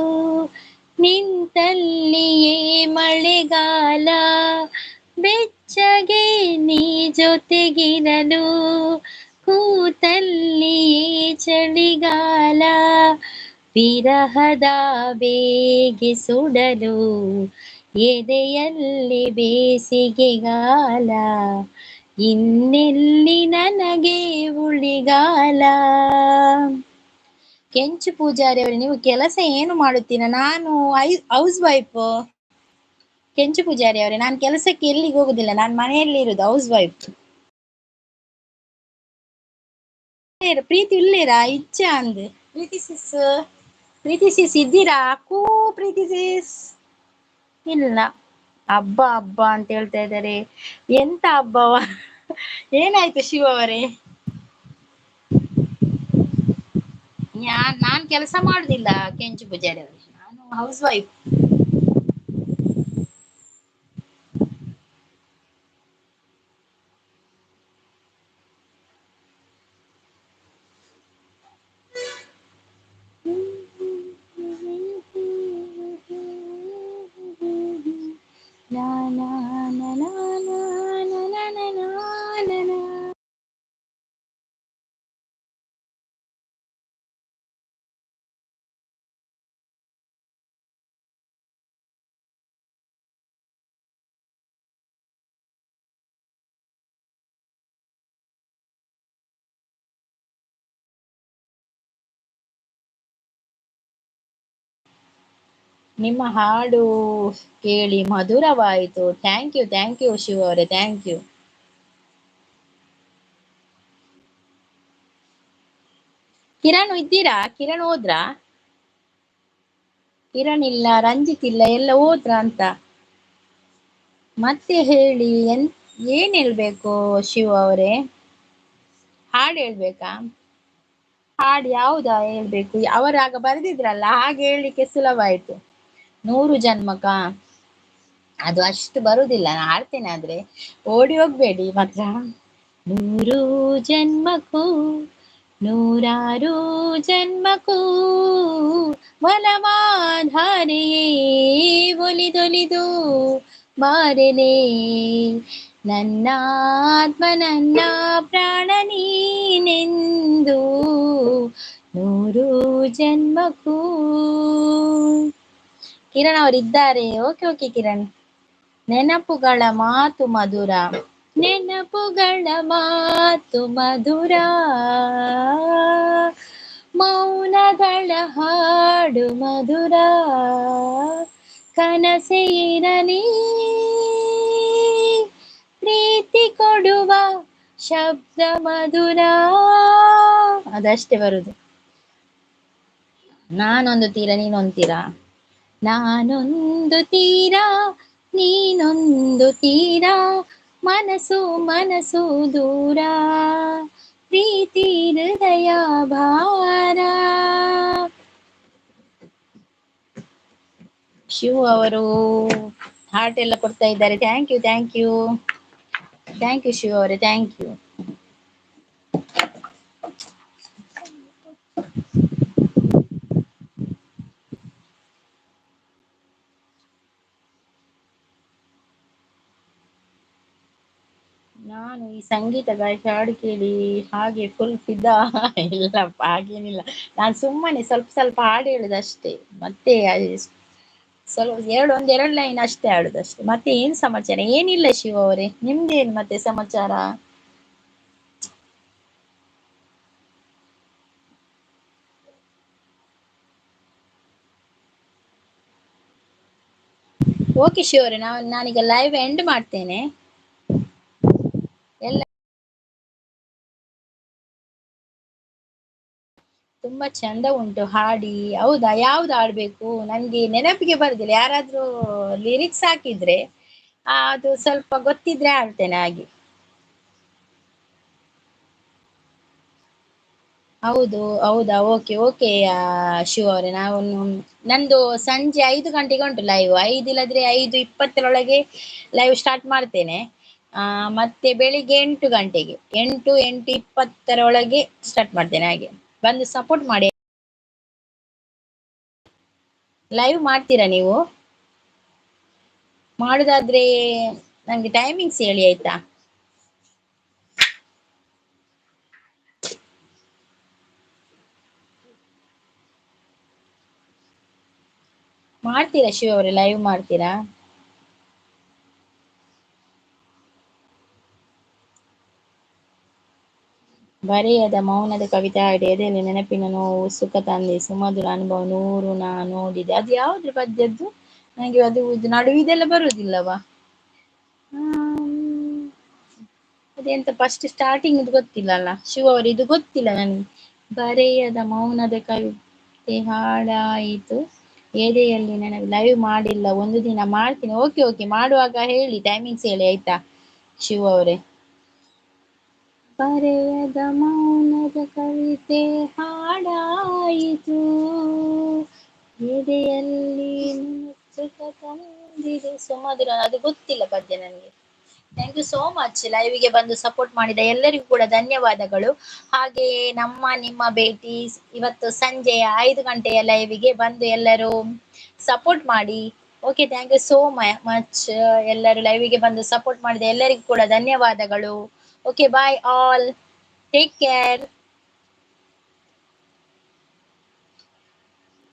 ನಿಂತಲ್ಲಿಯೇ ಮಳೆಗಾಲ, ಬೆಚ್ಚಗೆ ನೀ ಜೊತೆಗಿರಲು ಕೂತಲ್ಲಿಯೇ ಚಳಿಗಾಲ, ವಿರಹದ ಬೇಗೆ ಸುಡಲು ಎದೆಯಲ್ಲಿ ಬೇಸಿಗೆಗಾಲ, ಇನ್ನೆಲ್ಲಿ ನನಗೆ ಉಳಿಗಾಲ. ಕೆಂಚು ಪೂಜಾರಿ ಅವರು, ನೀವು ಕೆಲಸ ಏನು ಮಾಡುತ್ತೀರಾ? ನಾನು ಹೌಸ್ ವೈಫ್. ಕೆಂಚು ಪೂಜಾರಿ ಅವರೇ, ನಾನು ಕೆಲಸಕ್ಕೆ ಎಲ್ಲಿಗೆ ಹೋಗುದಿಲ್ಲ, ನಾನು ಮನೆಯಲ್ಲಿ ಇರುದು, ಹೌಸ್ ವೈಫ್. ಪ್ರೀತಿ ಇಲ್ಲೇರಾ? ಇಚ್ಛೆ ಅಂದ್ ಪ್ರೀತಿ ಸಿಸ್, ಪ್ರೀತಿ ಸಿಸ್ ಇದ್ದೀರಾ? ಕೂ ಪ್ರೀತಿ ಸಿಸ್ ಇಲ್ಲ. ಹಬ್ಬ ಹಬ್ಬ ಅಂತ ಹೇಳ್ತಾ ಇದ್ದಾರೆ. ಎಂತ ಹಬ್ಬವ? ಏನಾಯ್ತು ಶಿವ ಅವರೇ? ನಾನ್ ಕೆಲಸ ಮಾಡುದಿಲ್ಲ ಕೆಂಚು ಪೂಜಾರಿ ಅವರೇ, ನಾನು ಹೌಸ್ ವೈಫ್. ನಿಮ್ಮ ಹಾಡು ಕೇಳಿ ಮಧುರವಾಯಿತು. Thank you, thank you Shiva ಅವರೇ, thank you. Kiran ಇದ್ದೀರಾ? ಕಿರಣ್ ಹೋದ್ರಾ? ಕಿರಣ್ ಇಲ್ಲ, ರಂಜಿತ್ ಇಲ್ಲ, ಎಲ್ಲ ಹೋದ್ರಾ ಅಂತ ಮತ್ತೆ ಹೇಳಿ. ಏನ್ ಹೇಳ್ಬೇಕು ಶಿವ ಅವರೇ? ಹಾಡು ಹೇಳ್ಬೇಕಾ? ಹಾಡು ಯಾವುದಾ ಹೇಳ್ಬೇಕು? ಅವರಾಗ ಬರೆದಿದ್ರಲ್ಲ ಹಾಗೆ ಹೇಳಲಿಕ್ಕೆ ಸುಲಭ ಆಯ್ತು. 100 ಜನ್ಮಕ ಅದು ಅಷ್ಟು ಬರುದಿಲ್ಲ, ನಾನು ಹಾಡ್ತೇನೆ, ಆದ್ರೆ ಓಡಿ ಹೋಗ್ಬೇಡಿ ಮಾತ್ರ. 100 ಜನ್ಮಕ್ಕೂ 106 ಜನ್ಮಕ್ಕೂ ಒಲವಾಧಾರೆಯೇ ಒಲಿದೊಲಿದು ಬಾರೆಲೆ, ನನ್ನ ಆತ್ಮ ನನ್ನ ಪ್ರಾಣ ನೀನೆಂದು 100 ಜನ್ಮಕ್ಕೂ. ಕಿರಣ್ ಅವರಿದ್ದಾರೆ. Okay okay Kiran. ನೆನಪುಗಳ ಮಾತು ಮಧುರ, ನೆನಪುಗಳ ಮಾತು ಮಧುರ, ಮೌನಗಳ ಹಾಡು ಮಧುರ, ಕನಸೇ ಇರಲಿ ಪ್ರೀತಿ ಕೊಡುವ ಶಬ್ದ ಮಧುರ. ಅದಷ್ಟೇ ಬರುದು. ನಾನೊಂದು ತೀರ ನೀನೊಂದು ತೀರ, ನಾನೊಂದು ತೀರ ನೀನೊಂದು ತೀರ, ಮನಸ್ಸು ಮನಸ್ಸು ದೂರ, ಪ್ರೀತಿ ಹೃದಯ ಭಾರ. ಶಿವ ಅವರು ಹಾರ್ಟ್ ಎಲ್ಲ ಕೊಡ್ತಾ ಇದ್ದಾರೆ. Thank you, thank you, thank you Shiva ಅವರೇ, thank you. ನಾನು ಈ ಸಂಗೀತ ಗಾಯಕ ಹಾಡು ಕೇಳಿ ಹಾಗೆ ಫುಲ್ ಫಿದಾ. ಇಲ್ಲಪ್ಪ, ಹಾಗೇನಿಲ್ಲ, ನಾನು ಸುಮ್ಮನೆ ಸ್ವಲ್ಪ ಸ್ವಲ್ಪ ಹಾಡು ಹೇಳುದಷ್ಟೇ, ಮತ್ತೆ ಸ್ವಲ್ಪ ಒಂದೆರಡು ಲೈನ್ ಅಷ್ಟೇ ಹಾಡುದಷ್ಟೇ. ಮತ್ತೆ ಏನ್ ಸಮಾಚಾರ? ಏನಿಲ್ಲ ಶಿವ ಅವರೇ, ನಿಮ್ದೇನ್ ಮತ್ತೆ ಸಮಾಚಾರ? ಓಕೆ ಶಿವ ಅವರೇ, ನಾನೀಗ ಲೈವ್ ಎಂಡ್ ಮಾಡ್ತೇನೆ. ಎಲ್ಲ ತುಂಬಾ ಚಂದ ಉಂಟು ಹಾಡಿ. ಹೌದಾ? ಯಾವ್ದು ಹಾಡ್ಬೇಕು? ನನ್ಗೆ ನೆನಪಿಗೆ ಬರುದಿಲ್ಲ. ಯಾರಾದ್ರೂ ಲಿರಿಕ್ಸ್ ಹಾಕಿದ್ರೆ ಅದು ಸ್ವಲ್ಪ ಗೊತ್ತಿದ್ರೆ ಹಾಡ್ತೇನೆ ಹಾಗೆ. ಹೌದು, ಹೌದಾ? ಓಕೆ ಓಕೆ ಶಿವ ಅವರೇ, ನಾವು ನಂದು ಸಂಜೆ 5 ಗಂಟೆಗೆ ಉಂಟು ಲೈವ್. 5 ಇಲ್ಲದ್ರೆ 5:20ರೊಳಗೆ ಲೈವ್ ಸ್ಟಾರ್ಟ್ ಮಾಡ್ತೇನೆ. ಮತ್ತೆ ಬೆಳಿಗ್ಗೆ 8 ಗಂಟೆಗೆ, 8, 8:20ರೊಳಗೆ ಸ್ಟಾರ್ಟ್ ಮಾಡ್ತೇನೆ. ಹಾಗೆ ಬಂದು ಸಪೋರ್ಟ್ ಮಾಡಿ. ಲೈವ್ ಮಾಡ್ತೀರಾ ನೀವು? ಮಾಡುದಾದ್ರೆ ನಂಗೆ ಟೈಮಿಂಗ್ಸ್ ಹೇಳಿ ಆಯ್ತಾ? ಮಾಡ್ತೀರಾ ಶಿವ ಅವರೇ? ಲೈವ್ ಮಾಡ್ತೀರಾ? ಬರೆಯದ ಮೌನದ ಕವಿತೆ ಹಾಡಿ ಎದೆಯಲ್ಲಿ ನೆನಪಿನ ನೋವು ಸುಖ ತಂದೆ ಸುಮಧುರ ಅನುಭವ 100 ನಾ ನೋಡಿದೆ. ಅದು ಯಾವ್ದ್ರ ಪದ್ಯದ್ದು? ನನಗೆ ಅದು ಇದು ನಡುವಿದೆಲ್ಲ ಬರುವುದಿಲ್ಲವಾ? ಅದೆಂತ ಫಸ್ಟ್ ಸ್ಟಾರ್ಟಿಂಗ್ ಇದು ಗೊತ್ತಿಲ್ಲ ಅಲ್ಲ ಶಿವ ಅವರು, ಇದು ಗೊತ್ತಿಲ್ಲ ನನಗೆ. ಬರೆಯದ ಮೌನದ ಕವಿತೆ ಹಾಡಾಯಿತು ಎದೆಯಲ್ಲಿ ನನಗೆ. ಲೈವ್ ಮಾಡಿಲ್ಲ, ಒಂದು ದಿನ ಮಾಡ್ತೀನಿ. ಓಕೆ ಓಕೆ, ಮಾಡುವಾಗ ಹೇಳಿ, ಟೈಮಿಂಗ್ಸ್ ಹೇಳಿ ಆಯ್ತಾ ಶಿವ ಅವರೇ. ಬರೆಯದ ಮೌನದ ಕವಿತೆ ಹಾಡಾಯಿತು ಎದೆಯಲ್ಲಿ ಸುಖ ತಂದಿದೆ ಸುಮಧುರ. ಅದು ಗೊತ್ತಿಲ್ಲ ಪದ್ಯ ನನಗೆ. Thank you so much ಲೈವ್ಗೆ ಬಂದು ಸಪೋರ್ಟ್ ಮಾಡಿದ ಎಲ್ಲರಿಗೂ ಕೂಡ ಧನ್ಯವಾದಗಳು. ಹಾಗೆಯೇ ನಮ್ಮ ನಿಮ್ಮ ಭೇಟಿ ಇವತ್ತು ಸಂಜೆ 5 ಗಂಟೆಯ ಲೈವ್ಗೆ ಬಂದು ಎಲ್ಲರೂ ಸಪೋರ್ಟ್ ಮಾಡಿ. Okay, thank you so much. ಎಲ್ಲರೂ ಲೈವ್ಗೆ ಬಂದು ಸಪೋರ್ಟ್ ಮಾಡಿದ ಎಲ್ಲರಿಗೂ ಕೂಡ ಧನ್ಯವಾದಗಳು. Okay, bye all, take care.